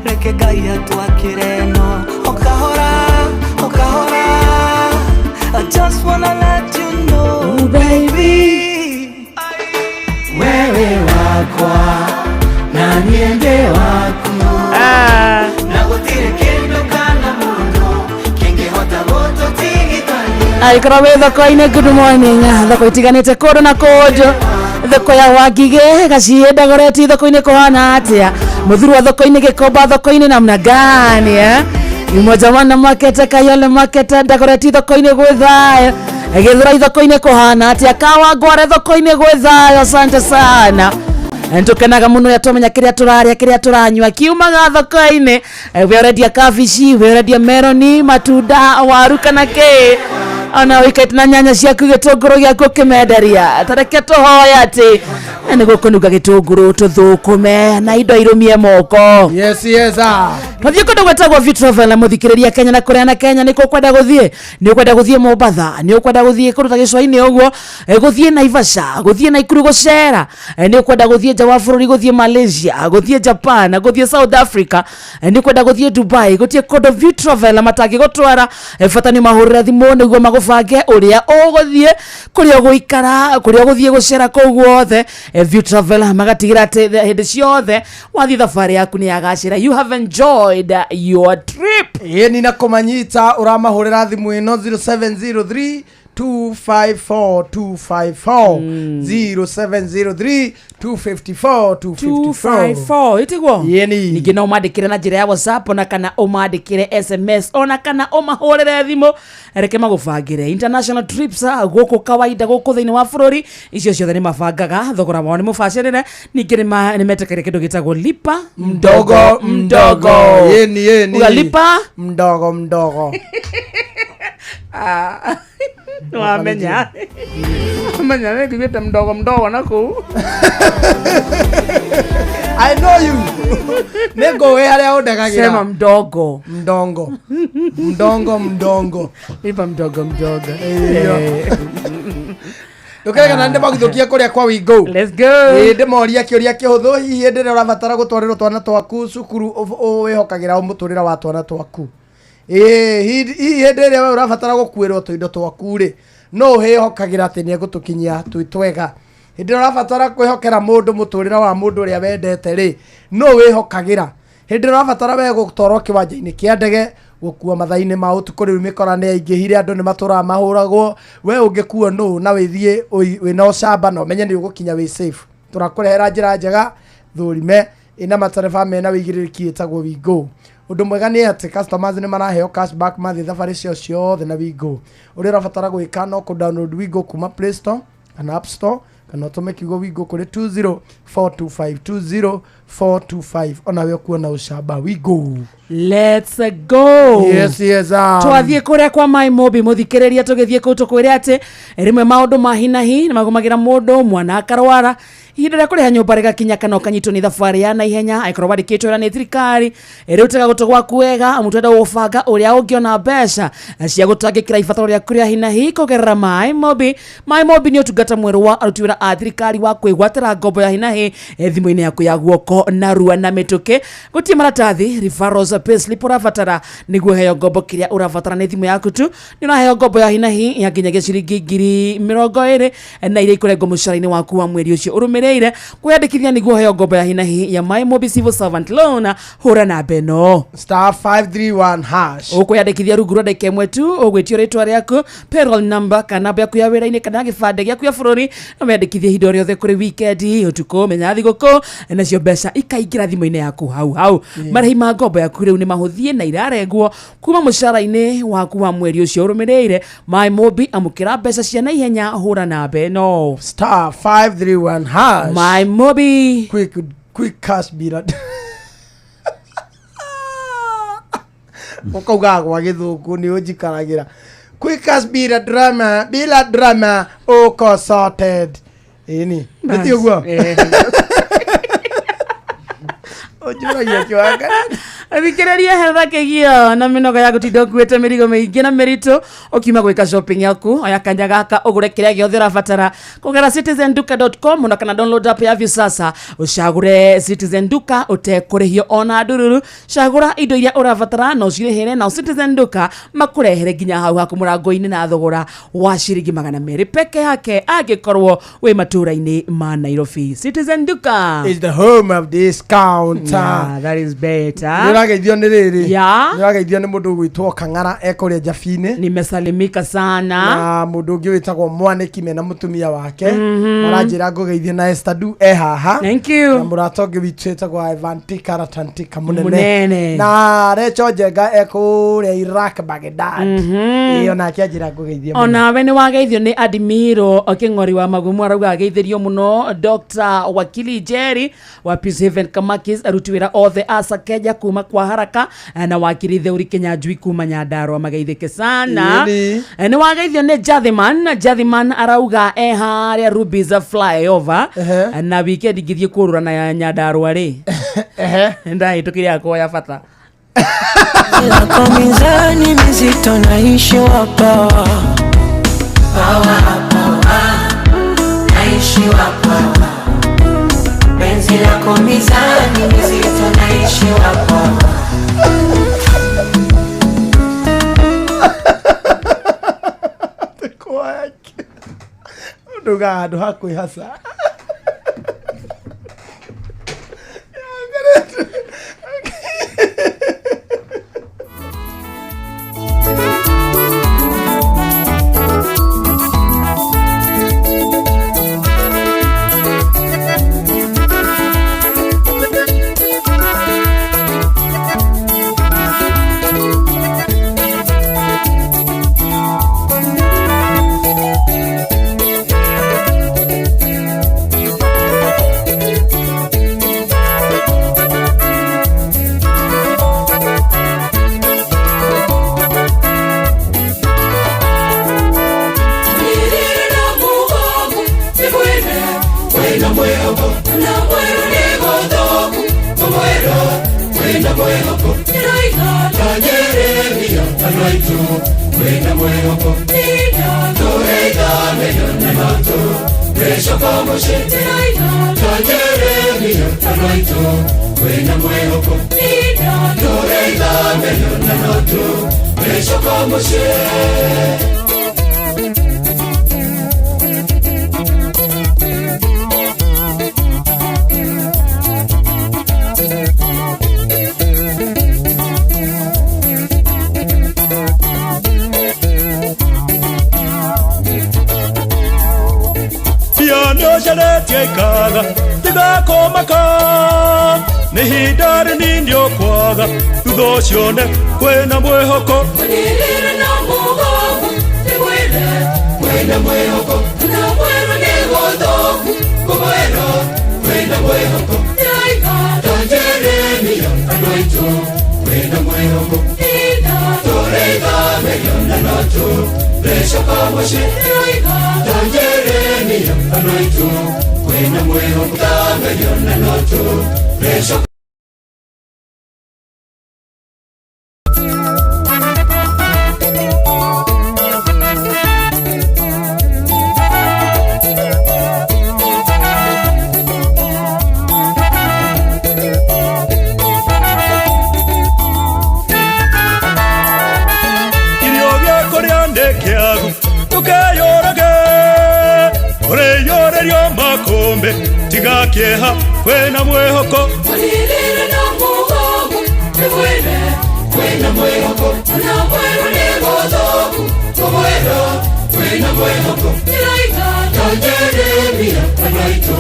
Speaker 16: reke Ngai atwakĩre no o kahora o kahora. I just wanna let you know, baby, wewe wakwa na niende waku, na gũtirĩ kĩndũ kana mũndũ kĩngĩhota gũtũtigithania.
Speaker 7: Aikorwo wĩ thoko-inĩ, good morning. Thoko itiganĩte kũndũ na kũndũ, thoko ya Wangigĩ, Gaciĩ, Ndagoreti, thoko-inĩ kũhana atĩa? Mũthurwa thoko-inĩ, Gĩkomba thoko-inĩ namna gani, eh? Umoja Wana Market, Kayole Market, Ndagoreti thoko-inĩ gwĩ thayũ, Gĩthurai thoko-inĩ kũhana atĩa? Kawangware thoko-inĩ gwĩ thayũ. Asante sana. Nĩtũkenaga mũno rĩrĩa twamenya kĩrĩa tũrarĩa, kĩrĩa tũranyua kiumaga thoko-inĩ. We ũrendia kabici, we ũrendia meroni, matunda, waru kana kĩ, ona ũikaite na nyanya ciaku, gĩtũngũrũ gĩaku ũkĩmenderia, tareke tũhoya atĩ nĩ gũkũnunga gĩtũngũrũ tũthũkũme na indo irũmie moko.
Speaker 1: Yes, ah.
Speaker 7: Twathiĩ kũndũ gwĩtagwo View Travel na mũthikĩrĩria Kenya na kũrĩa na Kenya nĩ ũkwenda gũthiĩ, nĩ ũkwenda gũthiĩ Mombatha, nĩ ũkwenda gũthiĩ kũndũ ta gĩcũa-inĩ ũguo, gũthiĩ Naivasha, gũthiĩ Naikuru gũcera, nĩ ũkwenda gũthiĩ nja wa bũrũri, gũthiĩ Malaysia, gũthiĩ Japan, gũthiĩ South Africa, nĩ ũkwenda gũthiĩ Dubai, gũthiĩ kũndũ View Travel matangĩgũtwara. Bata nĩ mahũrĩre thimũ nĩguo magũbange ũrĩa ũgũthiĩ, kũrĩa ũgũikara, kũrĩa ũgũthiĩ gũcera kũu guothe. View Travel magatigĩra atĩ hĩndĩ ciothe wathiĩ thabarĩ yaku nĩ yagacĩra, you have enjoyed your trip.
Speaker 1: Ĩni na kũmanyita ũramahũrĩra thimũ ĩno 0703 254 254, 0703 254 254.
Speaker 7: 254 itiguo.
Speaker 1: Yeni.
Speaker 7: Ningĩ no ũmandĩkĩre na njĩra ya WhatsApp, ona kana ũmandĩkĩre SMS, ona kana ũmahũrĩre thimũ, reke magũbangĩre international trips, gũkũ kawaida, gũkũ thĩinĩ wa bũrũri, icio ciothe nĩ mabangaga. Thogora wao nĩ mũbacĩrĩre, ningĩ nĩ metĩkĩria kĩndũ gĩtagwo lipa
Speaker 1: mdogo mdogo. Yeni, yeni.
Speaker 7: Uga lipa
Speaker 1: mdogo mdogo.
Speaker 7: Wamenya amenya nĩ ndigĩte mdogo mdogo na kũu.
Speaker 1: I know you. Nĩ ngũĩ harĩa ũndegagĩra.
Speaker 7: Sema mdogo.
Speaker 1: Mdongo mdongo mdongo.
Speaker 7: Lipa mdogo mdogo.
Speaker 1: Ndũkerega nĩ ndĩmagithũkia kũrĩa kwa Wingo.
Speaker 7: Let's go.
Speaker 1: Ĩĩ, ndĩmoria kĩũria kĩhũthũ. Hihi hĩndĩ ĩrĩa ũrabatara gũtwarĩrwo twana twaku cukuru, wĩhokagĩra ũ mũtũrĩre wa twana twaku? Ĩĩ, hihi hĩndĩ ĩrĩa we ũrabatara gũkuĩrwo tũindo twaku rĩ, no ũhĩhokagĩra atĩ nĩ egũtũkinyia twĩ twega? Hĩndĩ ĩrĩa ũrabatara kwĩhokera mũndũ mũtũrĩre wa mũndũ ũrĩa wendete rĩ, no wĩhokagĩra? Hĩndĩ ĩrĩa ũrabatara we gũtwarwo kĩwanja-inĩ kĩa ndege, gũkua mathaa-inĩ ma ũtukũ, rĩu mĩkora nĩ yaingĩhire, andũ nĩ matũraga mahũragwo, we ũngĩkuo nũ na wĩthiĩ wĩna ũcamba na ũmenye nĩ ũgũkinya wĩ safe? Tũrakũrehera njĩra njega thũrime ĩna matereba mena wĩigĩrĩrĩki ĩtagwo Wingo. Ũndũ mwega nĩ atĩ customers nĩ maraheo cashback mathiĩ thabarĩ ciao ciothe na Wingo. Ũrĩa ũrabatara gwĩka no kũ download Wingo kuma Play Store kana App Store, kana ũtũme kiugo Wingo kũrĩ 20425, 20425, onawe ũkuona ũcamba. Wingo.
Speaker 7: Let's go.
Speaker 1: Yes.
Speaker 7: Twathiĩ kũrĩa kwa Mai Mobi mũthikĩrĩria, tũgĩthiĩ kũu tũkwĩre atĩ rĩmwe maũndũ ma hinahi nĩ magũmagĩra mũndũ, mwana akarwara, ihinda rĩa kũrĩha nyũmba rĩgakinya, kana ũkanyitwo nĩ thabarĩ ya naihenya angĩkorwo wandĩkĩtwo wĩra nĩ thirikari. Rĩu tega gũtũ gwaku wega, amu twenda gũbanga ũrĩa ũngĩona mbeca cia gũtangĩkĩra ibataro rĩaku rĩa hinahi kũgerera Mai Mobi. Mai Mobi nĩ ũtungata mwerũ wa aruti wĩra a thirikari wa kwĩgwatĩra ngombo ya hinahi thimũ-inĩ yaku ya guoko narua na mĩtũkĩ. Gũtirĩ maratathi, referrals, payslip ũrabatara nĩguo heo ngombo. Kĩrĩa ũrabatara nĩ thimũ yaku tu. Nĩ ũraheo ngombo ya hinahi ya nginyagia ciringi 20,000 na iria ikũrengwo mũcara-inĩ waku wa mweri ũcio ũrũmĩrĩire. ũrũmĩrĩire. Kwĩyandĩkithia nĩguo ũheo ngombo ya hinahi ya My Mobi Civil Servant Loan, hũra namba ĩno
Speaker 1: *531#.
Speaker 7: Ũkwĩyandĩkithia rungu rwa ndagĩka ĩmwe tu, ũgwĩtio rĩtwa rĩaku, payroll number, kana namba yaku ya wĩra-inĩ, kana gĩbandĩ gĩaku ya bũrũri, na wĩyandĩkithie ihinda o rĩothe kũrĩ weekend, ũtukũ, menya thigũkũ, nacio mbeca ikaingĩra thimũ-inĩ yaku hau hau. Marĩhi ma ngombo yaku rĩu nĩ mahũthie na irarengwo kuma mũcara-inĩ waku wa mweri ũcio ũrũmĩrĩire. My Mobi, amũkĩra mbeca cia naihenya, hũra namba ĩno
Speaker 1: *531#.
Speaker 7: My Mobi,
Speaker 1: quick cash bila ukaugaga gwa gĩthũngũ nĩ ũnjikaragĩra. Quick cash bila drama, bila drama, uko sorted. Ĩni nĩ ũguo ũnjũragia kĩwanga.
Speaker 7: Thikĩrĩria hetha kĩgio na mĩnoga ya gũtinda ũkuĩte mĩrigo mĩingĩ na mĩritũ ũkiuma gwĩka shopping yaku. Oya kanya gaka ũgũre kĩrĩa gĩothe ũrabatara kũgera citizenduka.com ona kana download app ya Viusasa, ũcagũre Citizen Duka ũtekũrĩhio ona ndururu. Cagũra indo iria ũrabatara na ũcirĩhĩre, na Citizen Duka makũrehere nginya hau haku mũrango-inĩ na thogora wa ciringi 200 peke yake angĩkorwo wĩ matũũra-inĩ ma Nairobi. Citizen Duka
Speaker 1: is the home of discount.
Speaker 7: Yeah, that is better.
Speaker 1: Nĩũrageithio nĩ rĩrĩ,
Speaker 7: Yeah.
Speaker 1: nĩũrageithio nĩ mũndũ ũgwĩtwo Kang'ara ekũrĩa Njabinĩ.
Speaker 7: Nimesalimika sana.
Speaker 1: Na mũndũ ũngĩ wĩtagwo Mwanĩki mena mũtumia wake. Maranjĩra ngũgeithie na Esther Du e haha.
Speaker 7: Thank you.
Speaker 1: Na mũrata ũngĩ witũ wĩtagwo Evantika Ratantika mũnene.
Speaker 7: Mũnene.
Speaker 1: Na Recho Njenga ekũrĩa Iraq Baghdad. Ĩĩ, onake anjĩra ngũgeithie mũno.
Speaker 7: Onawe nĩ wageithio nĩ Adimiro Kĩng'ori wa Magumu, arauga ageithĩrio mũno Dr. Wakili Jerry wa Peace Haven Kamakis, aruti wĩra othe a Sakeja kuma kwa haraka, na wakiri Theuri Kinyanjui kuma Nyandarua, mageithĩke sana.
Speaker 1: Ĩni.
Speaker 7: Nĩ wageithio nĩ Jathiman. Jathiman arauga e harĩa Ruby's flyover, na weekend ngĩthiĩ kũrũra na Nyandarua rĩ, ndahĩtũkire yakwa ya bata.
Speaker 16: Kwa mizani mizito naishi wa power. Power, power. Naishi wa power. Penzi lako mizani mizito naishi wa power.
Speaker 1: Nduga handũ ha kwĩhaca.
Speaker 24: Irio gĩa kũrĩa nĩ kĩagu ndũkeyũrage, ũrĩyũrĩte. Magerio makũmbĩ tiga kĩeha kwĩna mwĩhoko.
Speaker 16: Mũnirire na mũgongo nĩmwĩre kwĩna mwĩhoko ona mwerũ nĩ gũthũku kũmwerũ kwĩna mwĩhoko ndĩroiga ta Jeremia andũ aitũ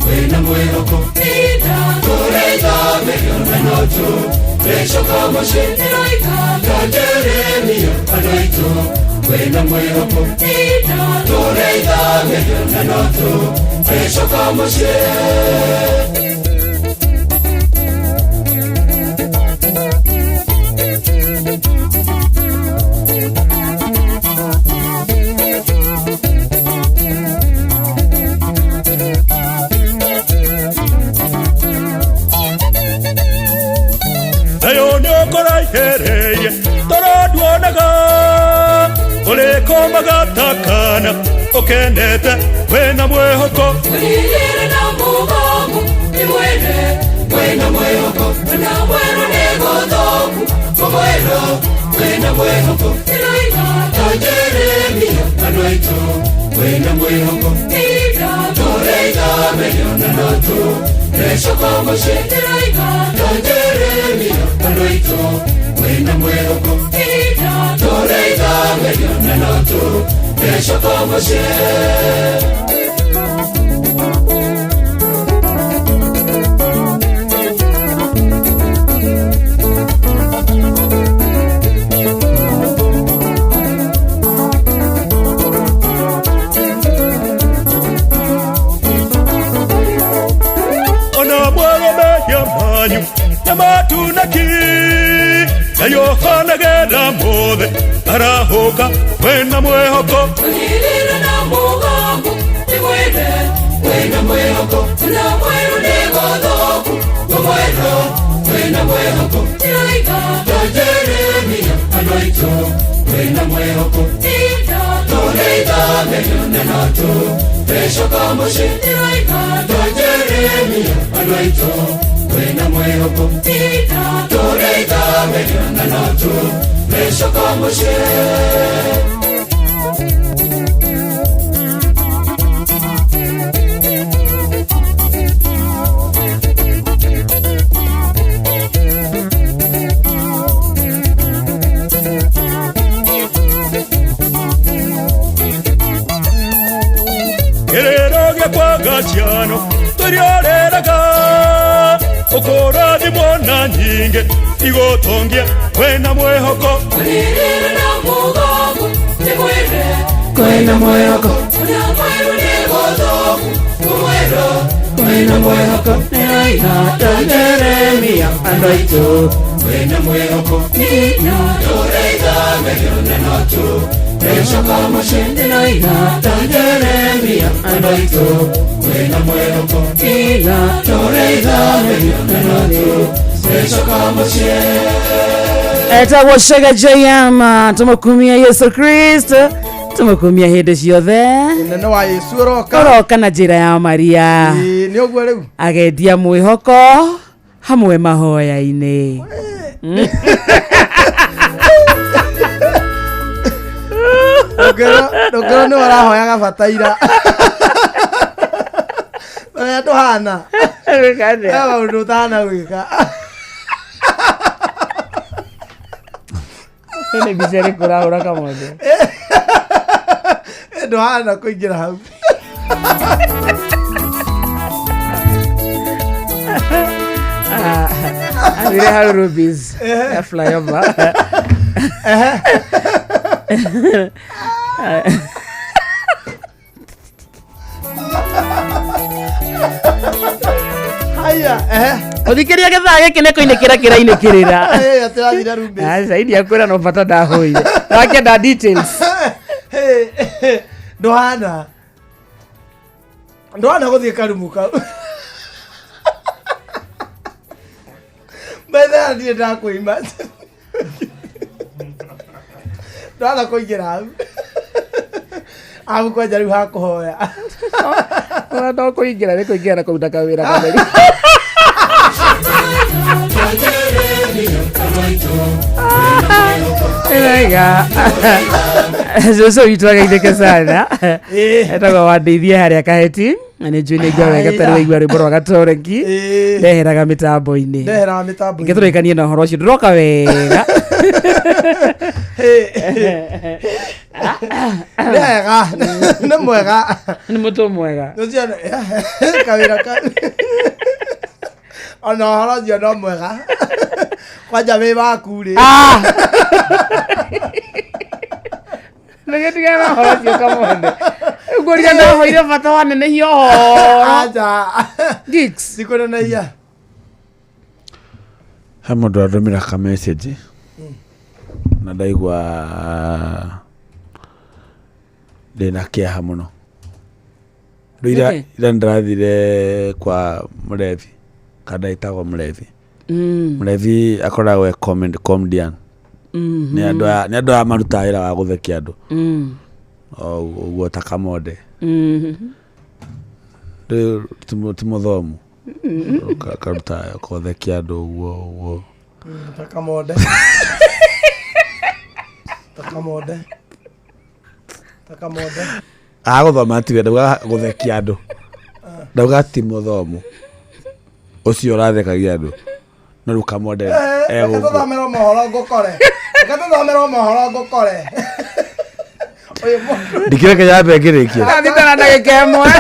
Speaker 16: kwĩna mwĩhoko ihinda tũrĩthamĩrio na no tũrĩcoka mũciĩ ndĩroiga ta Jeremia andũ aitũ kwĩna mwĩhoko ihinda tũrĩthamĩrio na no tũrĩcoka mũciĩ.
Speaker 24: Nayo nĩ ũkũraihĩrĩirie toro nduonaga ũrĩkomaga ta kana ũkenete wĩna mwĩhoko.
Speaker 16: Mũnirire na mũgongo nĩmwĩre kwĩna mwĩhoko ona mwerũ nĩ gũthũku kũmwerũ kwĩna mwĩhoko ndĩroiga ta Jeremia andũ aitũ kwĩna mwĩhoko ihinda tũrĩthamĩrio na no tũrĩcoka mũciĩ ndĩroiga ta Jeremia andũ aitũ kwĩna mwĩhoko ihinda tũrĩthamĩrio na no tũrĩcoka mũciĩ.
Speaker 24: Ona mwerũ mehia manyu na matunaki na yohanagĩra mũthĩ arahũka wĩna mwĩhoko.
Speaker 16: Mũnirire na mũgongo nĩmwĩre kwĩna mwĩhoko ona mwerũ nĩ gũthũku kũmwerũ kwĩna mwĩhoko ndĩroiga ta Jeremia andũ aitũ kwĩna mwĩhoko ihinda tũrĩthamĩrio na no tũrĩcoka mũciĩ ndĩroiga ta Jeremia andũ aitũ kwĩna mwĩhoko ihinda tũrĩthamĩrio na no tũrĩcoka mũciĩ.
Speaker 24: Kĩrĩro gĩakwa gaciano tũriorĩraga ũkũrathimwo na nyingĩ igũtongia wĩna mwĩhoko.
Speaker 16: Mũnirire na mũgongo nĩmwĩre
Speaker 7: kwĩna mwĩhoko
Speaker 16: ona mwerũ nĩ gũthũku kũmwerũ
Speaker 7: kwĩna mwĩhoko ndĩroiga ta Jeremia andũ aitũ
Speaker 16: kwĩna mwĩhoko ihinda tũrĩthamĩrio na no tũrĩcoka mũciĩ ndĩroiga ta Jeremia andũ aitũ kwĩna mwĩhoko ihinda tũrĩthamĩrio na no tũrĩcoka mũciĩ.
Speaker 7: Etagwo Shega JM tũmũkumia Yesu Kristo tũmũkumia hĩndĩ ciothe.
Speaker 1: Ũnene wa Yesu ũroka
Speaker 7: ũroka na njĩra ya Maria.
Speaker 1: Ĩĩ, nĩ ũguo rĩu
Speaker 7: agendia mwĩhoko hamwe mahoya-inĩ.
Speaker 1: Ndũngĩrwo nĩ ũrahoyaga bataira ũrĩa ndũhana he maũndũ ũtahana gwĩka.
Speaker 7: Nĩ mbica ĩrĩkũ ũrahũra Kamothe?
Speaker 1: Ndũhana kũingĩra hau.
Speaker 7: Athire hau Rubis ya flyover.
Speaker 1: Haya,
Speaker 7: Ũthikĩria gĩthaa gĩkĩ nĩ kũinĩkĩra kĩrainĩkĩrĩra.
Speaker 1: Atĩrathire Rubis.
Speaker 7: Zaidi ya kwĩra no bata ndahũire. Wakĩenda details.
Speaker 1: Ndũhana ndũhana gũthiĩ karumu kau betha ndirĩ ndakwĩima ndũhana kũingĩra hau agu kwanja rĩu hakũhoya.
Speaker 7: No kũingĩra nĩ kũingĩra na kũruta kawĩra katheri. Ndĩroiga Cũcũ witũ ageithĩke sana. Etagwo Wandeithie harĩa Kaheti. Na nĩ njũĩ nĩ aigua wega tarĩ waigua rwĩmbo rwa Gatoreki. Ndeheraga mĩtambo-inĩ.
Speaker 1: Ndeheraga mĩtambo-inĩ.
Speaker 7: Reke tũrĩkanie na ũhoro ũcio. Ndũroka wega.
Speaker 1: Nĩ wega, nĩ mwega.
Speaker 7: Nĩ mũtũ mwega.
Speaker 1: Ũcio kawĩra ka ona ũhoro ũcio no mwega kwanja wĩ waku rĩ.
Speaker 7: Nĩgĩtigana na ũhoro ũcio kamwende. Ngũria ndahoire bata wanenehia ũhoro.
Speaker 1: Aca.
Speaker 7: Gigs.
Speaker 1: Sikũnenehia.
Speaker 4: He mũndũ andũmĩra ka message na ndaigua ndĩna kĩeha mũno. Rĩu ira
Speaker 7: Nĩkĩ?
Speaker 4: ira nĩndĩrathire kwa mũrebi kana etagwo mũrebi. Mũrebi akoragwo e comedian. Nĩ andũ aya nĩ andũ aya marutaga wĩra wa gũthekia andũ. O ũguo ta Kamonde. Rĩu ti mũthomu. Karuta gũthekia andũ ũguo ũguo.
Speaker 1: Ta Kamonde. Ta Kamonde. Ta Kamonde.
Speaker 4: Agũthoma tiwe ndauga gũthekia andũ. Ndauga ti mũthomu. Ũcio ũrathekagia andũ. No rĩu Kamonde
Speaker 1: Reke
Speaker 4: egũkũ.
Speaker 1: tũthomerwo mohoro ngũkore. Reke tũthomerwo mohoro ngũkore. Ũyũ mũndũ.
Speaker 4: Ndikĩreke nyambe ngĩrĩkie.
Speaker 7: Athitana ndagĩka ĩmwe.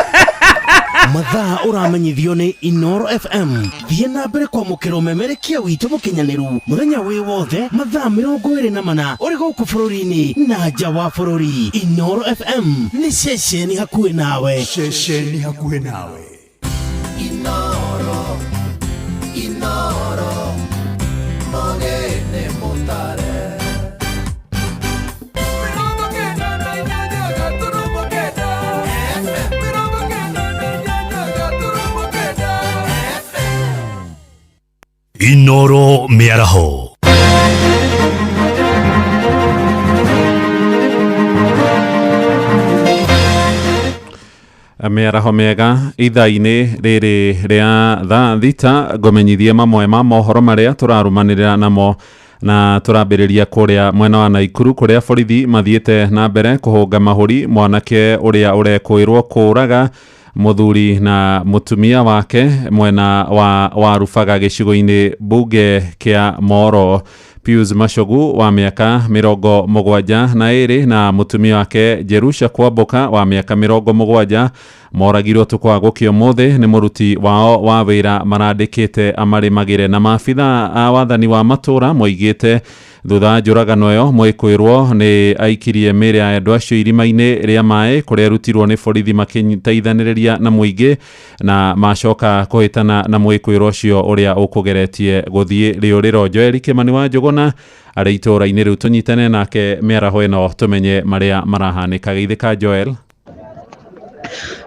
Speaker 11: Mathaa ũramenyithio nĩ Inoro FM. Thiĩ na mbere kwamũkĩra ũmemerekia witũ mũkinyanĩru mũthenya wĩ wothe mathaa 24 ũrĩ gũkũ bũrũri-inĩ na nja wa bũrũri. Inoro FM nĩ ceceni hakuhĩ nawe.
Speaker 13: Ceceni hakuhĩ nawe.
Speaker 16: Inoro, Inoro, Mogene Mutare.
Speaker 22: Inoro Mĩaraho.
Speaker 17: Mĩaraho mĩega ithaa-inĩ rĩrĩ rĩa thaa 6 ngũmenyithie mamwe ma mohoro marĩa tũrarũmanĩrĩra namo na tũrambĩrĩria kũrĩa mwena wa Naikuru kũrĩa borithi mathiĩte na mbere kũhũnga mahũri mwanake ũrĩa ũrekũĩrwo kũũraga mũthuri na mũtumia wake mwena wa Warubaga gĩcigo-inĩ mbunge kĩa Moro. Pius Machogu wa mĩaka 72 na mũtumia wake Jerusha Kwamboka wa mĩaka 70 moragirwo ũtukũ wa gũkĩa ũmũthĩ nĩ mũruti wao wa wĩra marandĩkĩte amarĩmagĩre. Na maabitha a wathani wa matũra moigĩte thutha wa njũragano ĩyo mwĩkũĩrwo nĩ aikirie mĩĩrĩ ya andũ acio irima-inĩ rĩa maĩ kũrĩa ĩrutirwo nĩ borithi makĩteithanĩrĩria na mũingĩ na macoka kũhĩtana na mwĩkũĩrwo ũcio ũrĩa ũkũgeretie gũthiĩ rĩũrĩro. Joel Kĩmani wa Njũgũna arĩ itũũra-inĩ rĩu, tũnyitane nake mĩaraho ĩno tũmenye marĩa marahanĩka. Geithĩka Joel.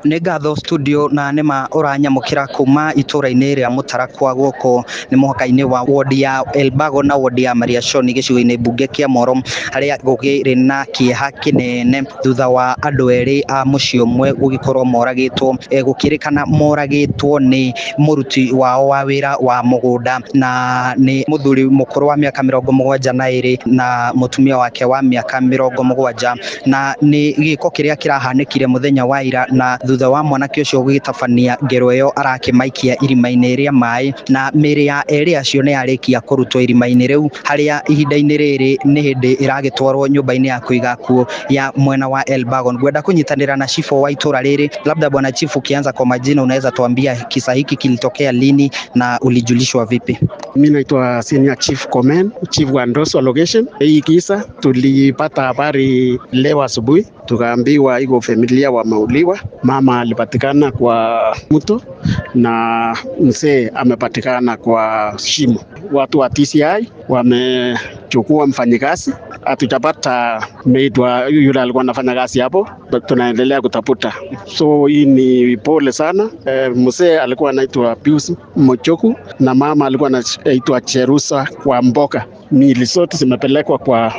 Speaker 18: Nĩ ngatho studio na nĩma ũranyamũkĩra kuma itũra-inĩ rĩa Mũtarakwa gũkũ nĩ mũhaka-inĩ wa wodi ya Elbago na wodi ya Mariashoni gĩcigo-inĩ mbunge kĩa Moro harĩa gũkĩrĩ na kĩeha kĩnene thutha wa andũ erĩ a mũciĩ ũmwe gũgĩkorwo moragĩtwo, gũkĩrĩkana moragĩtwo nĩ mũruti wao wa wĩra wa mũgũnda na nĩ mũthuri mũkũrũ wa mĩaka 72 na mũtumia wake wa mĩaka 70 na nĩ gĩko kĩrĩa kĩrahanĩkire mũthenya wa ira na thutha wa mwanake ũcio gũgĩtabania ngero ĩyo arakĩmaikia irima-inĩ rĩa maĩ na mĩĩrĩ ya erĩ acio nĩ yarĩkia kũrutwo irima-inĩ rĩu harĩa ihinda-inĩ rĩrĩ nĩ hĩndĩ ĩragĩtwarwo nyũmba-inĩ ya kũiga kuo ya mwena wa Elbagon. Ngwenda kũnyitanĩra na chifu wa itũra rĩrĩ, labda bwana chifu, ukianza kwa majina unaweza tuambia kisa hiki kilitokea lini na ulijulishwa vipi?
Speaker 19: Mimi naitwa Senior Chief Komen, Chief wa Ndoso location. Hii kisa tulipata habari leo asubuhi, tukaambiwa iko familia wameuliwa. Mama alipatikana kwa mto na mzee amepatikana kwa shimo. Watu wa TCI wamechukua mfanyikazi, hatujapata maid wa yule alikuwa anafanya kazi hapo, but tunaendelea kutafuta. So hii ni pole sana. Mzee alikuwa anaitwa Pius Mochoku na mama alikuwa anaitwa Cherusa kwa Mboka. Miili zote zimepelekwa kwa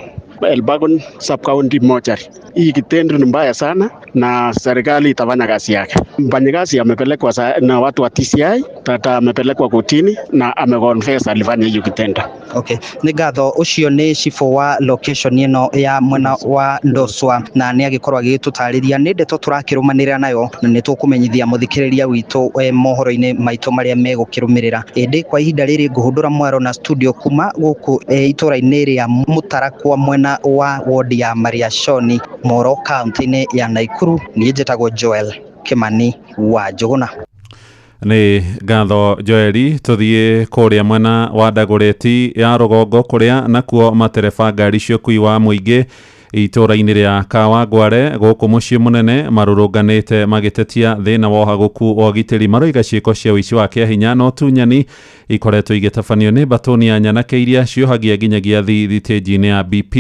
Speaker 19: Elbagon Sub-County Mortuary. Hii kitendo ni mbaya sana na serikali itafanya kazi yake. Mfanyikazi amepelekwa na watu wa TCI Tata amepelekwa kotini na ameconfess alifanya hiyo kitendo.
Speaker 18: Okay, nĩ ngatho. Ũcio nĩ cibũ wa location ĩno ya mwena wa Ndoswa, na nĩ agĩkorwo agĩgĩtũtarĩria. Nĩ ndeto tũrakĩrũmanĩrĩra nayo na nĩ tũkũmenyithia mũthikĩrĩria witũ mohoro-inĩ maitũ marĩa megũkĩrũmĩrĩra. Ĩndĩ kwa ihinda rĩrĩ ngũhũndũra mwaro na studio kuma gũkũ itũra-inĩ rĩa Mũtarakwa, mwena wa wodi ya Mariashoni, Moro, kaunti-inĩ ya Naikuru. Niĩ njĩtagwo Joel Kimani wa Njũgũna.
Speaker 17: Nĩ ngatho, Joeli. Tũthiĩ kũrĩa mwena wa Ndagũrĩti ya rũgongo, kũrĩa nakuo matereba ngari cia ũkui wa mũingĩ itũra-inĩ rĩa Kawangware gũkũ mũciĩ mũnene marũrũnganĩte magĩtetia thĩna wa ũhagũku wa ũgitĩri. Maroiga ciĩko cia ũici wa kĩahinya na ũtunyani ikoretwo igĩtabanio nĩ mbatũni ya nyanake iria ciohagia nginyagia thitĩnji-inĩ ya BP.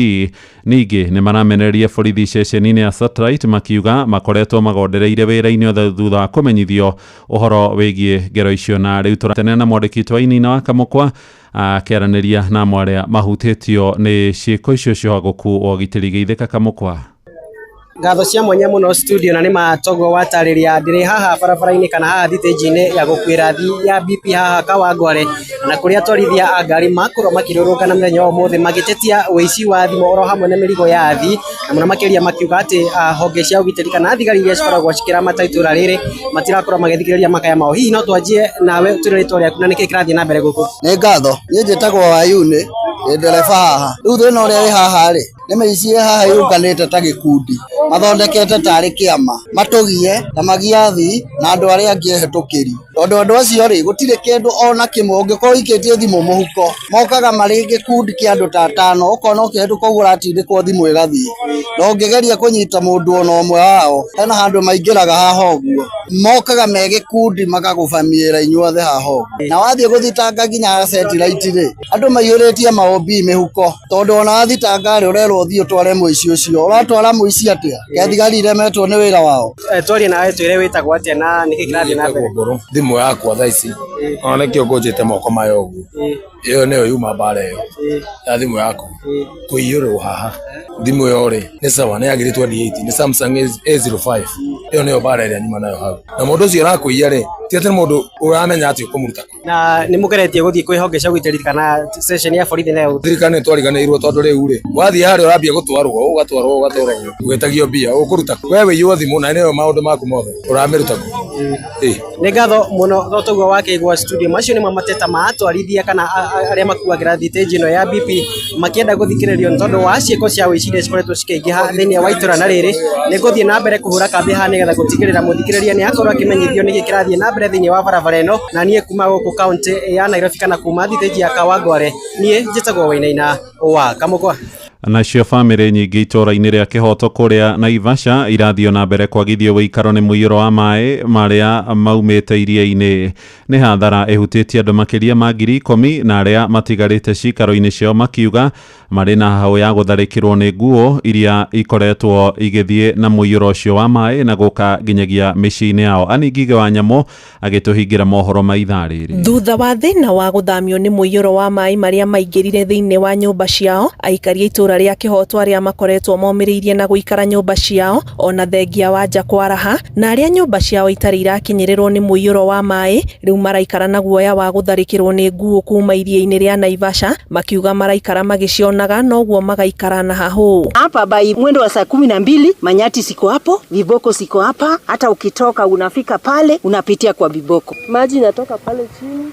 Speaker 17: Ningĩ nĩ maramenereria borithi ceceni-inĩ ya Satellite, makiuga makoretwo magondereire wĩra-inĩ othe thutha wa kũmenyithio ũhoro wĩgiĩ ngero icio. Na rĩu tũratenera na mwandĩki witũ wa Inina wa Kamũkwa akĩaranĩria na amwe arĩa mahutĩtio nĩ ciĩko icio cia ũhagũku wa ũgitĩri. Geithĩka, Kamũkwa.
Speaker 2: Ngatho cia mwanya mũno studio, na nĩ matoguo watarĩria. Ndĩrĩ haha barabara-inĩ kana haha thitĩnji-inĩ ya gũkuĩra athii ya BP haha Kawangware, na kũrĩa atwarithia a ngari makorwo makĩrũrũngana mũthenya wa ũmũthĩ magĩtetia ũici wa thimũ oro hamwe na mĩrigo ya athii, na mũno makĩria makiuga atĩ honge cia ũgitĩri kana thigari iria cikoragwo cikĩramata itũra rĩrĩ matirakorwo magĩthikĩrĩria makaya mao. Hihi no twanjie nawe, twĩre rĩtwa rĩaku na nĩkĩĩ kĩrathiĩ na mbere gũkũ?
Speaker 3: Nĩ ngatho. Niĩ njĩtagwo Wayuni, ndĩ ndereba haha. Rĩu thĩna ũrĩa wĩ haha rĩ, nĩ mĩici ĩ haha yũnganĩte ta gĩkundi, mathondekete tarĩ kĩama, matũgie na magie athii na andũ arĩa angĩ ehĩtũkĩri, tondũ andũ acio rĩ, gũtirĩ kĩndũ ona kĩmwe ũngĩkorwo ũikĩtie thimũ mũhuko, mokaga marĩ gĩkundi kĩa andũ ta atano, ũkona ũkĩhĩtũka ũguo ũratindĩkwo thimũ ĩgathiĩ. Na ũngĩgeria kũnyita mũndũ ona ũmwe wao, hena handũ maingĩraga haha ũguo, mokaga me gĩkundi makagũbamiĩra inyuothe haha ũguo. Na wathiĩ gũthitanga nginya satellite rĩ, andũ maiyũrĩtie maũmbi mĩhuko, tondũ ona wathitanga rĩ, ũrerwo ũthiĩ ũtware mũici ũcio. Ũratwara mũici atĩa? Ke thigari iremetwo nĩ wĩra wao?
Speaker 2: Twarie nawe, twĩre wĩtagwo atĩa na nĩkĩĩ kĩrathiĩ na mbere?
Speaker 9: Ngũrũ thimũ yakwa thaa ici ona nĩkĩo ngũnjĩte moko maya ũguo, ĩyo nĩyo yuma mbara ĩyo ya thimũ yaku kũiyũrwo haha. Thimũ ĩyo rĩ, nĩ sawa, nĩ ya ngiri 28, nĩ Samsung A05. Ĩyo nĩyo mbara ĩrĩa nyuma nayo hau. Na mũndũ ũcio ũrakũiya rĩ, ti atĩ nĩ mũndũ ũramenya atĩ ũkũmũruta kũ.
Speaker 2: Na nĩ mũgeretie gũthiĩ kwĩ honge cia ũgitĩri kana ceceni ya borithi nayo?
Speaker 9: Thirikari nĩ twariganĩirwo, tondũ rĩu rĩ, wathiĩ harĩa ũrambia gũtwarwo, ũgatwarwo, ũgatwarwo, ũgĩtagio mbia ũkũruta kũ? We wĩiywo thimũ na nĩyo maũndũ maku mothe ũramĩruta kũ? Ĩ.
Speaker 2: Nĩ ngatho mũno. No toguo wakĩigua studio, macio nĩmo mateta ma atwarithia kana arĩa makuagĩra thitĩnji ĩno ya BP, makĩenda gũthikĩrĩrio nĩ tondũ wa ciĩko cia ũici iria cikoretwo cikĩingĩha thĩinĩ wa itũra. Na rĩrĩ, nĩ ngũthiĩ na mbere kũhũra kambĩ haha nĩgetha gũtigĩrĩra mũthikĩrĩria nĩ akorwo akĩmenyithio nĩkĩ kĩrathiĩ na mbere thĩinĩ wa barabara ĩno. Na niĩ kuma gũkũ kaunti ya Nairobi kana kuma thitĩnji ya Kawangware, niĩ njĩtagwo Wainaina wa Kamũkwa.
Speaker 17: Nacio bamĩrĩ nyingĩ itũũra-inĩ rĩa Kĩhoto kũrĩa Naivasha irathiĩ na mbere kwagithio ũikaro nĩ mũiyũro wa maĩ marĩa maumĩte iria-inĩ. Nĩ hathara ĩhutĩtie andũ makĩria ma 10,000, na arĩa matigarĩte cikaro-inĩ ciao makiuga marĩ na hau ya gũtharĩkĩrwo nĩ nguo iria ikoretwo igĩthiĩ na mũiyũro ũcio wa maĩ na gũka nginyagia mĩciĩ-inĩ yao. Ani Ngige wa Nyamũ agĩtũhingĩra mohoro ma ithaa rĩrĩ.
Speaker 20: Thutha wa thĩna wa gũthamio nĩ mũiyũro wa maĩ marĩa maingĩrire thĩinĩ wa nyũmba ciao, aikari a itũũra rĩa Kĩhoto arĩa makoretwo momĩrĩirie na gũikara nyũmba ciao ona thengia wa nja kwaraha, na arĩa nyũmba ciao itarĩ irakinyĩrĩrwo nĩ mũiyũro wa maĩ, rĩu maraikara na guoya wa gũtharĩkĩrwo nĩ nguũ kuma iria-inĩ rĩa Naivasha, makiuga maraikara magĩcionaga noguo magaikara na hahũ.
Speaker 21: Hapa by mwendo wa saa 12 manyati siko hapo, viboko siko hapa. Hata ukitoka unafika pale unapitia kwa viboko.
Speaker 25: Maji inatoka pale chini,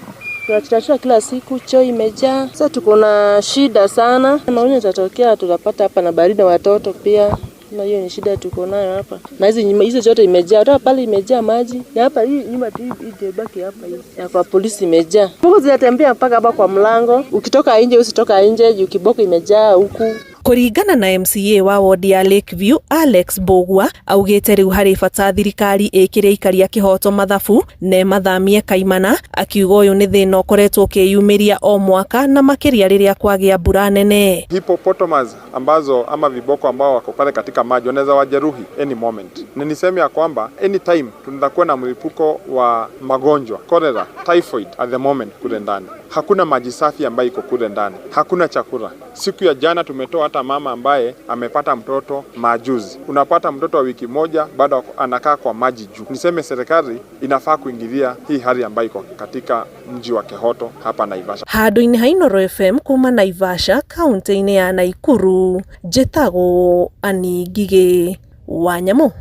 Speaker 25: tunachotachota kila siku, choo imejaa. Sasa tuko na shida sana, magonjwa itatokea, tutapata hapa na baridi na watoto pia, na hiyo ni shida tuko nayo hapa. Na hizi nyumba hizo zote imejaa, hata pale imejaa maji, na hapa hii nyumba tu hii baki hapa hii ya kwa polisi imejaa. Boko zinatembea mpaka hapa kwa mlango, ukitoka nje usitoka nje juu kiboko imejaa huku.
Speaker 20: Kũringana na MCA wa wodi ya Lakeview Alex Mbugua, augĩte rĩu harĩ bata thirikari ĩkĩre aikari a Kĩhoto mathabu na ĩmathamie kaimana, akiuga ũyũ nĩ thĩna ũkoretwo ũkĩyumĩria o mwaka na makĩria rĩrĩa kwagĩa mbura nene.
Speaker 27: Hippopotamus ambazo ama viboko ambao wako pale katika maji wanaweza wajeruhi any moment, na niseme ya kwamba anytime tunaweza kuwa na mlipuko wa magonjwa cholera, typhoid at the moment kule ndani. Hakuna maji safi ambayo iko kule ndani, hakuna chakula. Siku ya jana tumetoa hata mama ambaye amepata mtoto majuzi, unapata mtoto wa wiki moja bado anakaa kwa maji juu. Niseme serikali inafaa kuingilia hii hali ambayo iko katika mji wa Kehoto hapa Naivasha.
Speaker 20: Handũ-inĩ ha Inooro FM kuma Naivasha kaunti-inĩ ya Naikuru, njĩtagwo Annie Ngigĩ wa Nyamũ.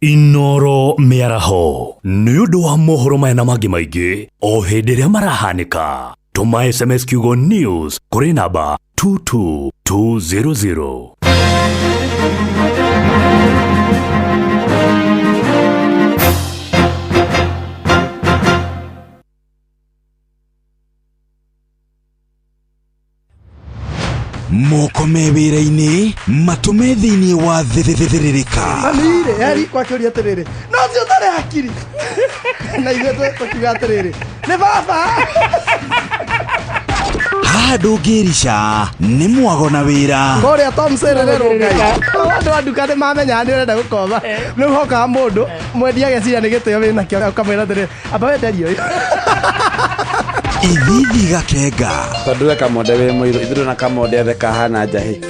Speaker 22: Inoro mĩaraho nĩ ũndũ wa mohoro maya na mangĩ maingĩ o hĩndĩ ĩrĩa marahanĩka. Tũma SMS kiugo news kũrĩ namba 22200.
Speaker 13: Moko me wĩra-inĩ matũme thĩinĩ wa thĩthĩthĩrĩrĩka.
Speaker 1: Mami-rĩ eri kwakĩũria atĩrĩrĩ, no ũcio ũtarĩ hakiri na ithuĩ tũkiuga atĩrĩrĩ, nĩ baba.
Speaker 13: Haha ndũngĩrica nĩ mwago na wĩra.
Speaker 1: Kũrĩa Tom Serere Rũngai, andũ a nduka nĩ mamenyaga nĩ ũrenda gũkoma, rĩu hokaga mũndũ mwendia ageciria nĩ gĩtĩo wĩnakĩo, ũkamwĩra atĩrĩrĩ, amba wenderie ũyũ.
Speaker 13: Ithithi gakenga.
Speaker 4: Tondũ we Kamonde wĩ mũirũ, ithuĩ na Kamonde othe kahana njahĩ.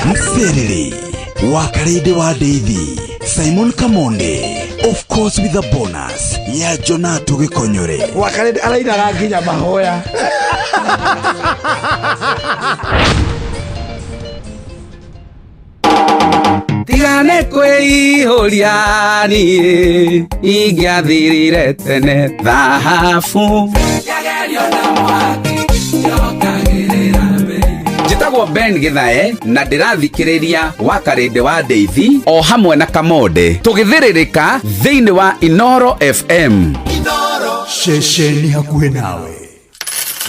Speaker 13: Mserere wa Karĩndĩ wa Ndeithi, Simon Kamonde, of course with a bonus ya Jonato Gĩkonyore.
Speaker 4: Wa Karĩndĩ arainaga nginya mahoya.
Speaker 5: Tigane kwĩihũria niĩ ingĩathirire tene thahabu. Njĩtagwo Ben Githae na ndĩrathikĩrĩria wa Karĩndĩ wa Ndeithi o hamwe na Kamonde tũgĩthĩrĩrĩka thĩinĩ wa Inoro FM.
Speaker 13: Ceceni hakuhĩ nawe.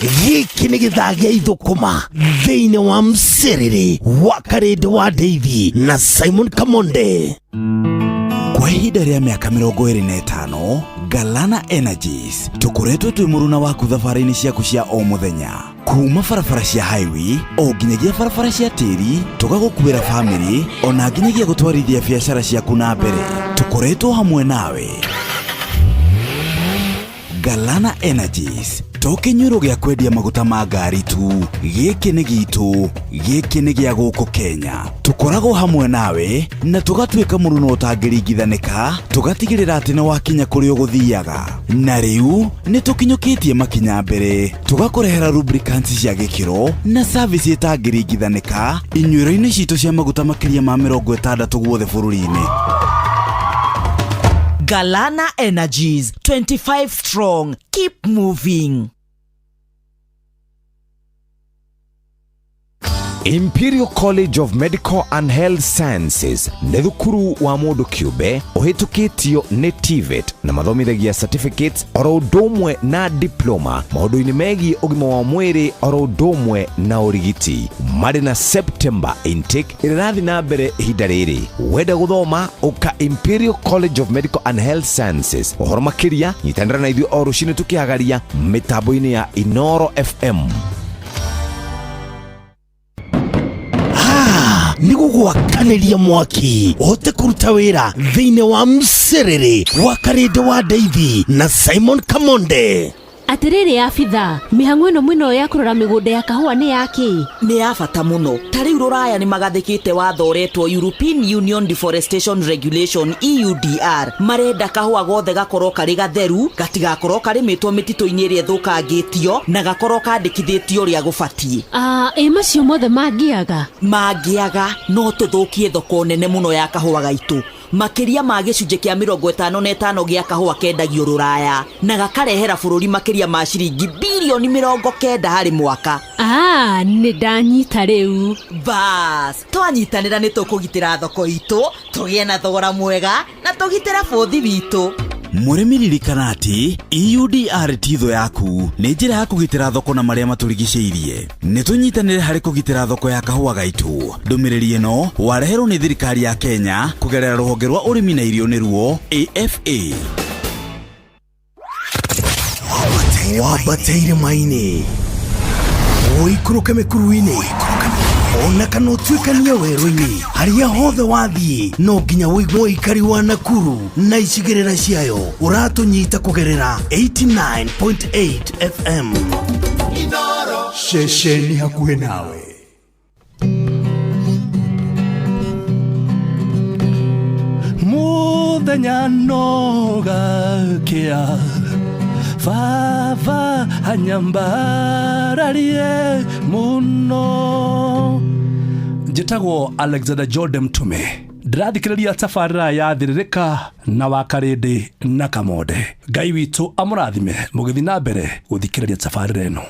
Speaker 11: Gĩkĩ nĩ gĩthaa gĩa ithũkũma thĩinĩ wa mcerere wa Karĩndĩ wa Ndeithi na Simon Kamonde.
Speaker 13: Kwa ihinda rĩa mĩaka 25, Galana Energies tũkoretwo twĩ mũruna waku thabarĩ-inĩ ciaku cia o mũthenya, kuma barabara cia highway o nginyagia barabara cia tĩri, tũgagũkuĩra famĩlĩ ona nginyagia gũtwarithia biacara ciaku na mbere. Tũkoretwo hamwe nawe. Galana Energies to kĩnyuĩro gĩa kwendia maguta ma ngari tu, gĩkĩ nĩ gitũ, gĩkĩ nĩ gĩa gũkũ Kenya. Tũkoragwo hamwe nawe na tũgatuĩka mũruno ũtangĩringithanĩka, tũgatigĩrĩra atĩ nĩ wakinya kũrĩa ũgũthiaga. Na rĩu nĩ tũkinyũkĩtie makinya mbere, tũgakũrehera lubricants cia gĩkĩro na service ĩtangĩringithanĩka inyuĩro-inĩ citũ cia maguta makĩria ma 60 guothe bũrũri-inĩ.
Speaker 6: Galana Energies, 25 strong. Keep moving.
Speaker 8: Imperial College of Medical and Health Sciences nĩ thukuru wa mũndũ kĩũmbe ũhĩtũkĩtio nĩ TVET na mathomithagia certificates oro ũndũ ũmwe na diploma maũndũ-inĩ megiĩ ũgima wa mwĩrĩ oro ũndũ ũmwe na ũrigiti. Marĩ na September intake ĩrĩa ĩrathiĩ na mbere ihinda rĩrĩ. Wenda gũthoma ũka Imperial College of Medical and Health Sciences. Ũhoro makĩria nyitanĩra na ithuĩ o rũcinĩ tũkĩhagaria mĩtambo-inĩ ya Inoro FM.
Speaker 11: Nĩ gũgwakanĩria mwaki ũhote kũruta wĩra thĩinĩ wa mcerere wa Karĩndĩ wa Ndeithi na Simon Kamonde.
Speaker 10: Atĩrĩrĩ abitha, mĩhang'o ĩno mwĩnayo ya kũrora mĩgũnda ya kahũa nĩ ya kĩ?
Speaker 6: Nĩ ya bata mũno. Ta rĩu rũraya nĩ magathĩkĩte watho ũretwo European Union Deforestation Regulation EUDR. Marenda kahũa gothe gakorwo karĩ gatheru, gatigakorwo karĩmĩtwo mĩtitũ-inĩ ĩrĩa ĩthũkangĩtio na gakorwo kandĩkithĩtio ũrĩa gũbatiĩ.
Speaker 10: Ĩ macio mothe mangĩaga?
Speaker 6: Mangĩaga no tũthũkie thoko nene mũno ya kahũa gaitũ. Makĩria ma gĩcunjĩ kĩa 55 gĩa kahũa kendagio rũraya na gakarehera bũrũri makĩria ma ciringi birioni 90 harĩ mwaka.
Speaker 10: Nĩ ndanyita rĩu.
Speaker 6: Bas, twanyitanĩra nĩ tũkũgitĩra thoko itũ, tũgĩe na thogora mwega na tũgitĩre bũthi witũ.
Speaker 13: Mũrĩmi ririkana atĩ EUDR ti thũ yaku, nĩ njĩra ya kũgitĩra thoko na marĩa matũrigicĩirie. Nĩ tũnyitanĩre harĩ kũgitĩra thoko ya kahũa gaitũ. Ndũmĩrĩri ĩno wareherwo nĩ thirikari ya Kenya kũgerera rũhonge rwa ũrĩmi na irio nĩruo AFA.
Speaker 11: Wambate irĩma-inĩ, ũikũrũke mĩkuru-inĩ, Ona kana ũtuĩkanie werũ-inĩ harĩa hothe wathiĩ no nginya ũigue ũikari wa Nakuru na icigĩrĩra ciayo ũratũnyita kũgerera 89.8 FM.
Speaker 13: Ceceni hakuhĩ nawe.
Speaker 7: Muthenya no gakia baba anyambararie muno. Njĩtagwo Alexander Jordan Mtume, ndĩrathikĩrĩria tabarĩra ya Thĩrĩrĩka na Wakarĩndĩ na Kamonde. Ngai witũ amũrathime mũgĩthiĩ na mbere gũthikĩrĩria tabarĩra ĩno.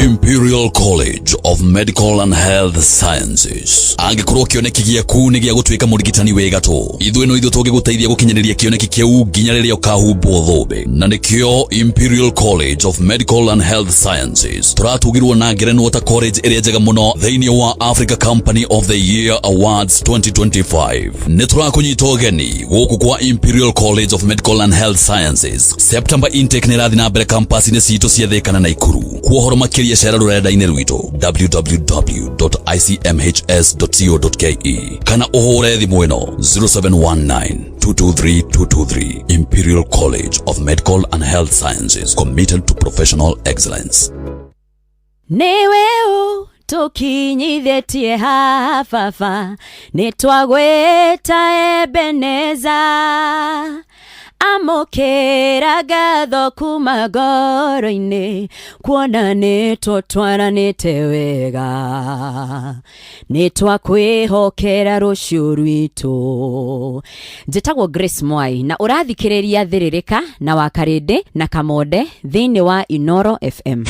Speaker 12: Imperial College of Medical and Health Sciences. Angĩkorwo kĩoneki gĩaku nĩ gĩa gũtuĩka mũrigitani wĩ gatũ, ithuĩ no ithuĩ tũngĩgũteithia gũkinyanĩria kĩoneki kĩu nginya rĩrĩa ũkahumbwo thũmbĩ. Na nĩkĩo Imperial College of Medical and Health Sciences tũratugirwo na ngerenwa ta college ĩrĩa njega mũno thĩinĩ wa Africa Company of the Year Awards 2025. Nĩ tũrakũnyita ũgeni gũkũ kwa Imperial College of Medical and Health Sciences. September intake nĩ ĩrathiĩ na mbere campus-inĩ citũ cia Thĩka na Naikuru. Kwa ũhoro makĩria cera rũrenda-inĩ rwitũ www.icmhs.co.ke kana ũhũre thimũ ĩno 0719 223 223. Imperial College of Medical and Health Sciences, committed to professional excellence.
Speaker 14: Nĩwe ũ tũkinyithĩtie haha baba, nĩ twagwĩta Ebeneza. Amũkĩra ngatho kuma ngoro-inĩ, kuona nĩ tũtwaranĩte wega, nĩ twakwĩhokera rũciũ rwitũ. Njĩtagwo Grace Mwai na ũrathikĩrĩria Thĩrĩrĩka na Wakarĩndĩ na Kamonde thĩinĩ wa Inoro FM.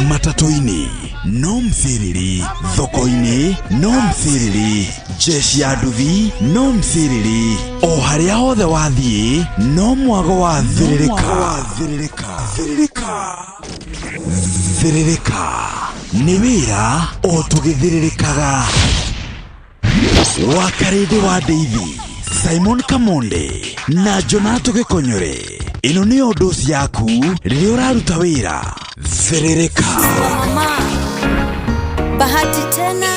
Speaker 13: Matatũ-inĩ no mciriri, thoko-inĩ no mciriri, jeshi ya nduthi no mciriri, o harĩa hothe wathiĩ no mwago wa Thĩrĩrĩka. Thĩrĩrĩka nĩ wĩra o tũgĩthĩrĩrĩkaga. Wakarĩndĩ wa Ndeithi, Simon Kamonde na Jonato Gĩkonyore, ĩno nĩyo ndoci yaku rĩrĩa ũraruta wĩra. Thĩrĩrĩka.
Speaker 15: Bahati tena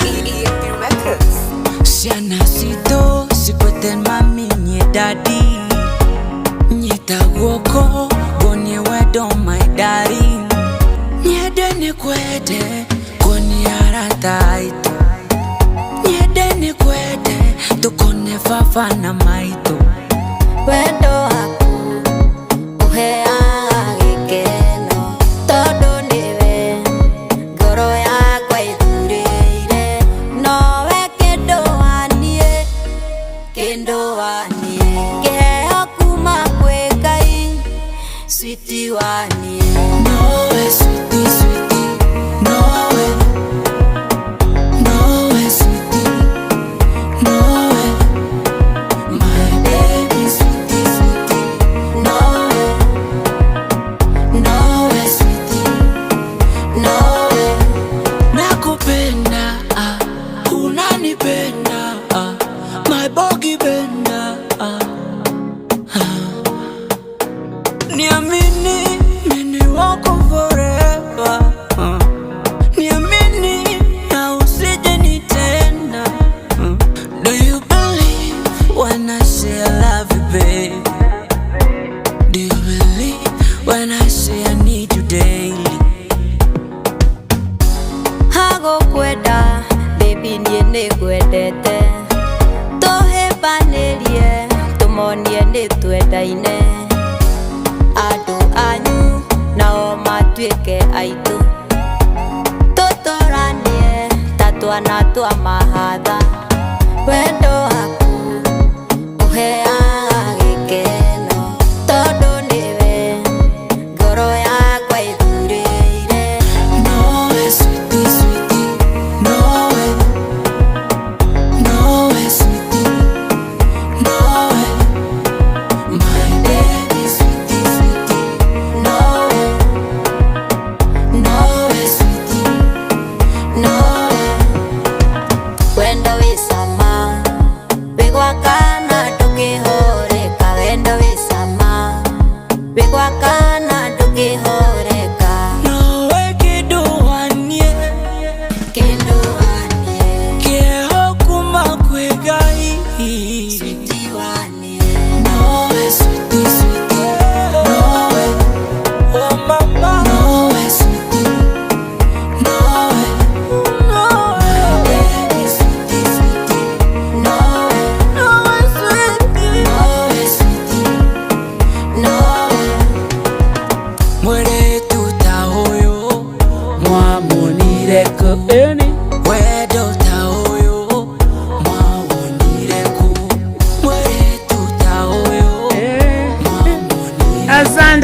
Speaker 15: Ciana citũ cikwete mami nye daddy, nyita guoko ngonie wendo my darling, nyende nĩ kwende ngonie arata aitũ, nyende nĩ kwende tukone baba na maitũ.
Speaker 23: Wendo waku ũheaga gĩkeno, tondũ nĩwe ngoro yakwa ĩthurĩire, nowe kĩndũ waniĩ, kĩndũ waniĩ, kĩheo kuma kwĩ Ngai, switi waniĩ.
Speaker 15: Nowe switi switi, nowe, nowe switi, nowe, my baby switi switi, nowe, nowe switi, nowe. Nakupenda, ah, unanipenda, ah, my bogi benda, ah, ah. Niamini, mimi wako forever, ah. Niamini na usije nitenda. Do you believe when I say I love you, babe? Do you believe when I say I need you daily?
Speaker 23: Hagũkwenda baby niĩ nĩngwendete, tũhĩmbanĩrie tũmonie nĩ twendaine, andũ anyu nao matuĩke aitũ, tũtũranie ta twana twa mahatha. Wendo waku ũheaga gĩkeno, tondũ nĩwe ngoro yakwa ĩthurĩire.
Speaker 15: Nowe switi switi, nowe, nowe switi, nowe, my baby switi switi, nowe, nowe switi, nowe.
Speaker 23: Wendo wĩ cama wĩ gwakana ndũkĩhoreka, wendo wĩ cama wĩ gwakana ndũkĩhoreka.
Speaker 15: Nowe kĩndũ waniĩ,
Speaker 23: kĩndũ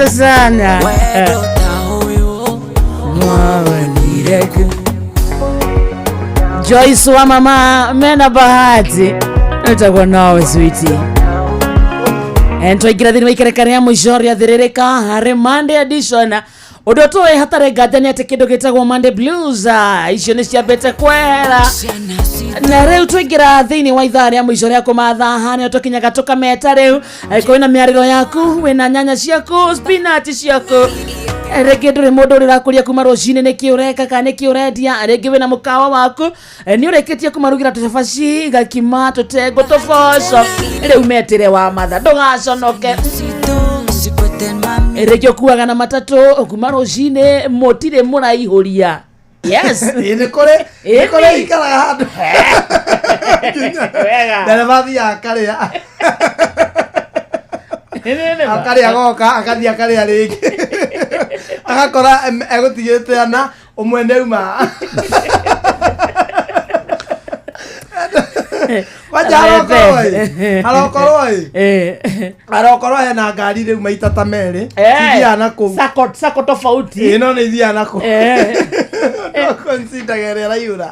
Speaker 3: Asante sana.
Speaker 15: Wendo ta ũyũ
Speaker 3: Mwawonire kũ? Joyce wa mama mena bahati utakuwa nawe switi twaingĩra thĩinĩ wa ikereka rĩa mũico rĩa thĩrĩrĩka harĩ Monday edition ũndũ tũĩ hatarĩ nganja nĩ atĩ kĩndũ gĩtagwo Monday Blues icio nĩ ciambĩte kwehera na rĩu twaingĩra thĩinĩ wa ithaa rĩa mũico rĩa kũmatha hanĩo tũkinyaga tũkameta rĩu angĩkorwo wĩna mĩarĩro yaku wĩna nyanya ciaku spinach ciaku rĩngĩ ndũrĩ mũndũ ũrĩa ũrakũria kuma rũcinĩ nĩkĩ ũreka kana nĩkĩ ũrendia rĩngĩ wĩna mũkawa waku nĩ ũrĩkĩtie kũmarugĩra tũcabaci gakima tũtengũ tũboco rĩu metĩre wa matha ndũgaconoke rĩngĩ ũkuaga na matatũ kuma rũcinĩ mũtirĩ mũraihũria yes
Speaker 1: nĩ kũrĩ nĩ kũrĩ ikaraga handũ
Speaker 3: wega
Speaker 1: ndereba athiaga akarĩa akarĩa goka akathiĩ akarĩa rĩngĩ agakora egũtigĩte ana ũmwe nĩ auma kwanja harokorwo ĩ harokorwo ĩ harokorwo hena ngari rĩu maita ta merĩ cithiaga na kũu
Speaker 3: sako sako tofauti
Speaker 1: ĩ no nĩ ithiaga na kũu
Speaker 3: Eh.
Speaker 1: no consider ĩrĩa ĩraihũra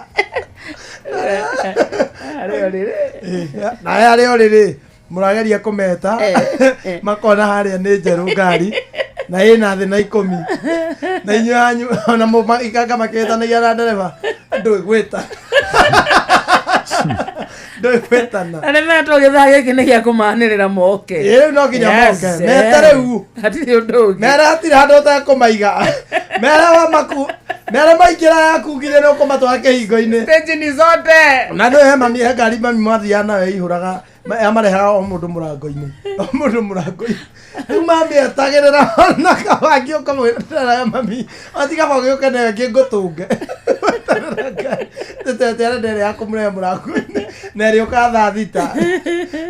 Speaker 1: nawe arĩa ũrĩ rĩ mũrageria kũmeta makona harĩa nĩ njerũ ngari na ĩna thĩ na ikũmi na inyuĩ hanyu ona ikanga makĩtanagia na ndereba ndũĩ gwĩtana
Speaker 3: na nĩ metwo gĩthaa gĩkĩ nĩ gĩa kũmanĩrĩra moke
Speaker 1: Ĩ, rĩu no nginya
Speaker 3: Yes,
Speaker 1: moke mete rĩu
Speaker 3: hatirĩ ũndũ ũngĩ
Speaker 1: mere hatirĩ handũ ũtekũmaiga mere wamaku mere maingĩra yaku nginya nĩ ũkũmatwara kĩhingo-inĩ
Speaker 3: stage ni zote
Speaker 1: na nĩ he mami he ngari mami mwathiaga nayo ĩihũraga yamarehaga o mũndũ mũrango-inĩ o mũndũ mũrango-inĩ rĩu mami etagĩrĩra ona kabangi ũkamwĩra mami otiga ũgĩũke nayo ĩngĩ ngũtũnge tũtetere ndere ya kũmũrehe mũrango-inĩ na ĩrĩũka thaa thita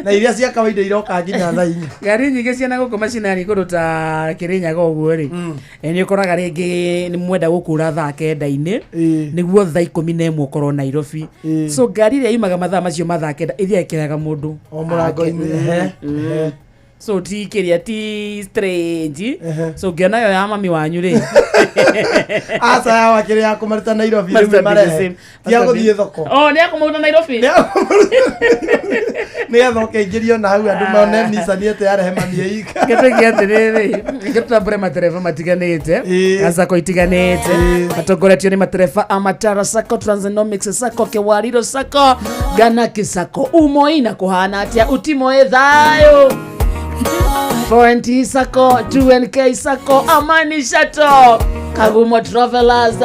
Speaker 1: na iria cia kawaida iroka nginya thaa inya
Speaker 3: ngari nyingĩ ciana gũkũ macinani kũndũ ta kĩrĩnyaga ũguo rĩ nĩ ũkoraga rĩngĩ nĩ mwenda gũkũra thaa kenda-inĩ nĩguo thaa 11 ũkorwo Nairobi so ngari ĩrĩa yumaga mathaa macio ma thaa kenda ĩthiaga ĩkĩraga mũndũ
Speaker 1: O mũrango-inĩ,
Speaker 3: Ake.
Speaker 1: ehe, ehe.
Speaker 3: So ti kĩrĩa ti strange so ngĩona yo ya mami wanyu rĩ
Speaker 1: aca yawa kĩrĩa ya kũmaruta Nairobi
Speaker 3: Must
Speaker 1: rĩu
Speaker 3: have been the
Speaker 1: marehe
Speaker 3: same.
Speaker 1: ti ya
Speaker 3: Must have
Speaker 1: gũthiĩ
Speaker 3: been-
Speaker 1: thoko
Speaker 3: Oh, nĩ akũmaruta Nairobi
Speaker 1: nĩgetha ũkĩingĩrio na hau andũ mone Nissan ĩte yarehe mami ĩika
Speaker 3: gĩtũige atĩrĩrĩ gĩtũtambũre matereba matiganĩte na sako itiganĩte matongoretio nĩ matereba a Matara Sacco, Transonomics Sacco, Kewariro Sacco, Ganaki Sacco, Umoi na kũhana atĩa Utimo ĩ thayũ 4NT Sacco, 2NK Sacco, Amani Shuttle, Kagumo Travelers,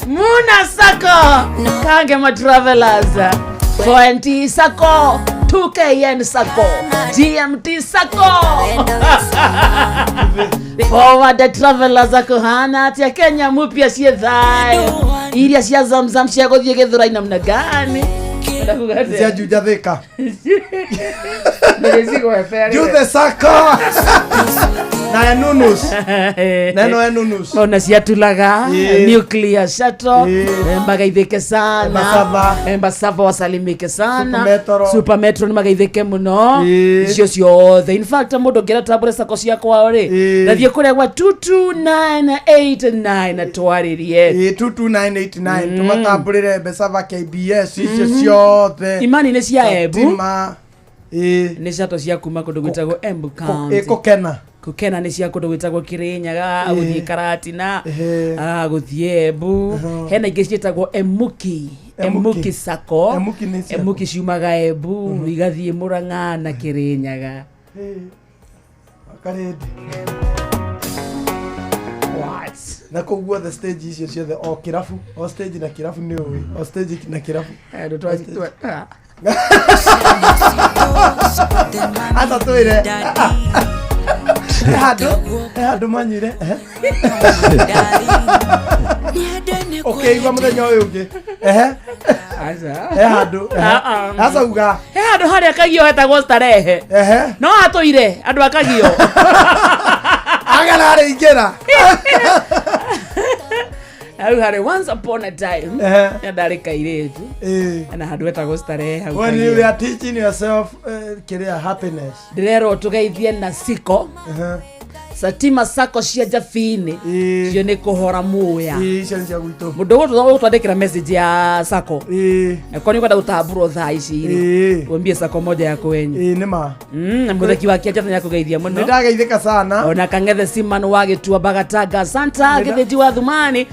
Speaker 3: Muna Sacco, Kangema Travelers, 4NT Sacco, 2KN Sacco, GMT Sacco. Forward Travelers akuhana atia Kenya mupya ciĩ thayũ iria cia Zamzam cia gũthiĩ Gĩthũrai namna gani Ndakuga atĩa?
Speaker 1: cia Juja Thika
Speaker 3: Ndũgĩcigwete
Speaker 1: Juthe Sacco na Enunus na ĩno Enunus
Speaker 3: ona ciatulaga
Speaker 1: Ĩĩ.
Speaker 3: nuclear shuttle magaithĩke sana
Speaker 1: Embasava.
Speaker 3: Embasava wasalimike sana
Speaker 1: Super Metro.
Speaker 3: Super Metro nĩ magaithĩke mũno
Speaker 1: Ĩĩ.
Speaker 3: icio ciothe in fact mũndũ ũngĩenda tambũre sako cia kwao rĩ nathiĩ kũrĩa gwa 22989 twarĩrie
Speaker 1: 22989 tũmatambũrĩre Embasava KBS icio ciothe
Speaker 3: imani nĩ cia Embu
Speaker 1: Fatima
Speaker 3: nĩ shuttle cia kuma kũndũ gwĩtagwo Embu County
Speaker 1: kũkena
Speaker 3: kũkena nĩ cia kũndũ gwĩtagwo Kĩrĩnyaga
Speaker 1: Ĩĩ.
Speaker 3: gũthiĩ Karatina gũthiĩ Embu hena ingĩ ciĩtagwo Emuki Emuki Sacco
Speaker 1: Emuki nĩ cia
Speaker 3: Emuki ciumaga Embu igathiĩ Mũrang'a na Kĩrĩnyaga
Speaker 1: Karĩndĩ
Speaker 3: What?
Speaker 1: na kũu guothe stage icio ciothe o kĩrabu o stage na kĩrabu nĩ ũĩ o stage na kĩrabu ata twĩre he handũ he handũ manyuire ehe. ũkĩigua mũthenya ũyũ ũngĩ ehe he handũ ehe. aca uga
Speaker 3: he handũ harĩa kagio hetagwo starehe no hatũire andũ a kagio
Speaker 1: agera arĩ ingĩra
Speaker 3: Hau harĩ once upon a time
Speaker 1: Ehe.
Speaker 3: ndarĩ kairĩtu na handũ hetagwo starehe hau
Speaker 1: When
Speaker 3: Kagera.
Speaker 1: you are teaching yourself kĩrĩa happiness.
Speaker 3: Ndĩrerwo tũgeithie na siko satima sako cia jabini cio nĩ kũhora muya.
Speaker 1: Icio nĩ cia gwitũ.
Speaker 3: Mũndũ ũgũtwandĩkĩra message ya sako na korwo nĩ ũkwenda gũtambũrwo thaa ici rĩ, wambie sako moja ya kwenyu.
Speaker 1: Nĩ ma.
Speaker 3: Na mũtheki wa kĩanja nĩ akũgeithia mũno.
Speaker 1: Nĩ ndageithĩka sana.
Speaker 3: Ona kang'ethe siman wa gĩtuamba gatanga, asanta. Gĩthĩnji wa thumani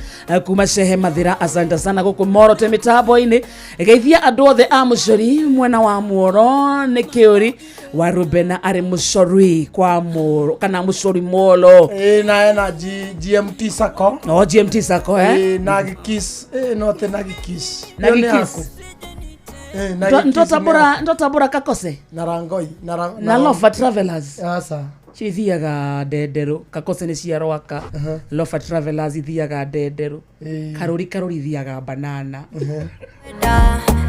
Speaker 3: kuma shehe mathira, asanta sana. Gũkũ moro twĩ mĩtambo-inĩ, geithia andũ othe a mũcori mwena wa muoro. Nĩ kĩũri wa rubena arĩ mũcori kwa moro kana mũcori molo.
Speaker 1: Ĩĩ, na ena GMT Sacco.
Speaker 3: O GMT Sacco, eh?
Speaker 1: Ĩĩ, na gĩkiss. Ĩĩ, no te na gĩkiss.
Speaker 3: Na
Speaker 1: Ĩyo nĩ
Speaker 3: gĩkiss.
Speaker 1: yaku. Ĩĩ, na gĩkiss nĩ
Speaker 3: Ntotambũra
Speaker 1: yaku.
Speaker 3: ntotambũra kakose.
Speaker 1: Na rangoi na
Speaker 3: na Lofa Travelers.
Speaker 1: Aca.
Speaker 3: Cio ithiaga ndenderũ. Kakose nĩ cia rwaka. Lofa Travelers ithiaga ndenderũ. Karũri karũri ithiaga banana.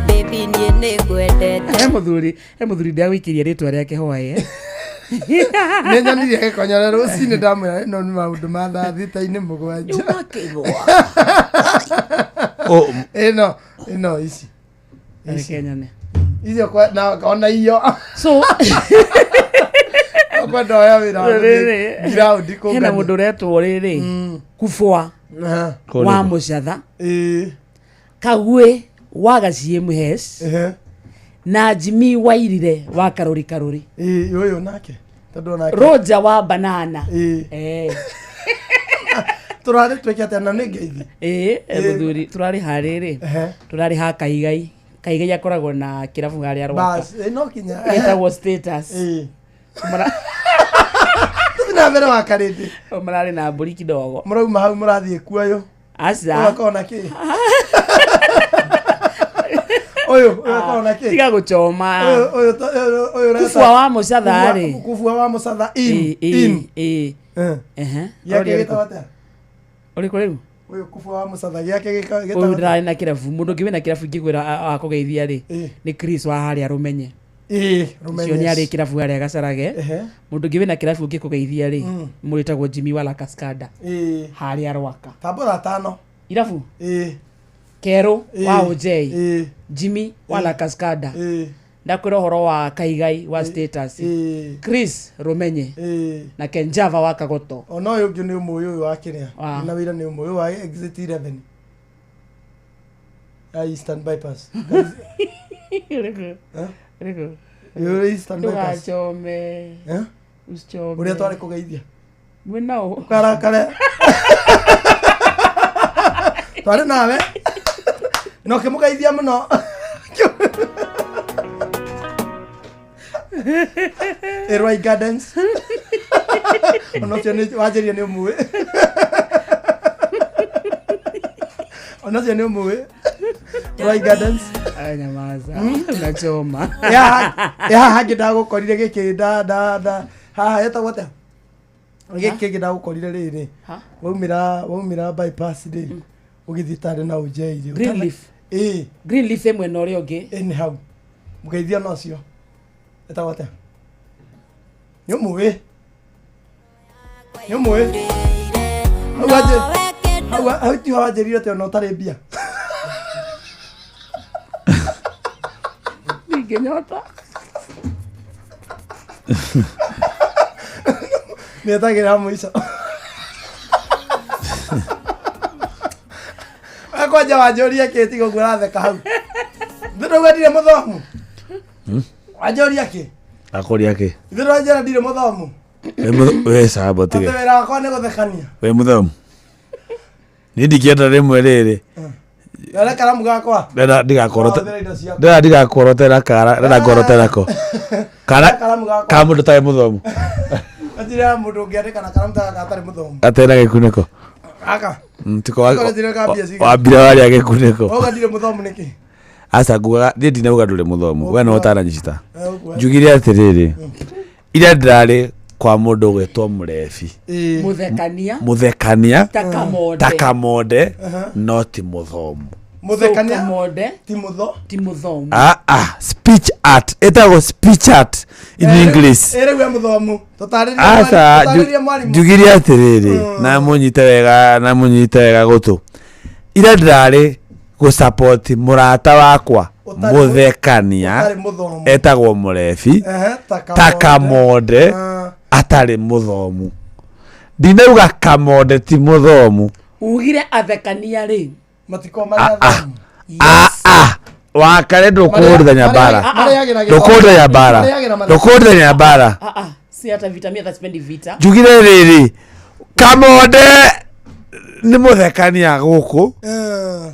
Speaker 23: Baby, niĩ nĩ ngwendete.
Speaker 3: He mũthuri ndagũikĩria rĩtwa rĩake hwaĩ.
Speaker 1: Nĩ nyonire gĩkonyore rũcinĩ, ndamwĩra ĩno nĩ maũndũ ma thaa thita-inĩ mũgwanja. Ĩno ici.
Speaker 3: Reke nyone.
Speaker 1: Icio na ona iyo.
Speaker 3: So
Speaker 1: kwenda oya wĩra wa gũthiĩ ground
Speaker 3: hena
Speaker 1: kũngania.
Speaker 3: mũndũ ũretwo rĩrĩ kubwa wa mũcatha kagwĩ wa gaciĩ mũhes na Jimmy wairire wa karũri karũri.
Speaker 1: Ĩĩ, ũyũ nake tondũ onake
Speaker 3: Roger wa banana. Eh.
Speaker 1: Tũrarĩ twĩke atĩa na nĩ ngeithi?
Speaker 3: Ĩĩ, mũthuri tũrarĩ harĩrĩ, tũrarĩ ha kaigai. Kaigai akoragwo na kĩrabu harĩa rwaka.
Speaker 1: Bas, no kinya.
Speaker 3: Gĩtagwo Status.
Speaker 1: Tũthiĩ na mbere wa karĩndĩ.
Speaker 3: Mararĩ na mbũri kidogo.
Speaker 1: Mũrauma hau mũrathiĩ kuoyũ.
Speaker 3: Aca.
Speaker 1: Ũyũ akoragwo na kĩ? Ũyũ akoragwo na kĩ?
Speaker 3: Tiga gũchoma.
Speaker 1: Ũyũ ũreta-
Speaker 3: Kubwa wa mũcatha rĩ.
Speaker 1: Kubwa wa mũcatha in.
Speaker 3: Ĩ, ĩ,
Speaker 1: In.
Speaker 3: ĩ. Ehe.
Speaker 1: Gĩake
Speaker 3: Ũrĩ
Speaker 1: gĩtagwo atĩa?
Speaker 3: Ũrĩkũ rĩu?
Speaker 1: Ũyũ kubwa wa mũcatha gĩake
Speaker 3: Ũyũ
Speaker 1: gĩtagwo atĩa?
Speaker 3: ndĩrarĩ na kĩrabu. Mũndũ ũngĩ wĩna kĩrabu ingĩkwĩra akũgeithia rĩ nĩ Chris wa harĩa Rũmenye.
Speaker 1: Ĩĩ, Rũmenye.
Speaker 3: Ũcio nĩ arĩ kĩrabu harĩa Gacarage. Mũndũ ũngĩ wĩna kĩrabu ũngĩkũgeithia rĩ, mũrĩtagwo Jimmy wa La Cascada harĩa Rwaka.
Speaker 1: Tambũra tano.
Speaker 3: Irabu.
Speaker 1: Ĩĩ.
Speaker 3: Kerũ wa
Speaker 1: Ĩĩ.
Speaker 3: Ũnjei. Jimmy wa La Cascada. Ndakwĩra ũhoro wa Kaigai wa Status. Chris Rũmenye. Na Kenjava wa Kagoto.
Speaker 1: Ona ũyũ ũngĩ nĩ ũmũĩ, ũyũ wa kĩrĩa
Speaker 3: Wa.
Speaker 1: na wĩra nĩ ũmũĩ, ũyũ wa exit 11 ya Eastern Bypass.
Speaker 3: Ũrĩkũ?
Speaker 1: Eh?
Speaker 3: Ũrĩkũ?
Speaker 1: Ũyũ Eastern Bypass.
Speaker 3: Ndũgachome.
Speaker 1: Eh?
Speaker 3: Usichome.
Speaker 1: Ũrĩa twarĩ kũgeithia.
Speaker 3: Mwĩnao.
Speaker 1: Karakare twarĩ nawe na ũkĩmũgeithia mũno. Ĩrwai Gardens, ona ũcio nĩ wanjĩria nĩ ũmũĩ, ona ũcio nĩ ũmũĩ, Roy Gardens.
Speaker 3: Aya, nyamaza. Unachoma.
Speaker 1: Ĩ haha hangĩ ndagũkorire gĩkĩ nda nda nda haha hetagwo atĩa gĩkĩ kĩngĩ ndagũkorire rĩrĩ?
Speaker 3: Ha?
Speaker 1: Waumĩra bypass rĩ, ũgĩthiĩ tarĩ na ũnjei rĩ.
Speaker 3: Green Leaf.
Speaker 1: Ĩĩ.
Speaker 3: Green Leaf ĩ mwena ũrĩa ũngĩ.
Speaker 1: Ĩ nĩ hau mũgeithia na ũcio ĩtagwo atĩa? Nĩ ũmũĩ, nĩ ũmũĩ hau hau tiho wanjĩrire atĩ ona ũtarĩ mbia.
Speaker 3: Ndingĩnyota.
Speaker 1: Nĩetagĩra mũico. We kwanja wanjũria kĩ tiga ũguo ũratheka hau? Thĩ ndirĩ mũthomu. Wanjũria kĩ?
Speaker 4: Akũria kĩ?
Speaker 1: Ithuĩ ndwanjĩra ndirĩ mũthomu.
Speaker 4: We camba
Speaker 1: Atĩ
Speaker 4: tige.
Speaker 1: wĩra wakwa nĩ gũthekania.
Speaker 4: Wĩ mũthomu, niĩ ndingĩenda rĩmwe rĩrĩ.
Speaker 1: Rere karamu gakwa.
Speaker 4: Ndĩrenda ndigakorote.
Speaker 1: Wahũthĩra indo ciakwa.
Speaker 4: Ndĩrenda ndigakorotera kara, ndĩrenda ngorotera ko kara.
Speaker 1: Karamu gakwa.
Speaker 4: Ka mũndũ ũtarĩ mũthomu.
Speaker 1: Anjĩra mũndũ ũngĩandĩka na karamu ta gaka atarĩ mũthomu.
Speaker 4: Atarĩ na gĩkunĩko.
Speaker 1: Gaka.
Speaker 4: Tiko
Speaker 1: Korwo njĩra ka mbia cigana.
Speaker 4: wambire warĩa gĩkunĩko.
Speaker 1: Wauga ndirĩ mũthomu nĩkĩ?
Speaker 4: Aca, ngugaga niĩ ndinauga ndũrĩ mũthomu, we no ũtaranyiita.
Speaker 1: Eh, ũguo.
Speaker 4: Njugire atĩrĩrĩ, iria ndĩrarĩ kwa mũndũ ũgwĩtwo mũrebi.
Speaker 3: Mũthekania.
Speaker 4: Mũthekania.
Speaker 3: Ta Kamonde.
Speaker 4: Ta Kamonde.
Speaker 1: Aha.
Speaker 4: No ti mũthomu.
Speaker 1: Mũthekania.
Speaker 3: So, Kamonde.
Speaker 1: Ti mũtho.
Speaker 3: Ti mũthomu.
Speaker 4: Ah, ah, speech art, ĩtagwo speech art in English.
Speaker 1: Ĩ rĩu we mũthomu. Tũtarĩrie
Speaker 4: Aca.
Speaker 1: tũtarĩrie mwarimũ.
Speaker 4: Njugire atĩrĩrĩ, na mũnyite wega, na mũnyite wega gũtũ. Ira ndĩrarĩ gũsapoti mũrata wakwa
Speaker 1: Ũtarĩ-
Speaker 4: mũthekania
Speaker 1: ũtarĩ mũthomu.
Speaker 4: etagwo mũrebi
Speaker 1: Ehe,
Speaker 4: ta kamonde atarĩ mũthomu. Ndinauga kamonde ti mũthomu.
Speaker 3: Ugire athekania rĩ.
Speaker 1: Matiko marĩa athomu.
Speaker 4: Wakare ndũkũhũrithania mbara,
Speaker 1: Marĩagĩra gĩthomo.
Speaker 4: ndũkũhũrithania mbara,
Speaker 1: Marĩagĩra mathomo.
Speaker 4: ndũkũhũrithania mbara.
Speaker 3: Ah ah, si hata vita mimi hata sipendi vita.
Speaker 4: Njugire rĩrĩ, kamonde nĩ mũthekania gũkũ,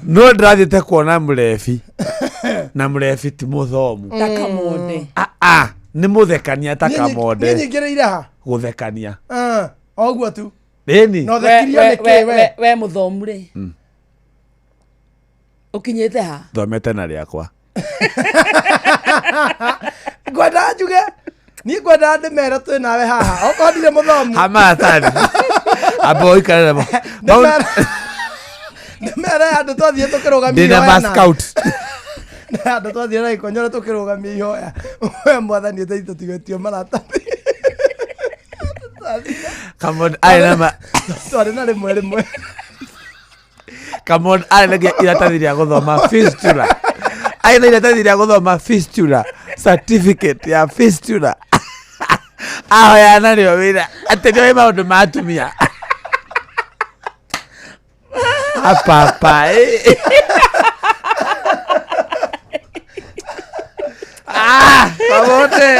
Speaker 4: no ndĩrathiĩte kuona mũrebi na mũrebi ti mũthomu.
Speaker 3: Ta kamonde.
Speaker 4: Ah, nĩ mũthekania ta
Speaker 1: Niĩ
Speaker 4: kamonde
Speaker 1: nyingĩrĩire ha?
Speaker 4: gũthekania.
Speaker 1: Ah, oguo tu.
Speaker 4: Ĩni.
Speaker 1: No thekirio
Speaker 3: We-
Speaker 1: nĩ
Speaker 3: we-
Speaker 1: kĩ we?
Speaker 3: we mũthomu rĩ. Ũkinyĩte ha?
Speaker 4: Thomete na rĩakwa.
Speaker 1: Ngwendaga njuge niĩ ngwendaga ndĩmere twĩ nawe haha okorwo ndirĩ mũthomu.
Speaker 4: Hamaratathi amba ũikare namo.
Speaker 1: Ndĩmere andũ twathiĩ tũkĩrũgamia
Speaker 4: Ndĩna
Speaker 1: ihoya
Speaker 4: ma
Speaker 1: na-
Speaker 4: scout.
Speaker 1: Andũ twathiĩ na ikonyore tũkĩrũgamia ihoya, we mwathani ũteithie tũtigetio maratathi.
Speaker 4: Kamonde arĩ na ma
Speaker 1: twarĩ na rĩmwe rĩmwe.
Speaker 4: Kamonde arĩ na nginya iratathi rĩa gũthoma fistula, arĩ na iratathi rĩa gũthoma fistula, certificate ya fistula, ahoya narĩo wĩra atĩ nĩoĩ maũndũ ma atumia apapa. Ah, kamonde.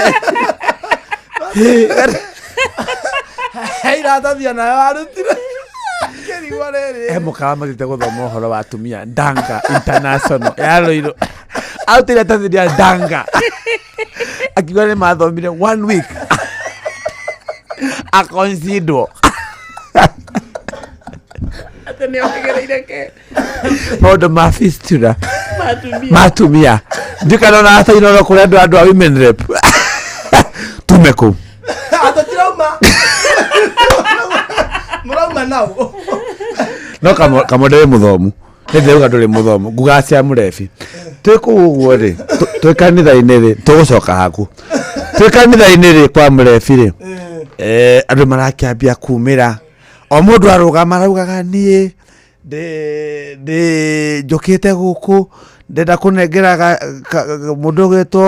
Speaker 1: He iratathi onayo warutire kĩrigwo rĩrĩ.
Speaker 4: He mũkawa mathiĩte gũthoma ũhoro wa atumia Ndanga International ya Ruiru, arutire iratathi rĩa Ndanga akiuga nĩ mathomire one week akonsidwo.
Speaker 3: Atĩ nĩ ogereire ke.
Speaker 4: Maũndũ ma fistula.
Speaker 3: Matumia.
Speaker 4: Ma atumia ndikana ona atainoro kũrĩa andũ a women rep tume kũu.
Speaker 1: Atĩ tirauma mũrauma nau.
Speaker 4: No kamonde wĩ mũthomu, nĩ ndĩrauga ndũrĩ mũthomu, ngugaga cia mũrebi twĩ kũu ũguo rĩ, twĩ kanitha-inĩ rĩ, tũgũcoka haku twĩ kanitha-inĩ rĩ kwa mũrebi rĩ, andũ marakĩambia kumĩra, o mũndũ arũgama araugaga niĩ ndĩ njũkĩte gũkũ ndenda kũnengera mũndũ ũgwĩtwo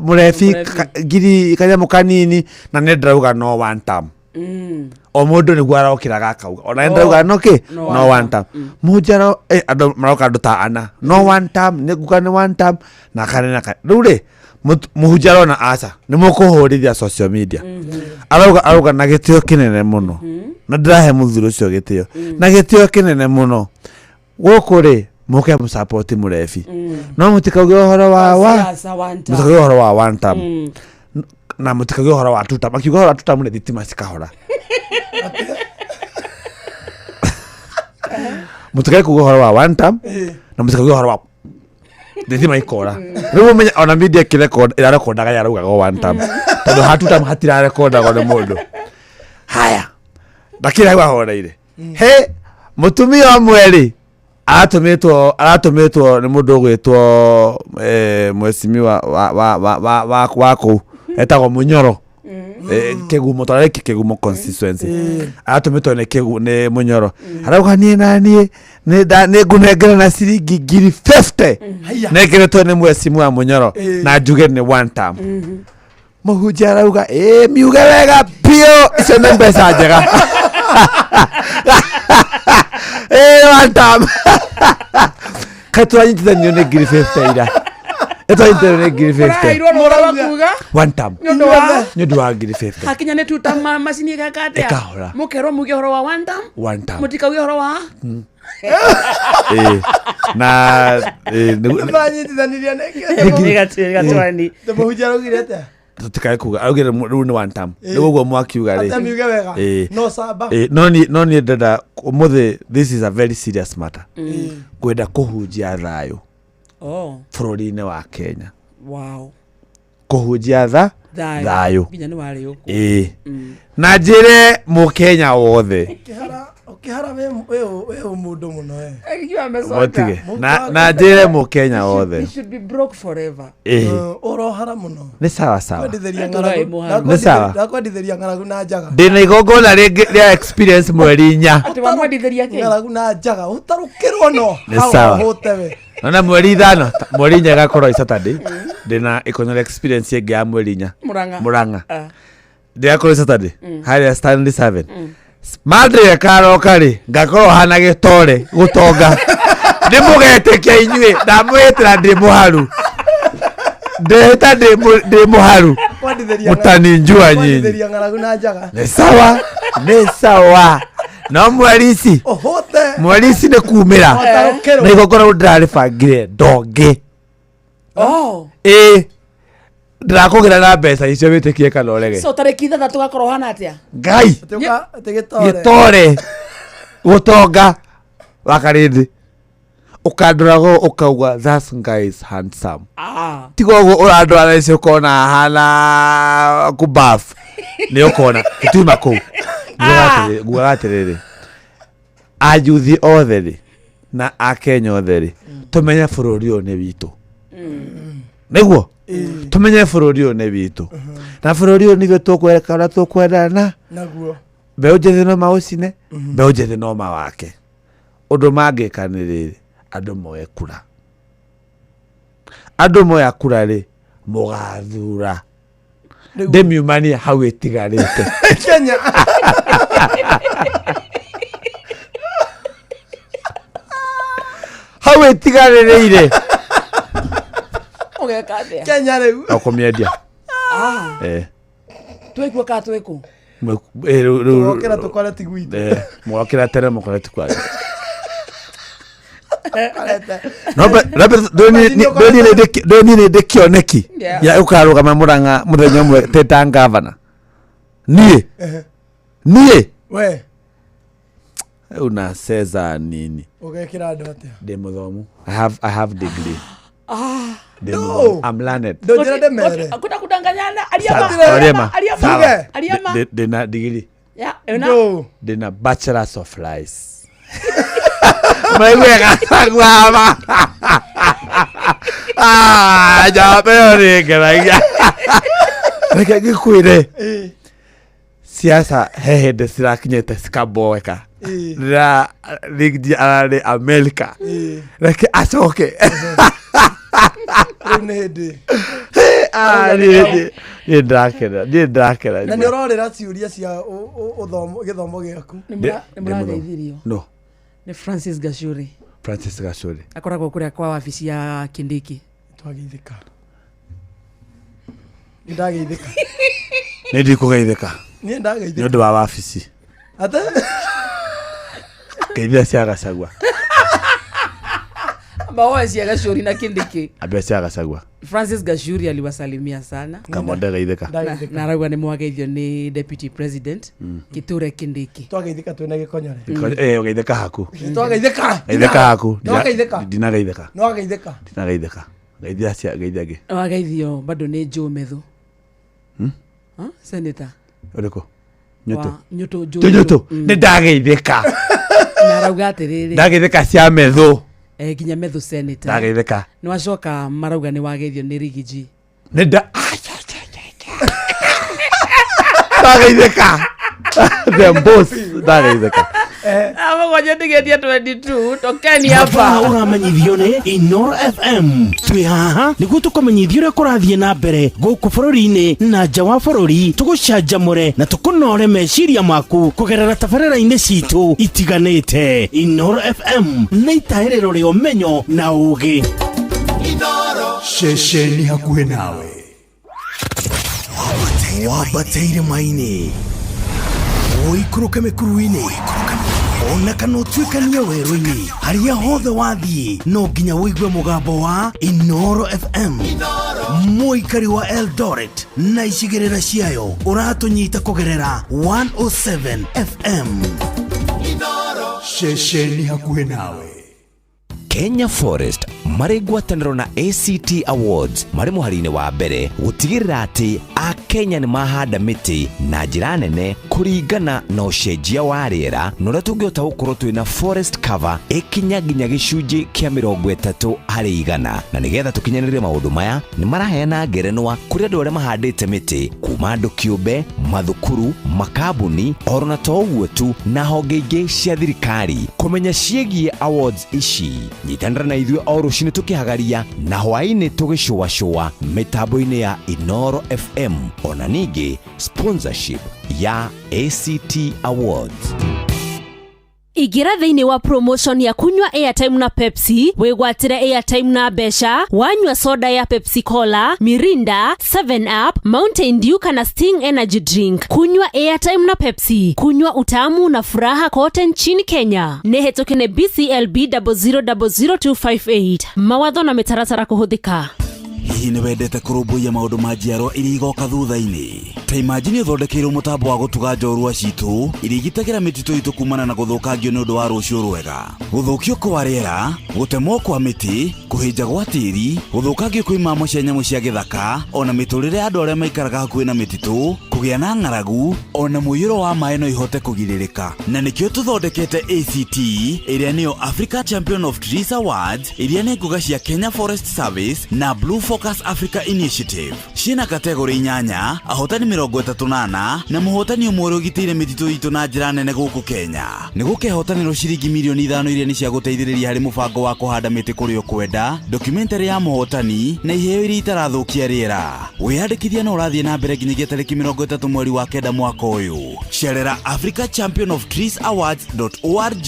Speaker 4: mũrebi ngiri kanyamũ kanini, na nĩ ndĩrauga no one term. O mũndũ nĩguo arokĩraga akauga ona nĩ ndauga no kĩ
Speaker 3: No
Speaker 4: no one term mũnjaro, andũ maroka andũ ta ana no one term, nĩ nguga nĩ one term na kane na kane. Rĩu rĩ mũhunjia arona aca nĩ mũkũhũrithia social media, arauga na gĩtĩo kĩnene mũno, na ndĩrahe mũthuri ũcio gĩtĩo na gĩtĩo kĩnene mũno gũkũ rĩ, mũke mũsapoti mũrebi no mũtikauge ũhoro wa
Speaker 3: Siasa one term.
Speaker 4: mũtikauge ũhoro wa one term na mũtikauge ũhoro wa two term. Akiuga ũhoro wa two term nĩ thitima cikahora. Mũtikae kuga ũhoro wa one term na mũtikauge ũhoro wa thitima ikora. Rĩu ũmenye ona media ĩkĩrecord ĩrarekondaga yaraugaga one term, tondũ ha two term hatirarekondagwo nĩ mũndũ. Haya, ndakĩrĩ hau ahoreire he mũtumia ũmwe rĩ aratũmĩtwo nĩ mũndũ ũgwĩtwo mwecimiwa wa kũu etagwo Mũnyoro, Kĩgumo, twararĩkia Kĩgumo constituency, aratũmĩtwo nĩ nĩ Mũnyoro, arauga niĩ na niĩ nĩ ngũnengera na ciringi 50,000 nengeretwo nĩ mwecimu wa Mũnyoro na njuge nĩ one term. Mũhunjia arauga ĩ miuge wega biũ, icio nĩ mbeca njega, ĩ one term. Kaĩ tũranyitithanio nĩ 50,000 ira, ĩtwanyitithanio nĩ 50,000.
Speaker 3: Ũraheirwo rũtha rwa kuga
Speaker 4: One term.
Speaker 3: Nĩ ũndũ wa
Speaker 4: nĩ ũndũ wa 50,000.
Speaker 3: Hakinya nĩ tuta macini ĩgeka atĩa?
Speaker 4: Ĩkahora.
Speaker 3: Mũkerwo muge ũhoro wa one term.
Speaker 4: One term.
Speaker 3: Mũtikauge ũhoro wa
Speaker 4: Ĩ, na ĩ,
Speaker 1: Manyitithanirie nĩkĩ?
Speaker 3: Gatwani.
Speaker 1: Mũhunjia araugire atĩa?
Speaker 4: Tũtikae kuga, augire rĩu nĩ one term nĩ ũguo mwakiuga rĩ.
Speaker 1: Atĩ miuge wega.
Speaker 4: Ĩ.
Speaker 1: No samba.
Speaker 4: Ĩ, no niĩ ndenda ũmũthĩ, this is a very serious matter, ngwenda kũhunjia thayũ
Speaker 3: Oh,
Speaker 4: bũrũri-inĩ wa Kenya.
Speaker 3: Wow.
Speaker 4: Kũhunjia tha
Speaker 3: Thayũ.
Speaker 4: Thayũ.
Speaker 3: Nginya nĩ warĩ ũkũ.
Speaker 4: Ĩ, na njĩre mũkenya wothe.
Speaker 1: Kĩhara Ũkĩhara wĩ ũmũndũ mũno we.
Speaker 3: Akiwa amesota.
Speaker 4: Mũtige. Na njĩre mũkenya wothe.
Speaker 3: He should be broke forever.
Speaker 4: Ĩĩ.
Speaker 1: Ũrohara mũno.
Speaker 4: Nĩ sawa sawa.
Speaker 1: Kwendithĩria
Speaker 3: Tũraĩ
Speaker 1: ng'aragu.
Speaker 3: mũharo.
Speaker 4: Nĩ sawa.
Speaker 1: Ndakwendithĩria ng'aragu na njaga.
Speaker 4: Ndĩna igongona rĩngĩ rĩa experience mweri 4.
Speaker 3: Atĩ wamwendithĩria kĩ?
Speaker 1: Ng'aragu na njaga. Ũtarũkĩrwo no.
Speaker 4: Nĩ
Speaker 1: Hau
Speaker 4: sawa.
Speaker 1: ũhũte we.
Speaker 4: Nona mweri 5, mweri 4 ĩgakorwo ĩ Saturday. Ndĩna ĩkonyo rĩa experience ĩngĩ ya mweri 4.
Speaker 3: Murang'a.
Speaker 4: Murang'a.
Speaker 3: Ah.
Speaker 4: Ndĩgakorwo ĩ Saturday.
Speaker 3: Mm.
Speaker 4: Harĩa Stanley 7.
Speaker 3: Mm.
Speaker 4: Monday ĩkaroka rĩ, ngakorwo hana gĩtore gũtonga. Nĩ mũgetĩkia inyuĩ, ndamwĩtĩra ndĩ mũharu. Ndehĩta ndĩ mũharu.
Speaker 1: Kwendithĩria
Speaker 4: Mũtaninjua nyinyi.
Speaker 1: Kwendithĩria ng'aragu na njaga.
Speaker 4: Nĩ sawa, nĩ sawa. No mweri ici,
Speaker 1: Ũhũte.
Speaker 4: mweri ici nĩ kumĩra.
Speaker 1: Ũtarũkĩrwo.
Speaker 4: Na igongona rĩu ndĩrarĩbangire ndonge.
Speaker 3: Oh.
Speaker 4: Ĩĩ. Ndĩrakũgĩra na mbeca icio wĩtĩkie kana ũrege.
Speaker 3: So tarĩki 6 gakorwo hana atĩa?
Speaker 4: Ngai.
Speaker 1: Atĩ gĩtore.
Speaker 4: Gĩtore. Gũtonga. Wakarĩndĩ. Ũkandoragwo ũkauga that guy is handsome.
Speaker 3: Ah.
Speaker 4: Tiga ũguo ũrandora thaa ici ũkona hana kũbaf. Nĩ ũkona. Tũtiuma kũu. Ngugaga atĩrĩrĩ. Ayuthi othe rĩ na akenya othe rĩ tũmenye bũrũri ũyũ nĩ witũ. Nĩguo tũmenye bũrũri ũyũ nĩ witũ. Na bũrũri ũyũ nĩguo tũkwereka ũrĩa tũkwendana.
Speaker 1: Naguo.
Speaker 4: Mbeũ njĩthĩ no maũcine, mbeũ njĩthĩ no mawake. Ũndũ mangĩka nĩ rĩrĩ, andũ moe kura. Andũ moya kura rĩ, mũgathura. Ndĩmiumanie hau ĩtigarĩte.
Speaker 1: Kenya.
Speaker 4: Hau ĩtigarĩrĩire.
Speaker 3: Ũgeka atĩa?
Speaker 1: Kenya rĩu.
Speaker 4: No kũmĩendia.
Speaker 3: Ah.
Speaker 4: Eh.
Speaker 3: Twĩkuo kana twĩkũ?
Speaker 4: Rĩu
Speaker 1: Tũgokĩra tũkore ti gwitũ.
Speaker 4: Eh, mũgokĩra tene mũkore ti kwanyu.
Speaker 1: Korete.
Speaker 4: No ndũniĩ nĩ ndĩ kĩoneki
Speaker 1: Yeah.
Speaker 4: ya ũkarũgama Mũrang'a mũthenya ũmwe teta ngavana. Niĩ
Speaker 1: Ehe.
Speaker 4: niĩ
Speaker 1: We.
Speaker 4: rĩu na Cesar nini
Speaker 1: Ũgekĩra andũ atĩa?
Speaker 4: ndĩ mũthomu. I have degree.
Speaker 3: Ah.
Speaker 4: Ndĩ
Speaker 1: No.
Speaker 4: mũthomu. I'm learned.
Speaker 1: Ndũnjĩra ndĩmere.
Speaker 3: Kuna kudanganyana.
Speaker 4: Sawa,
Speaker 3: Aliama.
Speaker 4: Oriema.
Speaker 3: Aliama.
Speaker 4: Sawa.
Speaker 3: Aliama.
Speaker 4: Ndĩna degree.
Speaker 3: Ya, ĩna.
Speaker 4: Ndĩna bachelors of lies. Maiguaga gwama. Ah, njamba ĩyo nĩngenagia. Reke ngĩkwĩre. Siasa he hĩndĩ cirakinyĩte cikaboeka. Rĩrĩa Riggy ararĩ America. Reke acoke.
Speaker 1: Rĩu nĩ hĩndĩ.
Speaker 4: Ah, niĩ niĩ ndĩrakena, niĩ ndĩrakena.
Speaker 1: Na nĩ ũrorĩra ciũria cia gĩthomo gĩaku.
Speaker 3: Nĩ mũrageithirio.
Speaker 4: No,
Speaker 3: Nĩ Francis Gachuri.
Speaker 4: Francis Gachuri.
Speaker 3: Akoragwo kũrĩa kwa wabici ya Kindiki.
Speaker 1: Twageithĩka. Nĩ ndageithĩka.
Speaker 4: Nĩ ndikũgeithĩka.
Speaker 1: Niĩ ndageithĩka.
Speaker 4: Nĩ ũndũ wa wabici.
Speaker 1: Ate?
Speaker 4: Ngeithia cia Gachagua.
Speaker 3: Maoe cia Gachuri na Kindiki.
Speaker 4: Ambia cia Gachagua.
Speaker 3: Francis Gachuri aliwasalimia sana.
Speaker 4: Kamonde geithĩka.
Speaker 3: Na arauga nĩ mwageithio nĩ deputy president Kithure Kindiki.
Speaker 1: Twageithĩka twĩna gĩkonyore.
Speaker 4: Eh, ũgeithĩka haku.
Speaker 1: Twageithĩka.
Speaker 4: Geithĩka haku.
Speaker 1: Nĩwageithĩka.
Speaker 4: Ndinageithĩka.
Speaker 1: Nĩwageithĩka.
Speaker 4: Ndinageithĩka. Geithia cia geithia angĩ.
Speaker 3: Wageithio bado nĩ Joe Methu.
Speaker 4: Hmm?
Speaker 3: Huh? Senator.
Speaker 4: Ũrĩkũ? Nyũtũ.
Speaker 3: Wa- Nyũtũ Joe
Speaker 4: Joe Nyũtũ.
Speaker 3: Mm.
Speaker 4: Nĩ ndageithĩka.
Speaker 3: Na arauga atĩrĩrĩ.
Speaker 4: Ndageithĩka cia Methu.
Speaker 3: Eh, nginya Methu senator.
Speaker 4: Ndageithĩka.
Speaker 3: Nĩ wacoka marauga nĩ wageithio nĩ Riggy.
Speaker 4: Nĩ nda ndageithĩka. The boss ndageithĩka.
Speaker 3: Mũgwanja ndigĩtie 22 tokeni
Speaker 11: Hapa
Speaker 3: hapa.
Speaker 11: ũramenyithio nĩ Inoro FM twĩ haha nĩguo tũkũmenyithia ũrĩa kũrathiĩ na mbere gũkũ bũrũri-inĩ na nja wa bũrũri tũgũcanjamũre na tũkũnore meciria maku kũgerera tabarĩra-inĩ citũ itiganĩte. Inoro FM nĩ itahĩrĩro rĩa ũmenyo na ũũgĩ.
Speaker 13: Ceceni hakuhĩ nawe wambate irĩma-inĩ ũikũrũke mĩkuru-inĩ ona kana ũtuĩkanie werũ-inĩ harĩa hothe wathiĩ no nginya ũigue mũgambo wa Inoro FM mũikari wa Eldoret na icigĩrĩra ciayo ũratũnyita kũgerera 107 FM ceceni hakuhĩ nawe.
Speaker 8: Kenya Forest marĩ ngwatanĩro na ACT Awards marĩ mũhari-inĩ wa mbere gũtigĩrĩra atĩ Akenya nĩ mahanda mĩtĩ na njĩra nene kũringana na ũcenjia wa rĩera na ũrĩa tũngĩhota gũkorwo twĩna forest cover ĩkinya nginya gĩcunjĩ kĩa 30% na nĩgetha tũkinyanĩrie maũndũ maya nĩ maraheana ngerenwa kũrĩ andũ arĩa mahandĩte mĩtĩ kuma andũ kĩũmbe, mathukuru, makambuni oro na to ũguo tu na honge ingĩ cia thirikari. Kũmenya ciĩgiĩ awards ici nyitanĩra na ithuĩ o rũcinĩ tũkĩhagaria na hwaĩ-inĩ tũgĩcũacũa mĩtambo-inĩ ya Inoro FM ona ningĩ sponsorship ya ACT Awards.
Speaker 10: Ingĩra thĩinĩ wa promotion ya kunywa airtime na Pepsi wĩgwatĩre airtime na mbeca wanyua soda ya Pepsi Cola, Mirinda, 7 Up, Mountain Dew kana Sting Energy Drink. Kunywa airtime na Pepsi, kunywa utamu na furaha kote nchini Kenya. Nĩ hetũke nĩ BCLB 0000258. Mawatho na mĩtaratara kũhũthĩka.
Speaker 13: Hihi nĩ wendete kũrũmbũiya maũndũ ma njiarwa iria igoka thutha-inĩ? Ta imagine ũthondekeirwo mũtambo wa gũtuga njorua citũ iria igitagĩra mĩtitũ itũ kumana na gũthũkangio nĩ ũndũ wa rũciũ rwega. Gũthũkio kwa rĩera, gũtemwo kwa mĩtĩ, kũhĩnja gwa tĩri, gũthũkangio kwa imamo cia nyamũ cia gĩthaka, ona mĩtũrĩre ya andũ arĩa maikaraga hakuhĩ na mĩtitũ, kũgĩa na ng'aragu, ona mũiyũro wa maĩ no ihote kũgirĩrĩka. Na nĩkĩo tũthondekete ACT ĩrĩa nĩyo Africa Champion of Trees Awards, iria nĩ ngũga cia Kenya Forest Service na Blue Focus Africa Initiative. Ciĩna kategori 8, ahotani 34 na mũhotani ũmwe ũrĩa ũgitĩire mĩtitũ itũ na njĩra nene gũkũ Kenya. Nĩ gũkehotanĩrwo ciringi milioni 5 iria nĩ cia gũteithĩrĩria harĩ mũbango wa kũhanda mĩtĩ kũrĩa ũkwenda, documentary ya mũhotani na iheo iria itarathũkia rĩera. Wĩyandĩkithia no ũrathiĩ na mbere nginyagia tarĩki 30 mweri wa 9 mwaka ũyũ. Cerera Africa Champion of Trees Awards.org.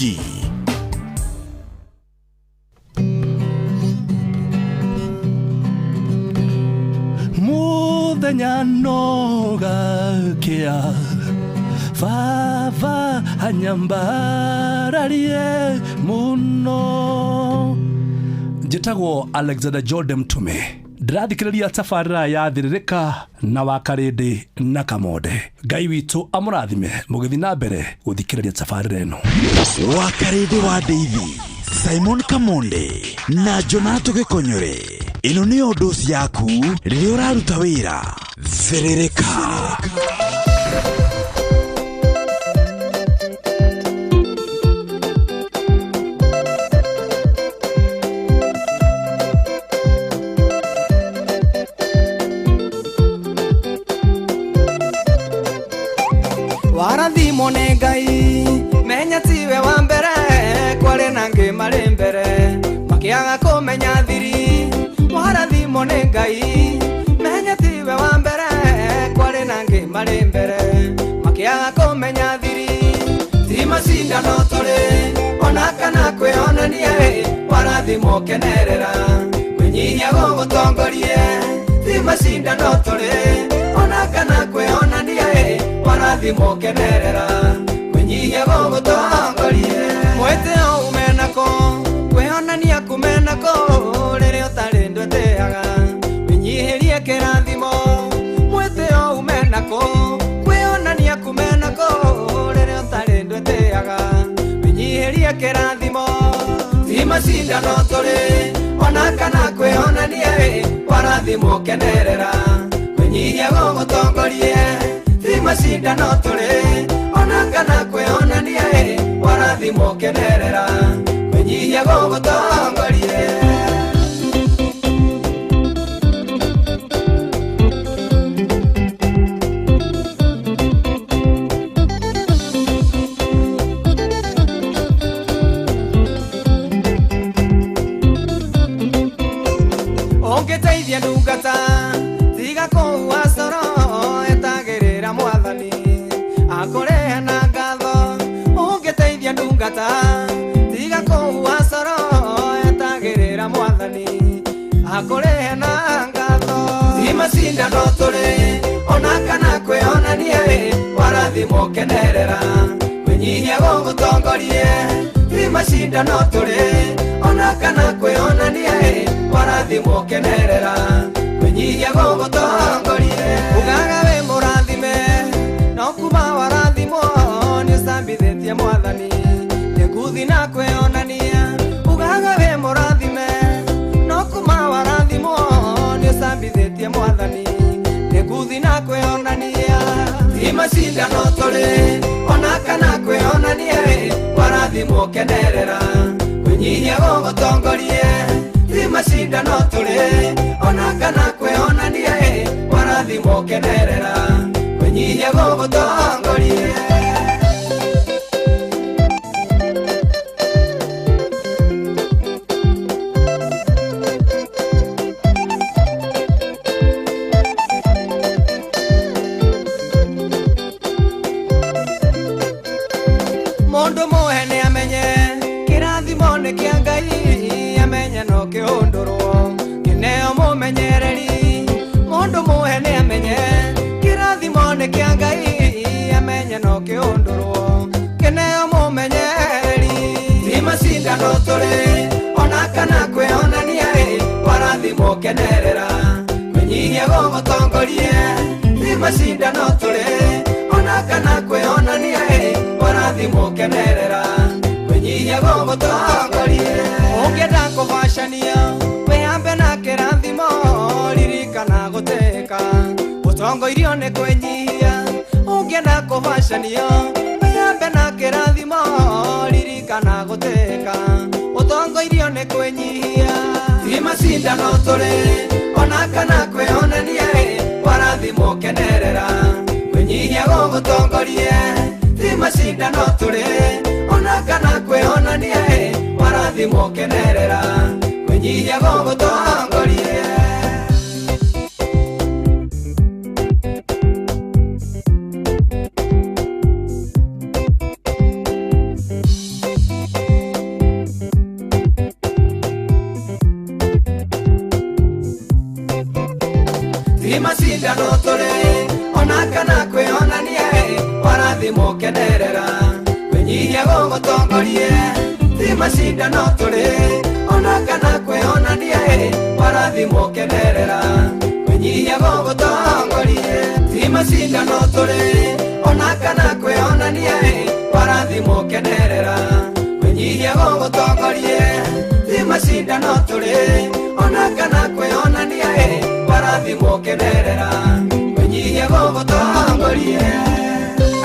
Speaker 7: Muthenya no gakia baba anyambararie muno. Njĩtagwo Alexander Jordan Mtume, ndĩrathikĩrĩria tabarĩra ya Thĩrĩrĩka na Wakarĩndĩ na Kamonde. Ngai witũ amũrathime mũgĩthiĩ na mbere gũthikĩrĩria tabarĩra ĩno.
Speaker 13: Wakarĩndĩ wa Ndeithi, Simon Kamonde na Jonato Gĩkonyore. Ĩno nĩyo ndoci yaku rĩrĩa ũraruta wĩra. Thĩrĩrĩka.
Speaker 2: Warathimwo nĩ Ngai menya tiwe wa mbere, kwarĩ na angĩ marĩ mbere makĩaga kũmenya thiri. Warathimwo nĩ Ngai menya tiwe wa mbere, kwarĩ na angĩ marĩ mbere makĩaga kũmenya thiri. Ti macindano tũrĩ ona kana kwĩonania, warathimwo kenerera wĩnyihia gũgũtongorie. Ti macindano tũrĩ ona kana kwĩonania, warathimwo kenerera wĩnyihia gũgũtongorie. Mwĩtĩo ume nako kwĩonania kume nako, rĩrĩa ũtarĩ ndwĩtĩaga wĩnyihĩrie kĩrathimo. Mwĩtĩo ume nako kwĩonania kume nako, rĩrĩa ũtarĩ ndwĩtĩaga wĩnyihĩrie kĩrathimo. Ti macindano tũrĩ ona kana kwĩonania, warathimwo kenerera wĩnyihia gũgũtongorie. Ti macindano tũrĩ ona kana kwĩonania, warathimwo kenerera wĩnyihia gũgũtongorie. Ũngĩteithia ndungata tiga kũhua coro, etagĩrĩra mwathani akũrehe na ngatho. Ũngĩteithia ndungata tiga kũhua coro, etagĩrĩra mwathani akũrehe na ngatho. Ti macindano tũrĩ ona kana kwĩonania, warathimwo kenerera wĩnyihia gũgũtongorie. Ti macindano tũrĩ ona kana kwĩonania, warathimwo kenerera wĩnyihia gũgũtongorie. Ugaga wĩ mũrathime no kuma warathimwo nĩ ũcambithĩtie mwathani nĩngũthiĩ na kwĩonania. Ugaga wĩ mũrathime Nĩndehoketie mwathani nĩngũthiĩ na kwĩonania ti macindano tũrĩ ona kana kwĩonania ĩ warathimwo kenerera kwĩnyihia gũgũtongorie ti macindano tũrĩ ona kana kwĩonania ĩ warathimwo kenerera kwĩnyihia gũgũtongorie. Mundu muhe nĩ amenye kĩrathimo nĩ kĩa Ngai amenye no kĩhũndũrwo kĩneo mũmenyereri. Mundu muhe nĩ amenye kĩrathimo nĩ kĩa Ngai amenye no kĩhũndũrwo kĩneo mũmenyereri. Ti macindano tũrĩ ona kana kwĩonania ĩ warathimwo kenerera kwĩnyihia gũgũtongorie. Ti macindano tũrĩ ona kana kwĩonania ĩ warathimwo kenerera kwĩnyihia gũgũtongorie. Ũngĩenda kũbacania wĩhambe na kĩrathimo ririkana gũtĩka ũtongoirio nĩ kwĩnyihia. Ũngĩenda kũbacania wĩhambe na kĩrathimo ririkana gũtĩka ũtongoirio nĩ kwĩnyihia. Ti macindano tũrĩ ona kana kwĩonania ĩ warathimwo kenerera kwĩnyihia gũgũtongorie. Ti macindano tũrĩ ona kana kwĩonania ĩ warathimwo kenerera kwĩnyihia gũgũtongorie. Ti macindano tũrĩ ona kana kwĩonania ĩ warathimwo kenerera kwĩnyihia gũgũtongorie. Ti macindano tũrĩ ona kana kwĩonania ĩ warathimwo kenerera kwĩnyihia gũgũtongorie. Ti macindano tũrĩ ona kana kwĩonania ĩ warathimwo kenerera kwĩnyihia gũgũtongorie. Ti macindano tũrĩ ona kana kwĩonania ĩ warathimwo kenerera kwĩnyihia gũgũtongorie.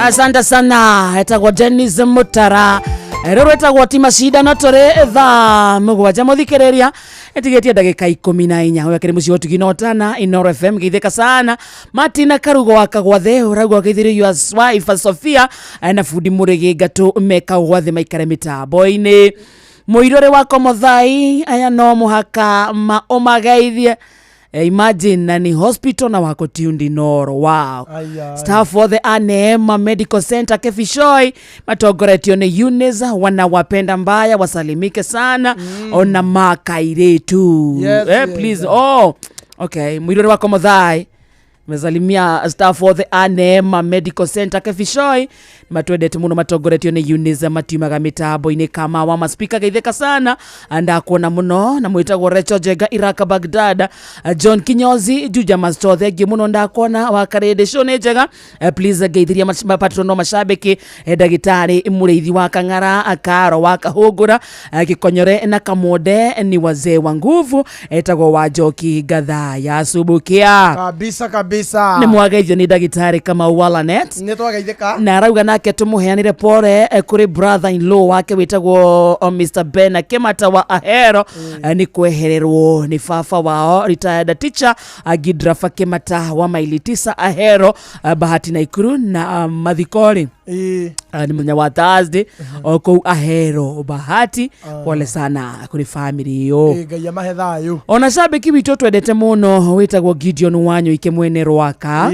Speaker 3: Asante sana etagwo Dennis Mutara rĩu etagwo ti macindano tũrĩ thaa mũgwanja mũthikĩrĩria ĩtigĩtie ndagĩka 14 ũyũ akĩrĩ mũciĩ wa ũtugi na ũtana Inoro FM geithĩka sana Martina Karugo wa Kagwathe ũrauga geithĩrio your wife Sofia na bundi mũrĩgĩ ngatũ me Kagwathe maikare mĩtambo-inĩ. Mũirũrĩ wa Komothai aya no mũhaka ma ũmageithie. Imagine na ni hospital na wako tuned Inoro. Wow. Staff othe a Neema Medical Center Kefishoi matongoretio nĩ Eunice wanawapenda mbaya wasalimike sana ona makairetu.
Speaker 1: Yes, yes,
Speaker 3: please. Oh, okay. Mwirore wako Muthai mesalimia staff othe a Neema Medical Center Kefishoi matwendete muno matongoretio nĩ Eunice matiumaga mitambo-inĩ kama wa maspika geithĩka sana ndakuona muno na mwĩtagwo Rachel Jenga Iraka Baghdad John Kinyozi Juja Masto thengi muno ndakuona wa Karĩndĩ show nĩ njega. Please geithiria mapatrono mashabiki ndagĩtarĩ mũrĩithi wa Kang'ara Akaro wa Kahũngũra Gĩkonyore na Kamonde ni wazee wa nguvu etagwo wa Njoki Ngatha ya Subukia
Speaker 1: kabisa kabisa.
Speaker 3: Nĩ mwageithio nĩ ndagĩtarĩ Kamau Walanet
Speaker 1: nĩ twageithĩka
Speaker 3: na arauga nake tũmũheanĩre pore kũrĩ brother in law wake wĩtagwo Mr Ben Kimata wa Ahero nĩ kwehererwo nĩ baba wao retired teacher Gidrafa Kimata wa maili 9 Ahero Bahati Naikuru na mathikori nĩ mũthenya wa Thursday o kũu Ahero Bahati. Pole sana kũrĩ family ĩyo.
Speaker 1: Ngai amahe thayũ.
Speaker 3: Ona shabiki witũ twendete mũno wĩtagwo Gideon Wanyoike mwene Rwaka.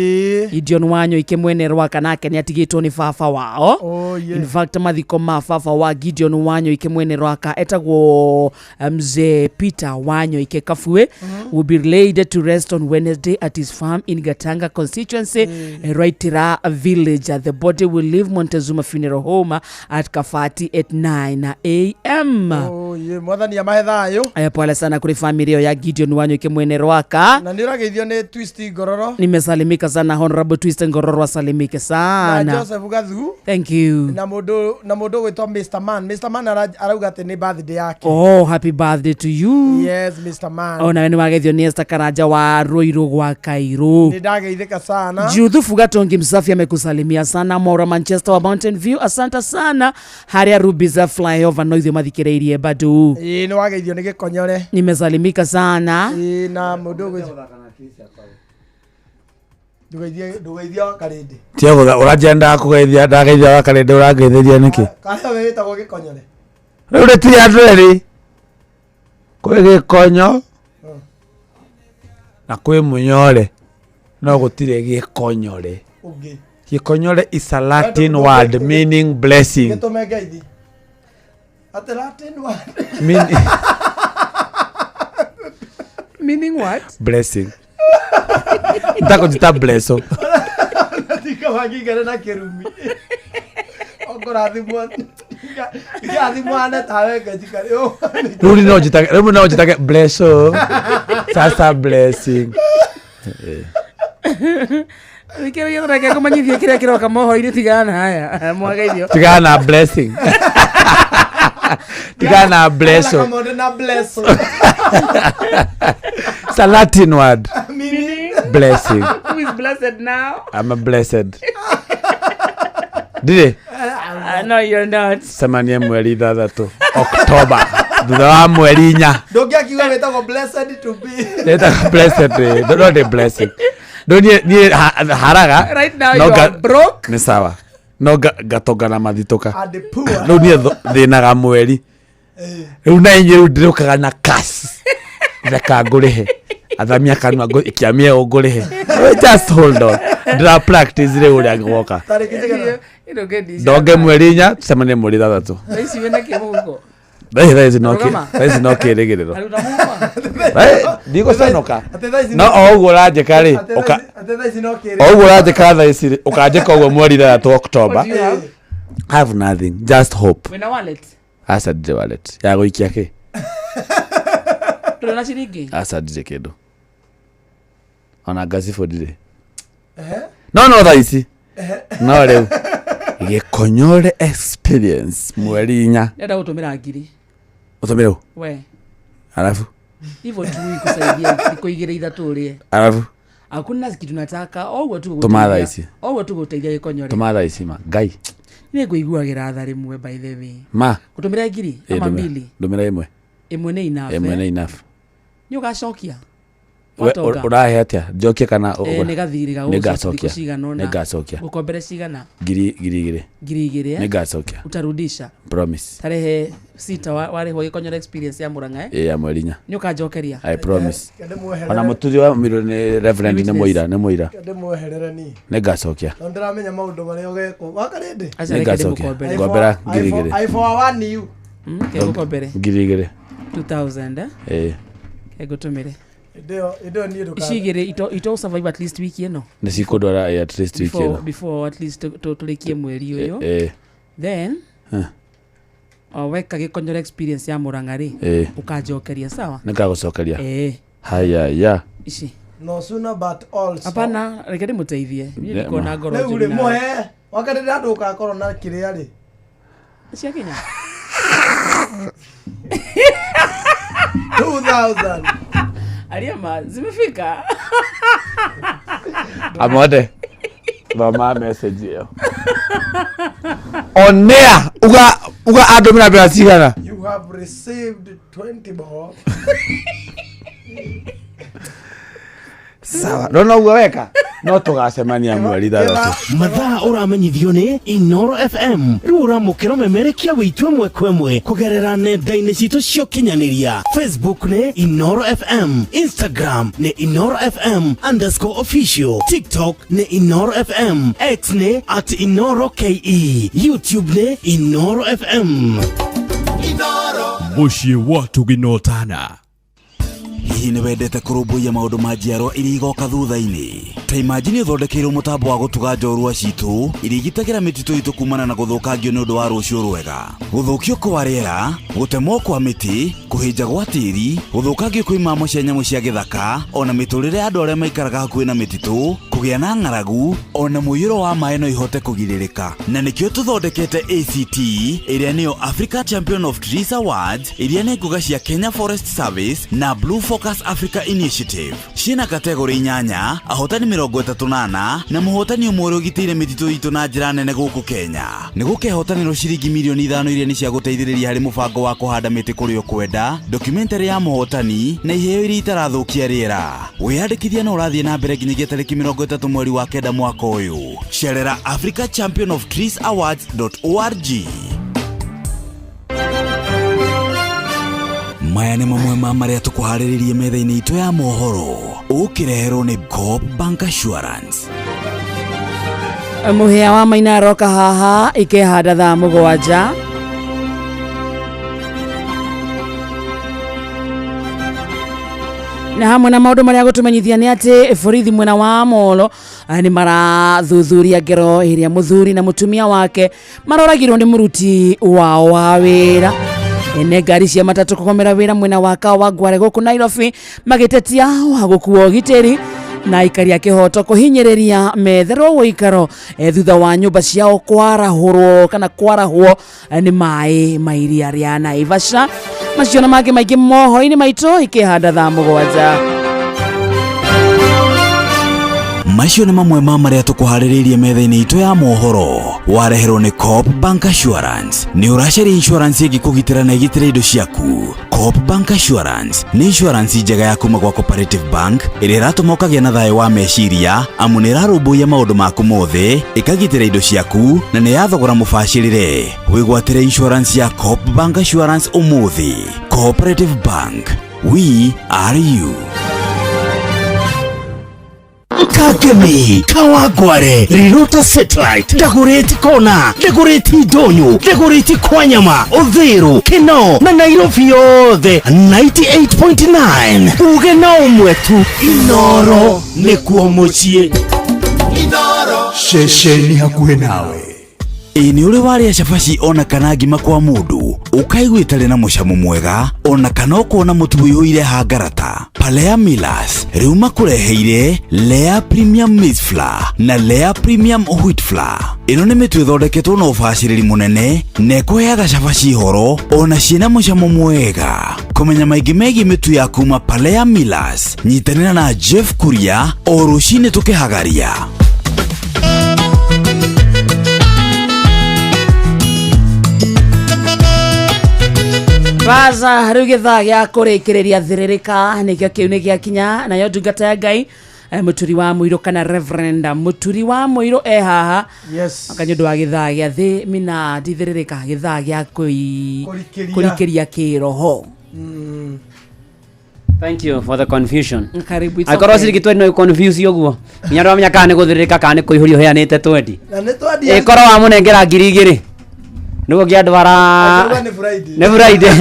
Speaker 3: Gideon Wanyoike mwene Rwaka nake nĩ atigĩtwo nĩ baba wao. In fact mathiko ma baba wa Gideon Wanyoike mwene Rwaka etagwo Mzee Peter Wanyoike Kafue will be laid to rest on Wednesday at his farm in Gatanga constituency, Raitira village. The body will leave Leave Montezuma Funeral Home at Kafati at 9 am.
Speaker 1: Oh, ye mwathani amahe thayũ.
Speaker 3: Pole sana kuri familia ya Gideon Wanyuke mwene Rwaka.
Speaker 1: Na nĩ ũrageithio nĩ Twist Ngororo.
Speaker 3: Nimesalimika sana Honorable Twist Ngororo, asalimike
Speaker 1: Na
Speaker 3: sana.
Speaker 1: Joseph Gathu.
Speaker 3: Thank you.
Speaker 1: Na mũndũ na mũndũ ũgwĩtwo Mr Man. Mr Man arauga atĩ nĩ birthday yake.
Speaker 3: Oh, happy birthday to you.
Speaker 1: Yes, Mr Man.
Speaker 3: Ona we nĩ wageithio nĩ Esther Karanja wa Ruiru gwa Kairu.
Speaker 1: Nĩ ndageithĩka sana.
Speaker 3: Juthufu Gatongi Msafi amekusalimia sana. Mora Manchester wa Mountain View, asante sana. Haria Rubiza flyover no ithuĩ mathikĩrĩirie bado.
Speaker 1: Ĩĩ nĩ wageithio nĩ Gĩkonyore.
Speaker 3: Nimesalimika sana.
Speaker 1: Ĩĩ na mũndũ ũgwĩtwo Ndũgeithie ndũgeithie Wakarĩndĩ.
Speaker 4: Tiagutha ũranjenda kũgeithia ndageithia Wakarĩndĩ ũrangeithĩria nĩkĩ?
Speaker 1: Karĩa we wĩtagwo Gĩkonyore.
Speaker 4: Rĩu rĩtirĩ andũ erĩ. Kwĩ Gĩkonyo na kwĩ Mũnyore no gũtirĩ Gĩkonyore.
Speaker 1: Ũngĩ.
Speaker 4: Gĩkonyore is a Latin word meaning blessing.
Speaker 1: Gĩtũme ngeithi. Atĩ Latin word.
Speaker 4: Meaning
Speaker 3: Meaning what?
Speaker 4: Blessing. Ntakũnjĩta blesso.
Speaker 1: Tika wangingere na kĩrumi. Ũkũrathimwo. Ngĩrathimwo ane tawe ngejika.
Speaker 4: Rĩu no njĩtage rĩu no njĩtage blesso. Sasa blessing.
Speaker 3: Thikĩrĩria reke ngũmenyithie kĩrĩa kĩroka mohoro-inĩ tigana na haya mwageithio.
Speaker 4: Tigana na blessing. Tigana na blesso.
Speaker 1: Kamode na blesso.
Speaker 4: It's a Latin word.
Speaker 3: Meaning?
Speaker 4: Blessing.
Speaker 3: Who is blessed now?
Speaker 4: I'm a blessed. Ndire?
Speaker 3: No, you're not.
Speaker 4: Cemanie mweri ithathatũ October. Thutha wa mweri inya.
Speaker 1: Ndũngĩakiuga wĩtagwo blessed to be.
Speaker 4: Ndĩtagwo blessed. Ĩ, no ndĩ blessing. Ndũ niĩ haraga.
Speaker 3: Right now
Speaker 4: no
Speaker 3: you are broke.
Speaker 4: Nĩ sawa. No ngatonga na mathitũka.
Speaker 1: And poor.
Speaker 4: Rĩu niĩ thĩnaga mweri. Rĩu na inyuĩ rĩu ndĩrũkaga na cash. Reka ngũrĩhe. Athamia kanua ikiamia ũũ ngũrĩhe. Just hold on. Ndĩra practice rĩu ũrĩa ngwoka.
Speaker 1: Tarĩki njigana.
Speaker 3: Ĩno ngendi.
Speaker 4: Ndonge mweri inya tucemanie mweri ithathatũ.
Speaker 3: Thaa ici wĩna kĩ mũhuko?
Speaker 4: Thaa ici no
Speaker 3: Rũgama.
Speaker 4: thaa ici no kĩrĩgĩrĩro.
Speaker 3: Aruta mũhuko.
Speaker 4: Ndigũconoka.
Speaker 1: Atĩ thaa ici
Speaker 4: No o ũguo ũranjĩka rĩ,
Speaker 1: atĩ thaa ici no
Speaker 4: o
Speaker 1: kĩrĩgĩrĩro.
Speaker 4: ũguo ũranjĩka thaa ici rĩ, ũkanjĩka ũguo mweri ithathatũ October.
Speaker 3: What do you have?
Speaker 4: I have nothing, just hope.
Speaker 3: Wĩna wallet?
Speaker 4: Aca ndirĩ wallet. Ya gũikia kĩ?
Speaker 3: Ndũrĩ na ciringi?
Speaker 4: Aca ndirĩ kĩndũ. Ona ngacibũ ndirĩ. No no thaa ici. No rĩu. Gĩkonyore experience mweri inya.
Speaker 3: Ndĩrenda gũtũmĩra ngiri.
Speaker 4: Ũtũmĩre ũ?
Speaker 3: We.
Speaker 4: Alafu
Speaker 3: Hivyo tu ikusaidie thikũ igĩrĩ ithatũ ũrĩe.
Speaker 4: alafu
Speaker 3: Hakuna kitu nataka oguo tu
Speaker 4: Tũma thaa ici.
Speaker 3: Oguo tu gũteithia Gĩkonyore.
Speaker 4: Tũma thaa ici ma. Ngai.
Speaker 3: Nĩ ngũiguagĩra tha rĩmwe by the way.
Speaker 4: Ma.
Speaker 3: Gũtũmĩra ngiri
Speaker 4: Ĩ,
Speaker 3: ama
Speaker 4: ndũmĩra-
Speaker 3: mbili.
Speaker 4: Ndũmĩra ĩmwe.
Speaker 3: Ĩmwe nĩ enough.
Speaker 4: Ĩmwe nĩ
Speaker 3: eh?
Speaker 4: enough.
Speaker 3: Nĩ ũgacokia?
Speaker 4: We,
Speaker 3: Watonga.
Speaker 4: ũrahe atĩa? Njokie kana
Speaker 3: Nĩ gathirĩ ga
Speaker 4: Nĩ
Speaker 3: gũgũcokia
Speaker 4: ngacokia.
Speaker 3: thikũ cigana ũna.
Speaker 4: Nĩ ngacokia.
Speaker 3: Gũkombere cigana?
Speaker 4: Ngiri 2,000.
Speaker 3: 2,000.
Speaker 4: Nĩ ngacokia.
Speaker 3: Utarudisha.
Speaker 4: Promise.
Speaker 3: Tarehe 6 warĩhwo Gĩkonyore experience ya Murang'a eh?
Speaker 4: Ĩ ya mweri inya.
Speaker 3: Nĩ ũkanjokeria.
Speaker 4: I promise.
Speaker 1: Ndĩmweherere.
Speaker 4: Ona mũturi wa Miro nĩ reverend
Speaker 3: Nĩ
Speaker 4: nĩ
Speaker 3: witness.
Speaker 4: mũira nĩ mũira.
Speaker 1: Ndĩmweherere niĩ.
Speaker 4: Nĩ ngacokia.
Speaker 1: No ndĩramenya maũndũ marĩa ũgekwo. Wakarĩndĩ?
Speaker 3: Aca
Speaker 4: Nĩ
Speaker 3: reke
Speaker 4: ngacokia.
Speaker 3: ndĩmũkombere.
Speaker 4: Ngombera 2,000.
Speaker 1: I forewarn you.
Speaker 3: Kegũkombere.
Speaker 4: 2,000.
Speaker 3: 2000 eh?
Speaker 4: Ĩ.
Speaker 3: Kegũtũmĩre.
Speaker 1: Hĩndĩ ĩyo hĩndĩ ĩyo niĩ ndũka.
Speaker 3: Ici igĩrĩ ito survive at least wiki ĩno.
Speaker 4: Nĩ cikũndwara ĩ, at least wiki
Speaker 3: Before
Speaker 4: ĩno.
Speaker 3: before at least tũrĩkie mweri ũyũ.
Speaker 4: Ĩ.
Speaker 3: Then
Speaker 4: Huh.
Speaker 3: o weka Gĩkonyore experience ya Murang'a rĩ
Speaker 4: Ĩ.
Speaker 3: ũkanjokeria sawa?
Speaker 4: Nĩ ngagũcokeria.
Speaker 3: Ĩ.
Speaker 4: Haya ya.
Speaker 3: Ici.
Speaker 1: No sooner but also.
Speaker 3: Hapana, reke ndĩmũteithie. Niĩ
Speaker 4: Ne-
Speaker 3: ndikuona ngoro
Speaker 1: Rĩu
Speaker 3: njũru
Speaker 1: rĩ
Speaker 3: nawe.
Speaker 1: mũhe. Wakarĩndĩ andũ ũgakorwo na kĩrĩa rĩ.
Speaker 3: Cia Kenya.
Speaker 1: 2000.
Speaker 3: Aliama zimefika.
Speaker 4: Amode. Thoma message ĩyo. Onea uga uga andũmĩra mbeca cigana.
Speaker 1: You have received 20 bob.
Speaker 4: Sawa. No no uga weka. No tũgacemania mweri ithathatũ.
Speaker 11: Mathaa ũramenyithio nĩ Inoro FM rĩu ũramũkĩra ũmemerekia wĩitũ ĩmwe kwa ĩmwe kũgerera nenda-inĩ citũ cia ũkinyanĩria. Facebook nĩ Inoro FM, Instagram nĩ Inoro FM underscore official, TikTok nĩ Inoro FM, X nĩ at Inoro KE, YouTube nĩ Inoro FM.
Speaker 9: Mũciĩ wa Tuginotana.
Speaker 13: Hihi nĩ wendete kũrũmbũiya maũndũ ma njiarwa iria igoka thutha-inĩ? Ta imagine ũthondekeirwo mũtambo wa gũtuga njorua citũ iria igitagĩra mĩtitũ itũ kumana na gũthũkangio nĩ ũndũ wa rũciũ rwega. Gũthũkio kwa rĩera, gũtemwo kwa mĩtĩ, kũhĩnja gwa tĩri, gũthũkangio kwa imamo cia nyamũ cia gĩthaka, ona mĩtũrĩre ya andũ arĩa maikaraga hakuhĩ na mĩtitũ, kũgĩa na ng'aragu, ona mũiyũro wa maĩ no ihote kũgirĩrĩka. Na nĩkĩo tũthondekete ACT ĩrĩa nĩyo Africa Champion of Trees Awards, iria nĩ ngũga cia Kenya Forest Service na Blue Focus Africa Initiative. Ciĩna kategori inyanya, ahotani 34 na mũhotani ũmwe ũrĩa ũgitĩire mĩtitũ itũ na njĩra nene gũkũ Kenya. Nĩ gũkehotanĩrwo ciringi mirioni 5 iria nĩ cia gũteithĩrĩria harĩ mũbango wa kũhanda mĩtĩ kũrĩa ũkwenda, documentary ya mũhotani na iheo iria itarathũkia rĩera. Wĩyandĩkithia no ũrathiĩ na mbere nginyagia tarĩki 30 mweri wa 9 mwaka ũyũ. Cerera Africa Champion of Trees Awards.org. Maya nĩ mamwe ma marĩa tũkũharĩrĩrie metha-inĩ itũ ya mohoro ũkĩreherwo nĩ Coop Bank Assurance.
Speaker 3: Mũhĩa wa maina aroka haha ikehanda thaa 7. Na hamwe na maũndũ marĩa gũtũmenyithia nĩ atĩ borithi mwena wa Molo nĩ marathuthuria ngero ĩrĩa mũthuri na mũtumia wake maroragirwo nĩ mũruti wao wa wĩra. Ene ngari cia matatũ kũgomera wĩra mwena wa Kawangware gũkũ Nairobi magĩtetia wa gũkuo ũgitĩri na aikari a kĩhoto kũhinyĩrĩria metherwo ũikaro thutha wa nyũmba ciao kwarahũrwo kana kwarahwo nĩ maĩ ma iria rĩa Naivasha. Macio na mangĩ maingĩ mohoro-inĩ maitũ ikĩhanda thaa 7.
Speaker 13: Macio nĩ mamwe ma marĩa tũkũharĩrĩirie metha-inĩ itũ ya mohoro. Wareherwo nĩ Coop Bank Assurance. Nĩ ũracaria insurance ĩngĩkũgitĩra na ĩgitĩre indo ciaku. Coop Bank Assurance nĩ insurance njega ya kuma gwa Cooperative Bank ĩrĩa ĩratũma ũkagĩa na thayũ wa meciria amu nĩ ĩrarũmbũiya maũndũ maku mothe, ĩkagitĩra indo ciaku na nĩ ya thogora mũbacĩrĩre. Wĩgwatĩre insurance ya Coop Bank Assurance ũmũthĩ. Cooperative Bank, we are you.
Speaker 11: Kangemi, Kawangware, Rirota Satellite, Dagoretti Kona, Dagoretti Ndonyo, Dagoretti Kwanyama, Uthiru, Kinoo na Nairobi yothe 98.9. Uge na ũmwe tu, Inoro nĩkuo mũciĩ.
Speaker 13: Ceceni hakuhĩ nawe. Ĩ nĩ ũrĩ warĩa cabaci ona kana ngima kwa mũndũ ũkaigua ĩtarĩ na mũcamo mwega ona kana ũkona mũtu ũiyũire hangarata. Palea Millers rĩu makũreheire Lea Premium Maize Flour na Lea Premium Wheat Flour. Ĩno nĩ mĩtu ĩthondeketwo na ũbacĩrĩri mũnene na ĩkũheaga cabaci horo ona ciĩna mũcamo mwega. Kũmenya maingĩ megiĩ mĩtu ya kuma Palea Millers, nyitanĩra na Jeff Kuria o rũcinĩ tũkĩhagaria.
Speaker 3: Baza rĩu gĩthaa gĩa kũrĩkĩrĩria thĩrĩrĩka nĩkĩo kĩu nĩ gĩakinya nayo ndungata ya Ngai Mũturi wa Mũirũ kana Reverend Mũturi wa Mũirũ e haha.
Speaker 1: Yes.
Speaker 3: Anga nĩ ũndũ wa gĩthaa gĩa thĩ mina ndithĩrĩrĩka gĩthaa gĩa kũrikĩria kĩroho.
Speaker 9: Thank you for the confusion.
Speaker 3: Karibu, it's
Speaker 9: Akorwo
Speaker 3: okay.
Speaker 9: ciringi 20 no confuse ũguo. Nginya ndũramenya kana nĩ gũthĩrĩrĩka kana nĩ kũihũria ũheanĩte 20.
Speaker 1: Na nĩ twendia.
Speaker 9: Ĩkorwo wamũnengera 2000. Nĩguo ngĩandwara.
Speaker 1: Akiuga nĩ Friday.
Speaker 9: Nĩ Friday.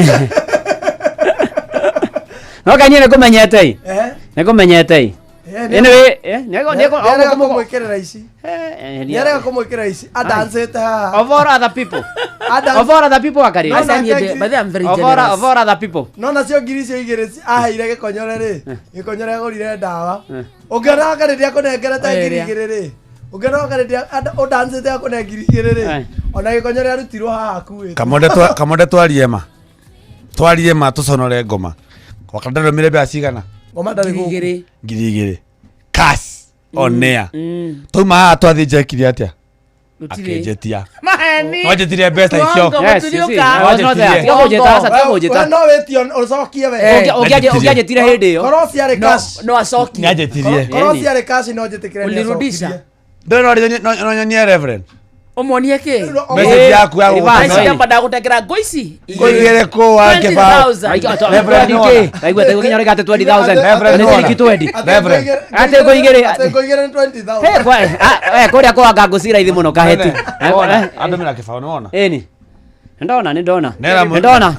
Speaker 9: No kaĩ niĩ nĩngũmenyete ĩ. Nĩngũmenyete ĩ. Anyway,
Speaker 1: Nĩarega kũmwĩkĩrĩra ici. Nĩarega kũmwĩkĩrĩra ici. Adancĩte haha.
Speaker 9: Of all other people. Of all other people akarĩ.
Speaker 1: No, nake ngiri-
Speaker 9: Of all other people.
Speaker 1: No nacio ngiri icio igĩrĩ aheire gĩkonyore rĩ, gĩkonyore agũrire ndawa. Ũngĩona wakarĩria akũnengerete ngiri igĩrĩ rĩ, ũngĩona wakarĩria ũdancĩte akũne ngiri igĩrĩ rĩ, ona gĩkonyore arutirwo haha akuĩte.
Speaker 4: Kamonde twarie ma. Twarie ma tũconore ngoma. Wakandarũmire mbeca cigana?
Speaker 1: Ngoma ndarĩ gũkũ.
Speaker 4: 2000. Cash on air. Twauma haha twathiĩ njekire atĩa? Akĩnjĩtia.
Speaker 3: Maheni.
Speaker 4: Nwanjĩtirie mbeca icio.
Speaker 3: Mwongo,
Speaker 9: Yes,
Speaker 3: mũturi
Speaker 9: you see,
Speaker 3: ũka.
Speaker 9: I was not there. Tiga kũnjĩta, aca, tiga kũnjĩta.
Speaker 1: We no wĩtio ũcokie we.
Speaker 9: Ũngĩanjĩtire hĩndĩ ĩyo.
Speaker 1: Korwo ciarĩ cash.
Speaker 3: No acokie.
Speaker 4: Nĩanjĩtirie.
Speaker 1: Korwo ciarĩ cash no njĩtĩkĩre nĩ
Speaker 3: Ulirudisha.
Speaker 1: acokirie.
Speaker 4: Ndũrĩ no nyonie Reverend.
Speaker 3: Ũmuonie kĩ?
Speaker 4: Message yaku ya gũgũtũma.
Speaker 3: Ici ndamba ndagũtengera ngũ ici.
Speaker 4: Ngũ igĩrĩ kũ wa kĩbaũ?
Speaker 9: 20,000.
Speaker 4: Reverend nĩwona?
Speaker 9: Ndaigua ndaigua nginya ũreka atĩ 20,000.
Speaker 4: Reverend
Speaker 9: Nĩ
Speaker 4: nĩwona?
Speaker 9: ciringi 20.
Speaker 4: Reverend.
Speaker 9: Atĩ ngũ igĩrĩ.
Speaker 1: Atĩ ngũ igĩrĩ nĩ 20,000.
Speaker 9: Hey, kũrĩa kwanga ngũ ci raithi mũno kaheti.
Speaker 4: Wona, andũmĩra kĩbaũ nĩwona?
Speaker 9: Ĩni. Nĩndona, nĩndona.
Speaker 4: Nera
Speaker 9: Nĩndona.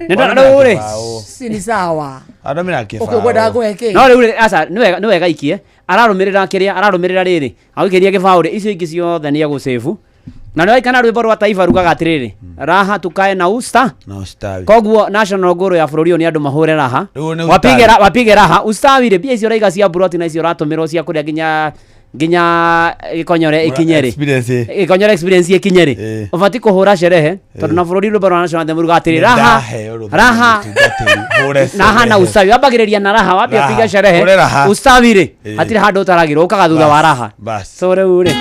Speaker 9: Nĩ rĩu rĩ
Speaker 1: Si ni sawa.
Speaker 4: Andũ mena kĩbaũ.
Speaker 1: Ũkĩkwenda ngũhe kĩ?
Speaker 9: No rĩu rĩ, aca nĩ wega, nĩ wega ikie ararũmĩrĩra kĩrĩa ararũmĩrĩra rĩrĩ agũikĩria gĩbaũ rĩ, icio ingĩ ciothe nĩ egũcĩbu na nĩ waikana rwĩmbo rwa taifa rugaga atĩrĩrĩ, raha tukae na usta.
Speaker 4: Na ustawi.
Speaker 9: Koguo national goal ya bũrũri ũyũ nĩ andũ mahũre raha.
Speaker 4: Rĩu nĩ
Speaker 9: Wapige
Speaker 4: ustawi.
Speaker 9: wapige raha ustawi rĩ, mbia icio ũraiga cia buroti na icio ũratũmĩrwo cia kũrĩa nginya nginya gĩkonyore ĩkinye rĩ,
Speaker 4: Experience.
Speaker 9: gĩkonyore experience ĩkinye rĩ, ũbatiĩ kũhũra sherehe tondũ na bũrũri rwĩmbo rwa national anthem rugaga atĩrĩ, raha
Speaker 4: Ndaheo rũtha
Speaker 9: raha
Speaker 4: mũtungatĩri, hũre
Speaker 9: na hana
Speaker 4: sherehe.
Speaker 9: ustawi wambagĩrĩria na raha wambia
Speaker 4: Raha.
Speaker 9: piga sherehe
Speaker 4: Hũre raha.
Speaker 9: ustawi rĩ, hatirĩ handũ ũtaragĩrwo ũkaga thutha wa raha.
Speaker 4: Bas.
Speaker 9: So rĩu rĩ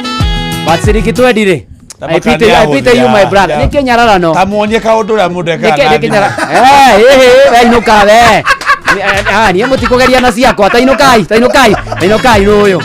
Speaker 9: batsiriki twendi rĩ, I pity, I pity you my brother. Nĩ kĩnyararano.
Speaker 4: Ta muonie kaũndũ ũrĩa mũndũ ekaga
Speaker 9: Nĩkĩ
Speaker 4: na
Speaker 9: nĩkĩ nyara
Speaker 4: thimũ.
Speaker 9: Eh, eh, eh, inũka we. Ah, niĩ mũtikũgeria na ciakwa, ta inũkai, ta inũkai, ta inũkai nũyũ.